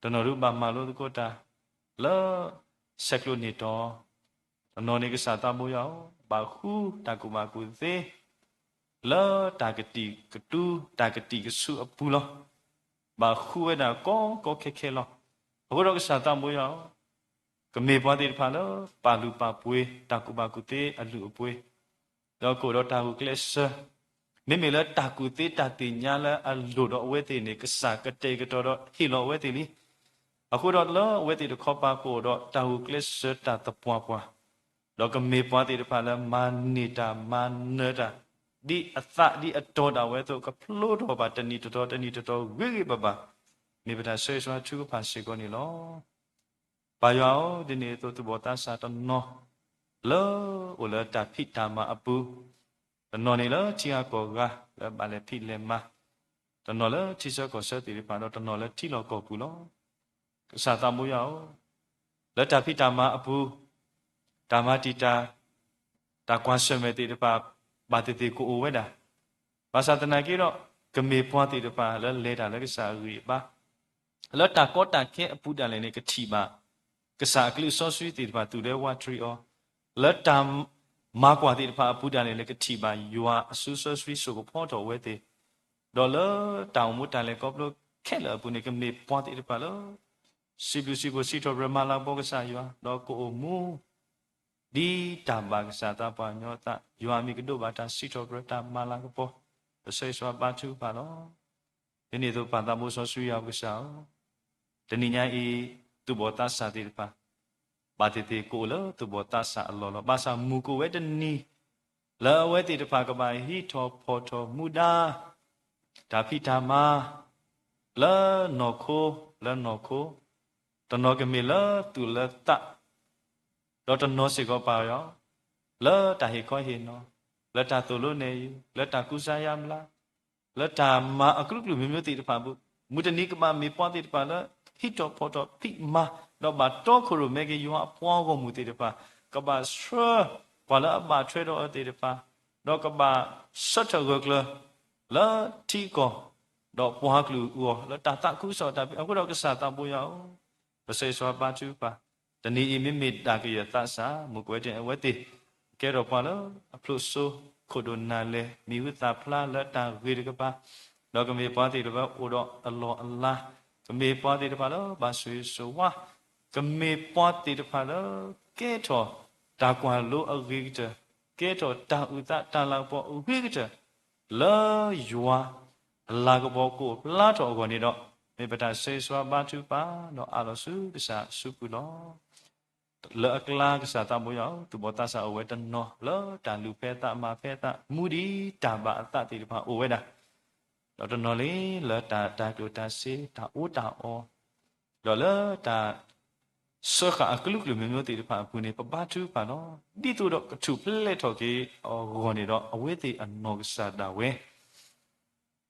တနီၤဒုးဘၣ်မၤလိသကိးတၢ်လၢဆဲးကျိးန့ၢ်တီၢ်, တနီၤန့ၣ်ကစၢ်သးဘိယွၤဧၢ, ဘၣ်ဃုတၢ်ကူၣ်ဘၣ်ကူၣ်သ့ လၢတၢ်ကတံာ်ကတူၢ် တၢ်ကတံာ်ကဆူအပူၤလီၤ. ဘၣ်ဃုဝဲဒၣ်ကီကီခဲခဲလီၤ. အဃိဒီးကစၢ်သးဘိယွၤဧၢ, ကမ့ၢ်ပှၤသ့ၣ်တဖၣ်လၢပာ်လုၢ်ပာ်ပှ့ၤတၢ်ကူၣ်ဘၣ်ကူၣ်သ့အလုၢ်အပှ့ၤ, ဒီးကအိၣ်ဒီးတၢ်ဂုာ်ကျဲးစၢး, မ့မ့ၢ်လၢတၢ်ကူၣ်သ့တၢ်သ့ၣ်ညါလၢအလိၣ်ဒီးအဝဲသ့ၣ်န့ၣ် ကစၢ်ကတဲာ်ကတီၤဒီးဟ့ၣ်လီၤအဝဲသ့ၣ်လံ. အဃိဒီးလၢအဝဲသ့ၣ်တခီပၤကအိၣ်ဒီးတၢ်ဂုာ်ကျဲးစၢးတၢ်သပှၢ်ပှၢ်, ဒီးကမ့ၢ်ပှၤသ့ၣ်တဖၣ်လၢမၤန့ၢ်တၢ်မၤနၢၤတၢ် ဒ်အသးဒ်အတီၤဒၣ်ဝဲအသိး ကဖျိထီၣ်ဘၣ်တနံၤတတီၤတနံၤတတီၤဂ့ၤဂ့ၤဘၣ်ဘၣ်, မ့ၢ်ပတၢ်ဆၢဂ့ၤဆၢဝါထုကဖၣ်စ့ၢ်ကီးန့ၣ်လီၤ. ပၢ်ယွၤဧၢ, ဒ်န့ၣ်အသိးသူၣ်ဘီၣ်သးစၢ်တနီၤ လၢအိၣ်လၢတၢ်ဖံးတၢ်မၤအပူၤ, တနီၤန့ၣ်လၢထံဂၤကီၢ်ဂၤလၢဘၣ်လဲၤဖံးလဲၤမၤ, တနီၤလၢထံဆၢကီၢ်ဆၢသ့ၣ်တဖၣ်ဒီး တနီၤလၢထံလီၢ်ကီၢ်ပူၤလီၤ. ကစၢ်သးဘိယွၤဧၢ, လၢတၢ်ဖံးတၢ်မၤအပူၤ, တၢ်မၤတံာ်တာ်, တၢ်ကွၢ်ဆၢၣ်မဲာ်သ့ၣ်တဖၣ် ဘၣ်သ့ၣ်သ့ၣ်ကအိၣ်ဝဲဒၣ်, ဘၣ်ဆၣ်သနာ်က့ဒီး ကမ့ၢ်ပှၤသ့ၣ်တဖၣ်လၢလဲၤတၢ်လၢကစၢ်အဂံၢ်အဘါ, လၢတၢ်ကီတၢ်ခဲအပူၤဒၣ်လဲာ်န့ၣ် ကထံၣ်ဘၣ် ကစၢ်အကလုၢ်စီဆှံသ့ၣ်တဖၣ်သူၣ်ဒွဲၣ်ဝးတရံးအီၤ, လၢတၢ်မၤကွၢ်သ့ၣ်တဖၣ်အပူၤဒၣ်လဲာ်န့ၣ် ကထံၣ်ဘၣ်ယွၤအစီဆှံစိာ်ကဖီထီၣ်အဝဲသ့ၣ်, ဒီးလၢတၢ်အိၣ်မူတၢ်လဲၤခီဖျိခဲလၢာ်အပူၤန့ၣ် ကမ့ၢ်ပှၤသ့ၣ်တဖၣ်လၢ စံးဘျုးစံးဖှိၣ်စံးထီၣ်ပတြၢၤမၤလၤကပီၤကစၢ်ယွၤ, ဒီးကအိၣ်မူ ဒ်တၢ်ဘၣ်ကစၢ်သးပှၢ်ကညီအသး, ယွၤအမံၤကဒိးဘၣ်တၢ်စံးထီၣ်ပတြၢၤတၢ်မၤလၤကပီၤ, ပဆၢဂ့ၤဆၢဝါဘါထုကဖၣ်လီၤ. ဒ်န့ၣ်အသိးပၢ်သးဘိစီဆှံယွၤပကစၢ်ဧၢ, တနံၤညါအံၤ သူၣ်ဘီၣ်သးစၢ်သ့ၣ်တဖၣ် ဘၣ်သ့ၣ်သ့ၣ်ကအိၣ်လၢသူၣ်ဘီၣ်သးစၢ်အလီၢ်လီၤ. ဘၣ်ဆၣ်မုၢ်ကအိၣ်ဝဲတနံၤ လၢအဝဲသ့ၣ်တဖၣ်ကဘၣ်ဟံးထီၣ်ဖီၣ်ထီၣ်မူဒါ တၢ်ဖံးတၢ်မၤ လၢနီၢ်ခိ လၢနီၢ်ခိ, တနီၤကမ့ၢ်လၢသူၣ်လၢသး, ဒီးတနီၤစ့ၢ်ကီးပၢ်ယွၤ လၢတၢ်ဟ့ၣ်ခီဟ့ၣ်နီၤ, လၢတၢ်သိၣ်လိနဲၣ်ယုၤ, လၢတၢ်ကူစါယါဘျါ, လၢတၢ်မၤအကလုာ်ကလုာ်မျိုးမျိုးသ့ၣ်တဖၣ်အပူၤ, မုၢ်တနံၤကဘၣ်မ့ၢ်ပှၤသ့ၣ်တဖၣ်လၢ ဟံးထီၣ်ဖီၣ်ထီၣ်ဖံးမၤ, ဒီးဘၣ်တီခိၣ်ရိၣ်မဲက့ၤယွၤအပှၤဂီၢ်မုၢ်သ့ၣ်တဖၣ်, ကဘၣ်ဆှၢပှၤလၢအဘၣ်ထွဲဒီးအဝဲသ့ၣ်တဖၣ်, ဒီးကဘၣ်ဆၢထၢၣ်ဂၢၢ်ကျၢၤ လၢထံကီၢ် ဒီးပှၤကလုာ်အဂီၢ် လၢတၢ်သးခုကစီၣ်တၢ်ဖံး, အဃိဒီးကစၢ်သးဘိယွၤဧၢ, ပဆၢဂ့ၤဆၢဝါဘါထုကဖၣ်, တနံၤအံၤမ့မ့ၢ်ဒၣ်ကယဲၢ်သးစၢ် မုၢ်ကဝဲတ့ၢ်အဝဲသ့ၣ် ကဲထီၣ်ပှၤလၢအဖျိးစိ ခိၣ်ဒိၣ်နၢ်လဲၢ် မံၤဟူသၣ်ဖျါလၢတၢ်ဂ့ၤတကပၤ, ဒီးကမ့ၢ်ပှၤသ့ၣ်တဖၣ်အိၣ်ဒီးအလီၢ်အလၤ, ကမ့ၢ်ပှၤသ့ၣ်တဖၣ်လၢဘၣ်ဆိၣ်ဂ့ၤဆိၣ်ဝါ, ကမ့ၢ်ပှၤသ့ၣ်တဖၣ်လၢကဲထီၣ် တၢ်ကွၢ်လိအဂ့ၤကတၢၢ်, ကဲထီၣ်တၢ်အုၣ်သးတၢ်လၤကပီၤအဂ့ၤကတၢၢ်, လၢယွၤအလၤကပီၤကအိၣ်ဖျါထီၣ်အဂီၢ်န့ၣ်ဒီး, မ့ၢ်ပတၢ်ဆၢဂ့ၤဆၢဝါဘါထုကဖၣ်ဒီးအးလီၤဆူကစၢ်အစုပူၤလီၤ. လၢအကျါကစၢ်သးဘိယွၤဧၢ, သူၣ်ဘီၣ်သးစၢ်အိၣ်ဝဲတနီၤလၢတၢ်လူၤဖဲအသးမၤဖဲအသး မူဒံးတၢ်ဘၣ်အသးသ့ၣ်တဖၣ်အိၣ်ဝဲဒၣ်, ဒီးတနီၤလၢ လၢတၢ်တၤကျိၣ်တၤစ့ တၢ်အီၣ်တၢ်အီ, ဒီးလၢတၢ် စၢဃာ်အကလုာ်ကလုာ်မ့ၢ်မ့ၢ်သ့ၣ်တဖၣ်အပူၤန့ၣ် ပဘါထုကဖၣ်လီၤ. ဒ်သိးဒီးကထူၣ်ဖျဲးထီၣ်က့ၤအဂီၢ်န့ၣ်ဒီး အဝဲသ့ၣ်အနီၢ်ကစၢ်ဒၣ်ဝဲ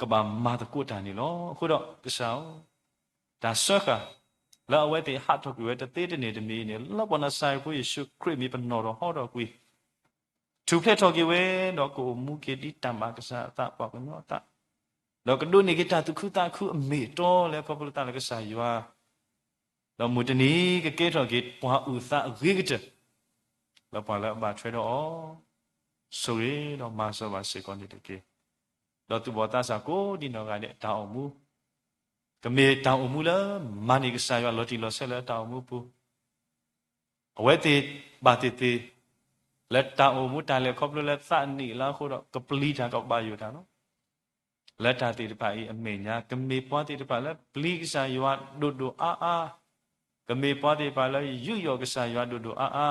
ကဘၣ်မၤသကိးတၢ်န့ၣ်လီၤ. အဃိဒီးကစၢ်ဧၢ, တၢ်စၢဃာ် လၢအဝဲသ့ၣ်ဟးထီၣ်ကွံာ်ဝဲတသ့တန့ၢ်တမံၤအံၤန့ၣ် လၢပှၤနၤစၤရ့းဖိယ့ၣ်ၡူးခရံာ်မ့ၢ်ပနီၣ်ထီၣ်ဟီထီၣ်ကွံာ် ထူၣ်ဖျဲးထီၣ်က့ၤဝဲ, ဒီးကအိၣ်မူက့ၤဒ်တၢ်ဘၣ်ကစၢ်အသးပှၤကညီအသး, ဒီးကဒိးန့ၢ်က့ၤတၢ်သူၣ်ခုသးခုအမ့ၢ်အတီလၢခီဖျိသးလၢကစၢ်ယွၤ, ဒီးမုၢ်တနံၤကကဲထီၣ်က့ၤပှၤအုၣ်သးအဂ့ၤကတၢၢ် လၢပှၤလၢအဘၣ်ထွဲဒီးအီၤ, ဆိၣ်ဂ့ၤဒီးမၤစၢၤဘၣ်စ့ၢ်ကီးန့ၣ်တက့ၢ်. ဒီးသူၣ်ဘီၣ်သးစၢ်ကိးဒံနီၢ်ဂၤဒဲးတၢ်အိၣ်မူ ကမ့ၢ်တၢ်အိၣ်မူလၢမၤန့ၢ်ကစၢ်ယွၤလီၤတံၢ်လီၤဆဲးလၢတၢ်အိၣ်မူပူၤ, အဝဲသ့ၣ်ဘၣ်သ့ၣ်သ့ၣ် လၢတၢ်အိၣ်မူတၢ်လဲၤခီဖျိလၢသးနံၣ်အလါအဃိဒီး ကပျံၤတၢ်ကဘၣ်ယိၣ်တၢ်လီၤ. လၢတၢ်သ့ၣ်တဖၣ်အံၤအမဲာ်ညါ ကမ့ၢ်ပှၤသ့ၣ်တဖၣ်လၢပျံၤကစၢ်ယွၤဒိၣ်ဒိၣ်အါအါ, ကမ့ၢ်ပှၤသ့ၣ်တဖၣ်လၢယူးယီၣ်ကစၢ်ယွၤဒိၣ်ဒိၣ်အါအါ,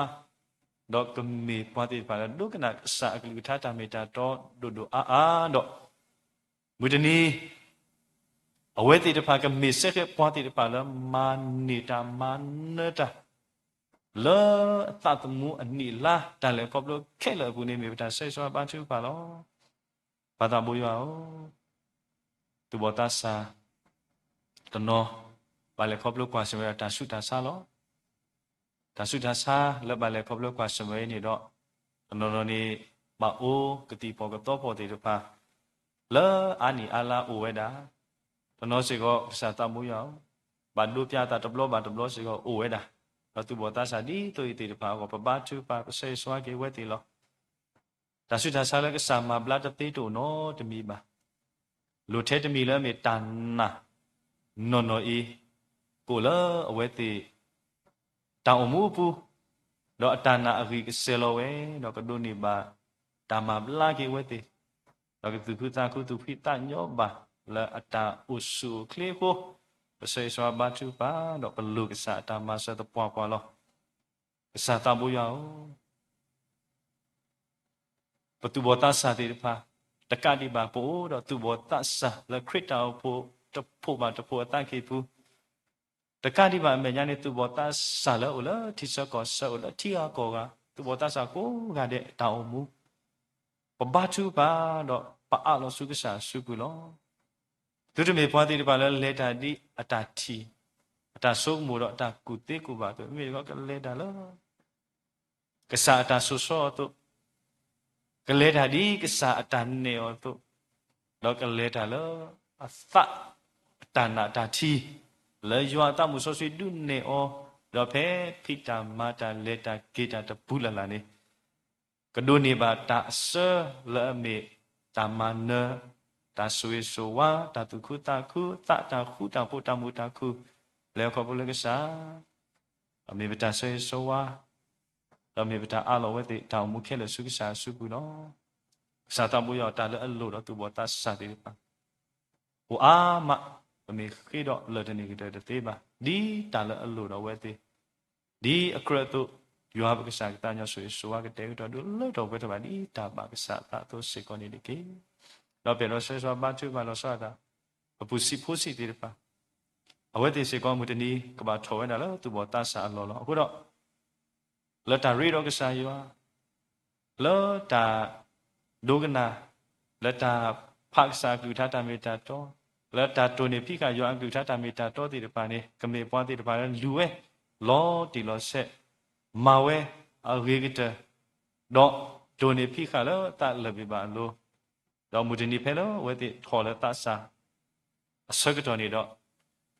ဒီးကမ့ၢ်ပှၤသ့ၣ်တဖၣ်လၢဒိကနၣ်ကစၢ်အကလုၢ်ကထါတၢ်မ့ၢ်တၢ်တီဒိၣ်ဒိၣ်အါအါဒီး မုၢ်တနံၤ အဝဲသ့ၣ်တဖၣ်ကမ့ၢ်စ့ၢ်ကီးပှၤသ့ၣ်တဖၣ်လၢမၤန့ၢ်တၢ်မၤနၢၤတၢ် လၢအသးသမူအနံၣ်အလါ တၢ်လဲၤခီဖျိခဲလၢာ်အပူၤန့ၣ် မ့ၢ်ပတၢ်ဆၢဂ့ၤဆၢဝါဘါထုကဖၣ်လီၤ. ပၢ်သးဘိယွၤဧၢ, သူၣ်ဘီၣ်သးစၢ် တနီၤ ဘၣ်လဲၤခီဖျိကွၢ်ဆၢၣ်မဲာ်ဒီးတၢ်ဆူးတၢ်ဆါလီၤ. တၢ်ဆူးတၢ်ဆါလၢဘၣ်လဲၤခီဖျိကွၢ်ဆၢၣ်မဲာ်အံၤန့ၣ်ဒီး တနီၤနီၤန့ၣ် ဘၣ်အိၣ်ကသံၣ်ဖီၣ်ကသီဖီၣ်သ့ၣ်တဖၣ် လၢအါနံၣ်အါလါအိၣ်ဝဲဒၣ်, တနီၤစ့ၢ်ကီးကစၢ်သးဘိယွၤဧၢ, ဘၣ်ဒိပၠးသးတဘျီဘၣ်တဘျီစ့ၢ်ကီးအိၣ်ဝဲဒၣ်, ဒီးသူၣ်ဘီၣ်သးစၢ်ဒ်သိးအံၤသ့ၣ်တဖၣ်အဂီၢ် ပဘါထုကဖၣ်ပဆၢဂ့ၤဆၢဝါက့ၤဝဲသ့ၣ်လီၤ. တၢ်ဆူးတၢ်ဆါလၢကစၢ်မၤဘျါတသ့တအိၣ်နီတမံၤဘၣ်. လိၣ်ထဲတမံၤလၢအမ့ၢ်တၢ်နာ်နီၢ်နီၢ်အံၤ ကအိၣ်လၢအဝဲသ့ၣ် တၢ်အိၣ်မူအပူၤ, ဒီးအတၢ်နာ်အဂံၢ်ကစဲၤလီၤဝဲ, ဒီးကဒိးန့ၢ်ဘၣ်တၢ်မၤဘျါက့ၤအဝဲသ့ၣ်, ဒီးကသူၣ်ခုသးခုသူၣ်ဖှံသးညီဘၣ်လၢအတၢ်အိၣ်ဆူၣ်အိၣ်ချ့အဃိ, ပဆၢဂ့ၤဆၢဝါဘါထုကဖၣ်, ဒီးပလိၣ်ကစၢ်အတၢ်မၤစၢၤသပှၢ်ပှၢ်လီၤ. ကစၢ်သးဘိယွၤဧၢ, ပသူၣ်ဘီၣ်သးစၢ်သ့ၣ်တဖၣ် တကးဒံးဘၣ် ပအိၣ်ဒီးသူၣ်ဘီၣ်သးစၢ်လၢခရံာ်တၢ်အိၣ်ဖှိၣ်တဖှိၣ်ဘၣ်တဖှိၣ်အသးကံၢ်ပူၤ, တကးဒံးဘၣ်အမဲာ်ညါန့ၣ် သူၣ်ဘီၣ်သးစၢ်လၢအိၣ်လၢထံဆၢကီၢ်ဆၢ အိၣ်လၢထံဂၤကီၢ်ဂၤ, သူၣ်ဘီၣ်သးစၢ်ကိးဂၤဒဲးအတၢ်အိၣ်မူ ပဘါထုကဖၣ်ဒီးပအးလီၤဆူကစၢ်အစုပူၤလီၤ. သုတမ့ၢ်ပှၤသ့ၣ်တဖၣ်လၢလဲၤတၢ်ဒ်အတၢ်ထံၣ်, အတၢ်ဆိကမိၣ်ဒီးအတၢ်ကူၣ်သ့ကူၣ်ဘၣ်အသိး, မ့မ့ၢ်တခီကလဲၤတၢ်လၢ ကစၢ်အတၢ်ဆိၣ်ဆီအသိး, ကလဲၤတၢ်ဒ်ကစၢ်အတၢ်နဲၣ်အီၤအသိး, ဒီးကလဲၤတၢ်လၢအသးအတၢ်နာ်တၢ်ထံၣ်, လၢယွၤအသးမုၢ်စီဆှံဒုးနဲၣ်အီၤ, ဒီးဖဲဖံးတၢ်မၤတၢ်လဲၤတၢ်က့ၤတၢ်တပူၤလၢ်လၢ်န့ၣ် ကဒိးန့ၢ်ဘၣ်တၢ်အစၢလၢအမ့ၢ်တၢ်မၤနၢၤ, တၢ်ဆိၣ်ဂ့ၤဆိၣ်ဝါ, တၢ်သူၣ်ခုသးခု, သးတၢ်ဃူတၢ်ဖိးတၢ်မုာ်တၢ်ခုၣ်, လဲၤခီဖျိလၢကစၢ်, အမ့ၢ်ပတၢ်ဆၢဂ့ၤဆၢဝါ, ဒီးမ့ၢ်ပတၢ်အးလီၤဝဲသ့ၣ်တၢ်အိၣ်မူခဲလၢာ်ဆူကစၢ်အစုပူၤလီၤ. ကစၢ်သးဘိယွၤအတၢ်လၢအလိၣ်ဒီးသူၣ်ဘီၣ်သးစၢ်သ့ၣ်တဖၣ် အိၣ်အါမး, ပမ့ၢ်ဃ့ဒီးလၢာ်တန့ၢ်ကတၢၢ်တသ့ဘၣ်, ဒ်တၢ်လၢအလိၣ်ဒီးအဝဲသ့ၣ်, ဒ်အကြၢးအသိး, ယွၤပကစၢ်ကသးကညီၤဆိၣ်ဂ့ၤဆိၣ်ဝါကတဲာ်ကတီၤဒုးလၢထီၣ်ပှဲၤထီၣ်ဘၣ်ဒ်တၢ်ဘၣ်ကစၢ်အသးအသိးစ့ၢ်ကီးန့ၣ်တက့ၢ်. ဒီးပျဲၢ်ဒီးဆၢဂ့ၤဆၢဝါဘါထုကဖၣ်လီၤဆီဒၣ်တၢ်, ပပုၢ်ဆံးဖိဆံးသ့ၣ်တဖၣ်, အဝဲသ့ၣ်စ့ၢ်ကီးမုၢ်တနံၤကဘၣ်ထီၣ်ဝဲဒၣ်လၢသူၣ်ဘီၣ်သးစၢ်အလီၢ်လီၤ. အဃိဒီး လၢတၢ်ရ့ဒီးကစၢ်ယွၤ, လၢတၢ်ဒိကနၣ်, လၢတၢ်ဖးကစၢ်အကလုၢ်ကထါတၢ်မ့ၢ်တၢ်တီ, လၢတၢ်တိၢ်န့ၢ်ဖံးဃာ်ယွၤအကလုၢ်ကထါတၢ်မ့ၢ်တၢ်တီသ့ၣ်တဖၣ်န့ၣ် ကမ့ၢ်ပှၤသ့ၣ်တဖၣ်လၢလူၤဝဲ, လီၤတံၢ်လီၤဆဲး, မၤဝဲအဂ့ၤကတၢၢ်, ဒီးတိၢ်န့ၢ်ဖံးဃာ်လၢသးလၢာ်ဘၣ်အလိၤ, ဒီးမုၢ်တနံၤဖဲလၢအဝဲသ့ၣ်ထီၣ်လၢသးစၢ် အဆၢကတီၢ်န့ၣ်ဒီး,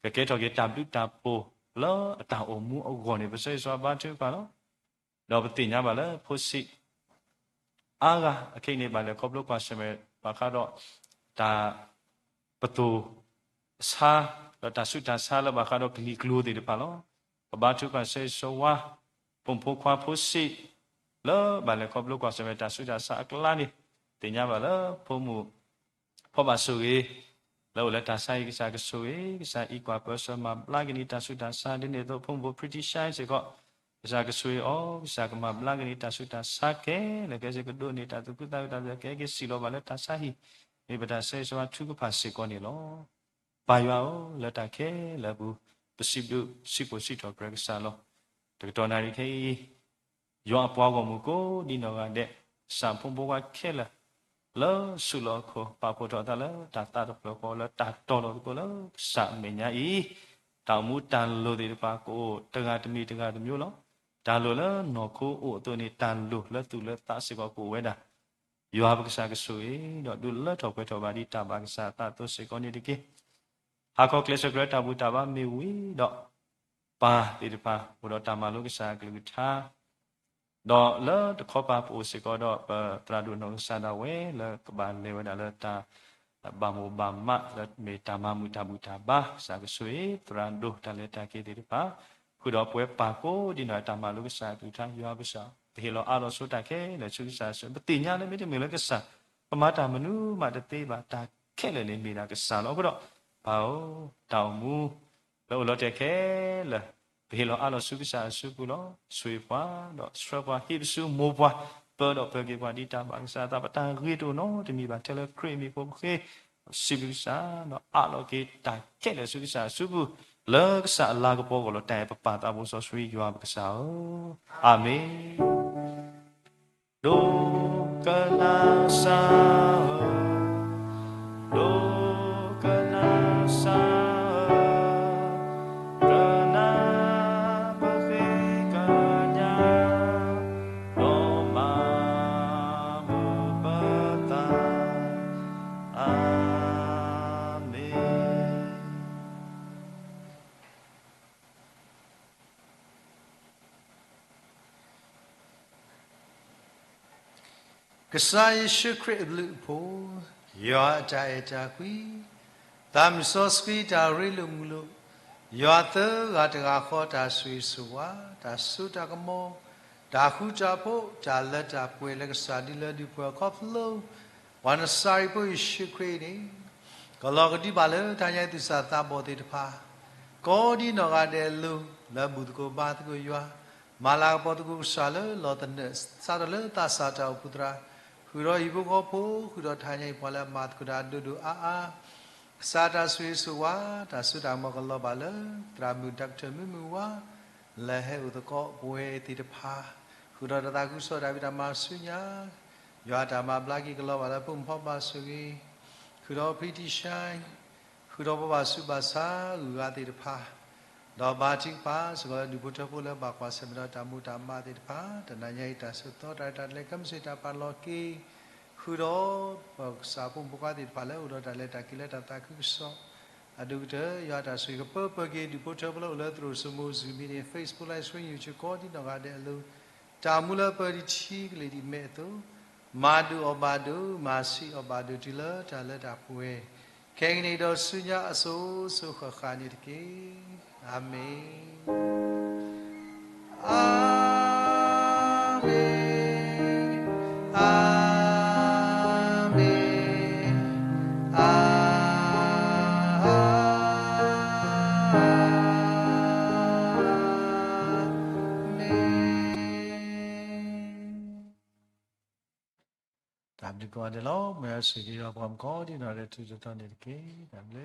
ကကဲထီၣ်က့ၤတၢ်ဘျုးတၢ်ဖှိၣ်လၢအတၢ်အိၣ်မူအဂီၢ်န့ၣ် ပဆၢဂ့ၤဆၢဝါဘါထုကဖၣ်လီၤ. ဒီးပသ့ၣ်ညါဘၣ်လၢဖိဆံးအါဂၤအခဲအံၤန့ၣ် ဘၣ်လဲၤခီဖျိကွၢ်ဆၢၣ်မဲာ်ဘၣ်ဃးဒီး တၢ်ပသိၣ်ဆါ ဒီးတၢ်ဆူးတၢ်ဆါလၢဘၣ်ဃးဒီးကလံၤကျိၤသ့ၣ်တဖၣ်လီၤ. ပဘါထုကဖၣ်ဆၢဂ့ၤဆၢဝါ ပိာ်မုၣ်ဖိခွါဖိဆံး လၢဘၣ်လဲၤခီဖျိကွၢ်ဆၢၣ်မဲာ်တၢ်ဆူးတၢ်ဆါအကျါန့ၣ်, သ့ၣ်ညါဘၣ်လၢဖိမုၣ် ဖီၣ်ဘၣ်ဆိၣ်ဂ့ၤ လၢအိၣ်လၢတၢ်ဆါဟံၣ် ကစၢ်ကဆိၣ်ဂ့ၤ, ကစၢ်အံးကွၢ်ပၢဆှၢမၤဘျါက့ၤန့ၢ်တၢ်ဆူးတၢ်ဆါ ဒ်န့ၣ်အသိး ဖိမုၣ်ဖိ Pretty Shine စ့ၢ်ကီး, ကစၢ်ကဆိၣ်ဂ့ၤအီၤ, ကစၢ်ကမၤဘျါက့ၤန့ၢ်တၢ်ဆူးတၢ်ဆါခဲလၢာ်ခဲဆ့ ကဒိးန့ၢ်တၢ်သူၣ်ခုသးခု တၢ်ကဲက့ၤစံၣ်လီၤဘၣ်လၢတၢ်ဆါဟံၣ်, မ့ၢ်ပတၢ်ဆၢဂ့ၤဆၢဝါထုကဖၣ်စ့ၢ်ကီးန့ၣ်လီၤ. ပၢ်ယွၤဧၢ, လၢတၢ်ခဲလၢာ်အပူၤ ပစံးဘျုးစံးဖှိၣ်စံးထီၣ်ပတြၢၤကစၢ်လီၤ. တကတီၢ်နၣ်ရံၣ်ခဲအံၤ ယွၤအပှၤဂီၢ်မုၢ်ကိးဒံနီၢ်ဂၤဒဲး, ကစၢ်ဖိမုၣ်ဖိခွါခဲလၢာ် လၢဆူၣ်လီၤခိၣ် ပာ်ဖှိၣ်ထီၣ်အသးလၢတၢ်သးတဖျၢၣ်ဃီ လၢတၢ်တီၤလီၤသကိးလၢကစၢ်အမဲာ်ညါအံၤ, တၢ်အိၣ်မူတၢ်လိၣ်သ့ၣ်တဖၣ် ကအိၣ်တဂၤတမံၤတဂၤတမျိုးလီၤ. တၢ်လိၣ်လၢနီၢ်ခိအိၣ်အသိးန့ၣ် တၢ်လိၣ်လၢသူၣ်လၢသးစ့ၢ်ကီးကအိၣ်ဝဲဒၣ်. ယွၤပကစၢ်ကဆိၣ်ဂ့ၤ ဒီးဒုးလၢထီၣ်ပှဲၤထီၣ်ဘၣ်ဒ်တၢ်ဘၣ်ကစၢ်အသးအသိးစ့ၢ်ကီးန့ၣ်တက့ၢ်. ဟးခီကျဲးစၢးကြၢးတၢ်ဘူၣ်တၢ်ဘါမ့ၢ်ဝံၤဒီး ပၢ်သ့ၣ်တဖၣ် အိၣ်ဒီးတၢ်မၤလိကစၢ်အကလုၢ်ကထါ, ဒီးလၢတခီပၤပအိၣ်စ့ၢ်ကီးဒီး ပသရၣ်ဒိၣ်နီၢ်ကစၢ်ဒၣ်ဝဲ လၢကဘၣ်လဲၤဝဲဒၣ်လၢတၢ်ဘၣ်မိၣ်ဘၣ်မး လၢမ့ၢ်တၢ်မၤမုာ်တၢ်ဘူၣ်တၢ်ဘါ, ကစၢ်ကဆိၣ်ဂ့ၤ သရၣ်ဒိၣ်တၢ်လဲၤတၢ်က့ၤသ့ၣ်တဖၣ်, ဃုာ်ဒီးပဝဲပၢ်ကိးဒံနီၢ် တၢ်မၤလိကစၢ်အကလုၢ်ကထါ ယွၤပကစၢ် ပဟ့ၣ်လီၤအါလီၤဆိတၢ်ခဲလၢာ်ဆူကစၢ်အစု, ပသ့ၣ်ညါလၢမ့တမ့ၢ်လၢကစၢ် ပမၤတၢ်မနုၤမးတသ့ဘၣ်, တၢ်ခဲလၢာ်န့ၣ်မ့ၢ်ဒၣ်ကစၢ်လီၤ. အဃိဒီး ပၢ်ဧၢ, တၢ်အိၣ်မူ လၢအိၣ်လီၤတဲာ်ခဲလၢာ် ပဟ့ၣ်လီၤအါလီၤဆူကစၢ်အစုပူၤလီၤ. ဆိၣ်ဂ့ၤပှၤ ဒီးဆှၢပှၤ ဟံးပစုမိၢ်ပှၢ် ပၢဒီးပၢၤက့ၤပှၤဒ်တၢ်ဘၣ်ကစၢ်အသး, ပတၢ်ဂ့ၤတအိၣ်နီတမံၤဘၣ် ထဲလၢခရံာ်အမံၤအဃိပဃ့ စံးဘျုးကစၢ် ဒီးအးလီၤက့ၤတၢ်ခဲလၢာ်ဆူကစၢ်အစုပူၤ လၢကစၢ်အလၤကပီၤအဂီၢ်လီၤ. တၢ်အဲၣ်ပပၢ်သးဘိစီဆှံယွၤပကစၢ်ဧၢ, အၤမ့ၣ်. ဒိကနၣ်စၢ်ဧၢ, ဒိကနၣ်စၢ်ဧၢ, ကနၣ်ပဃ့ကညး, ဒီးမၤမုာ်ပသး, အၤမ့ၣ်. ကစၢ်ယ့ၣ်ၡူးခရံာ်အဘျုးအဖှိၣ်, ယွၤအတၢ်အဲၣ်တၢ်ကွံ, သးမုၣ်စီဆှံတၢ်ရ့လိာ်မုာ်လိာ်, ယွၤသၢဂၤတဂၤဃီတၢ်ဆိၣ်ဂ့ၤဆိၣ်ဝါ, တၢ်စိတၢ်ကမီၤ, တၢ်ဃူတၢ်ဖိး, တၢ်လၢတၢ်ပှဲၤလၢကစၢ်ဒုးလၢဒုးပှဲၤခီဖျိ ပှၤနစၤရ့းဖိယ့ၣ်ၡူးခရံာ်န့ၣ်, ကလီၤကဒံးဘၣ်လၢတၢ်ညါအံၤသူၣ်စၢ်သးဘီၣ်သ့ၣ်တဖၣ်, ကိးဒံနီၢ်ဂၤဒဲးအလိၤ, လၢဘူၣ်သကိးဘါသကိးယွၤ, မၤလၤကပီၤသကိးကစၢ်လၢလီၤသနၢၣ် စးထီၣ်လၢသးစၢ်တၢ်အိၣ်ဖှိၣ်သရၣ်, ဃုာ်ဒီးဟံၣ်ဖိဃီဖိ, ဃုာ်ဒီးတၢ်ညါအံၤပှၤလၢအမၤသကိးတၢ်အဒိၣ်ဒိၣ်အါအါ, ကစၢ်တၢ်ဆိၣ်ဂ့ၤဆိၣ်ဝါ, တၢ်စိတၢ်ကမီၤကလီၤဘၣ်လၢ သရၣ်မုၣ် Doctor မုၢ်မုၢ်ဝါ လၢဟဲအိၣ်သကိးပဝဲသ့ၣ်တဖၣ်, ဃုာ်ဒီးတၢ်သးခုကစီၣ်တၢ်ဖံးတၢ်မၤဆူညါ, ယွၤအတၢ်မၤဘျါက့ၤကလီၤဘၣ်လၢဖိမုၣ်ဖီၣ်ဘၣ်ဆိၣ်ဂ့ၤ, ဃုာ်ဒီး Pretty Shine, ဃုာ်ဒီးပှၤဘၣ်ဆူးဘၣ်ဆါဂုၤဂၤသ့ၣ်တဖၣ်, ဒီးဘါထုကဖၣ်စ့ၢ်ကီးလၢဒူၣ်ဖိထၢဖိလၢဘၣ်ကွၢ်ဆၢၣ်မဲာ်ဒီးတၢ်မိၢ်တၢ်မးသ့ၣ်တဖၣ်, တနၤညါအံၤတၢ်ဆၢကတီၢ်တၢ်ရဲၣ်တၢ်ကျဲၤ ကမ့ၢ်စ့ၢ်တၢ်ပာ်လီၤက့ၤ, ဃုာ်ဒီးပကစၢ်ဖိမုၣ်ဖိခွါသ့ၣ်တဖၣ်လၢအိၣ်ဒီးတၢ်လဲၤတၢ်က့ၤလၢတၢ်သးခုကစီၣ် အဒိၣ်ကတၢၢ် ယွၤတၢ်ဆိၣ်ဂ့ၤကပၢပၢက့ၤဒူၣ်ဖိထၢဖိလၢအိၣ်လၢသရိာ်စိမိၤ Zoom meeting, Facebook Live Stream, YouTube ကိးဒံနီၢ်ဂၤဒဲးအလိၤ, တၢ်မူလၢပၢဒံးထံကလံၤဒံးမဲာ်အသိး, မၤဒိၣ်အီၣ်ဘၣ်ဒိၣ်, မၤဆံးအီၣ်ဘၣ်ဒိၣ်တုၤလၢတၢ်လၢတၢ်ပှဲၤ, ခဲကနံၣ်အံၤဒီးဆူညါအစိၤစိၤဃၣ်ဃၣ်န့ၣ်တက့ၢ်. အၤမ့ၣ်. အၤမ့ၣ်, အၤမ့ၣ်, အၤမ့ၣ်. တၢ်ဘျုးကိးဂၤဒဲးလီၤ. မ်ယွၤဆိၣ်ဂ့ၤက့ၤပှၤကိးဒံနီၢ်ဂၤဒဲး ထူးထူးတီၤတီၤန့ၣ်တက့ၢ်. တၢ်ဘျုး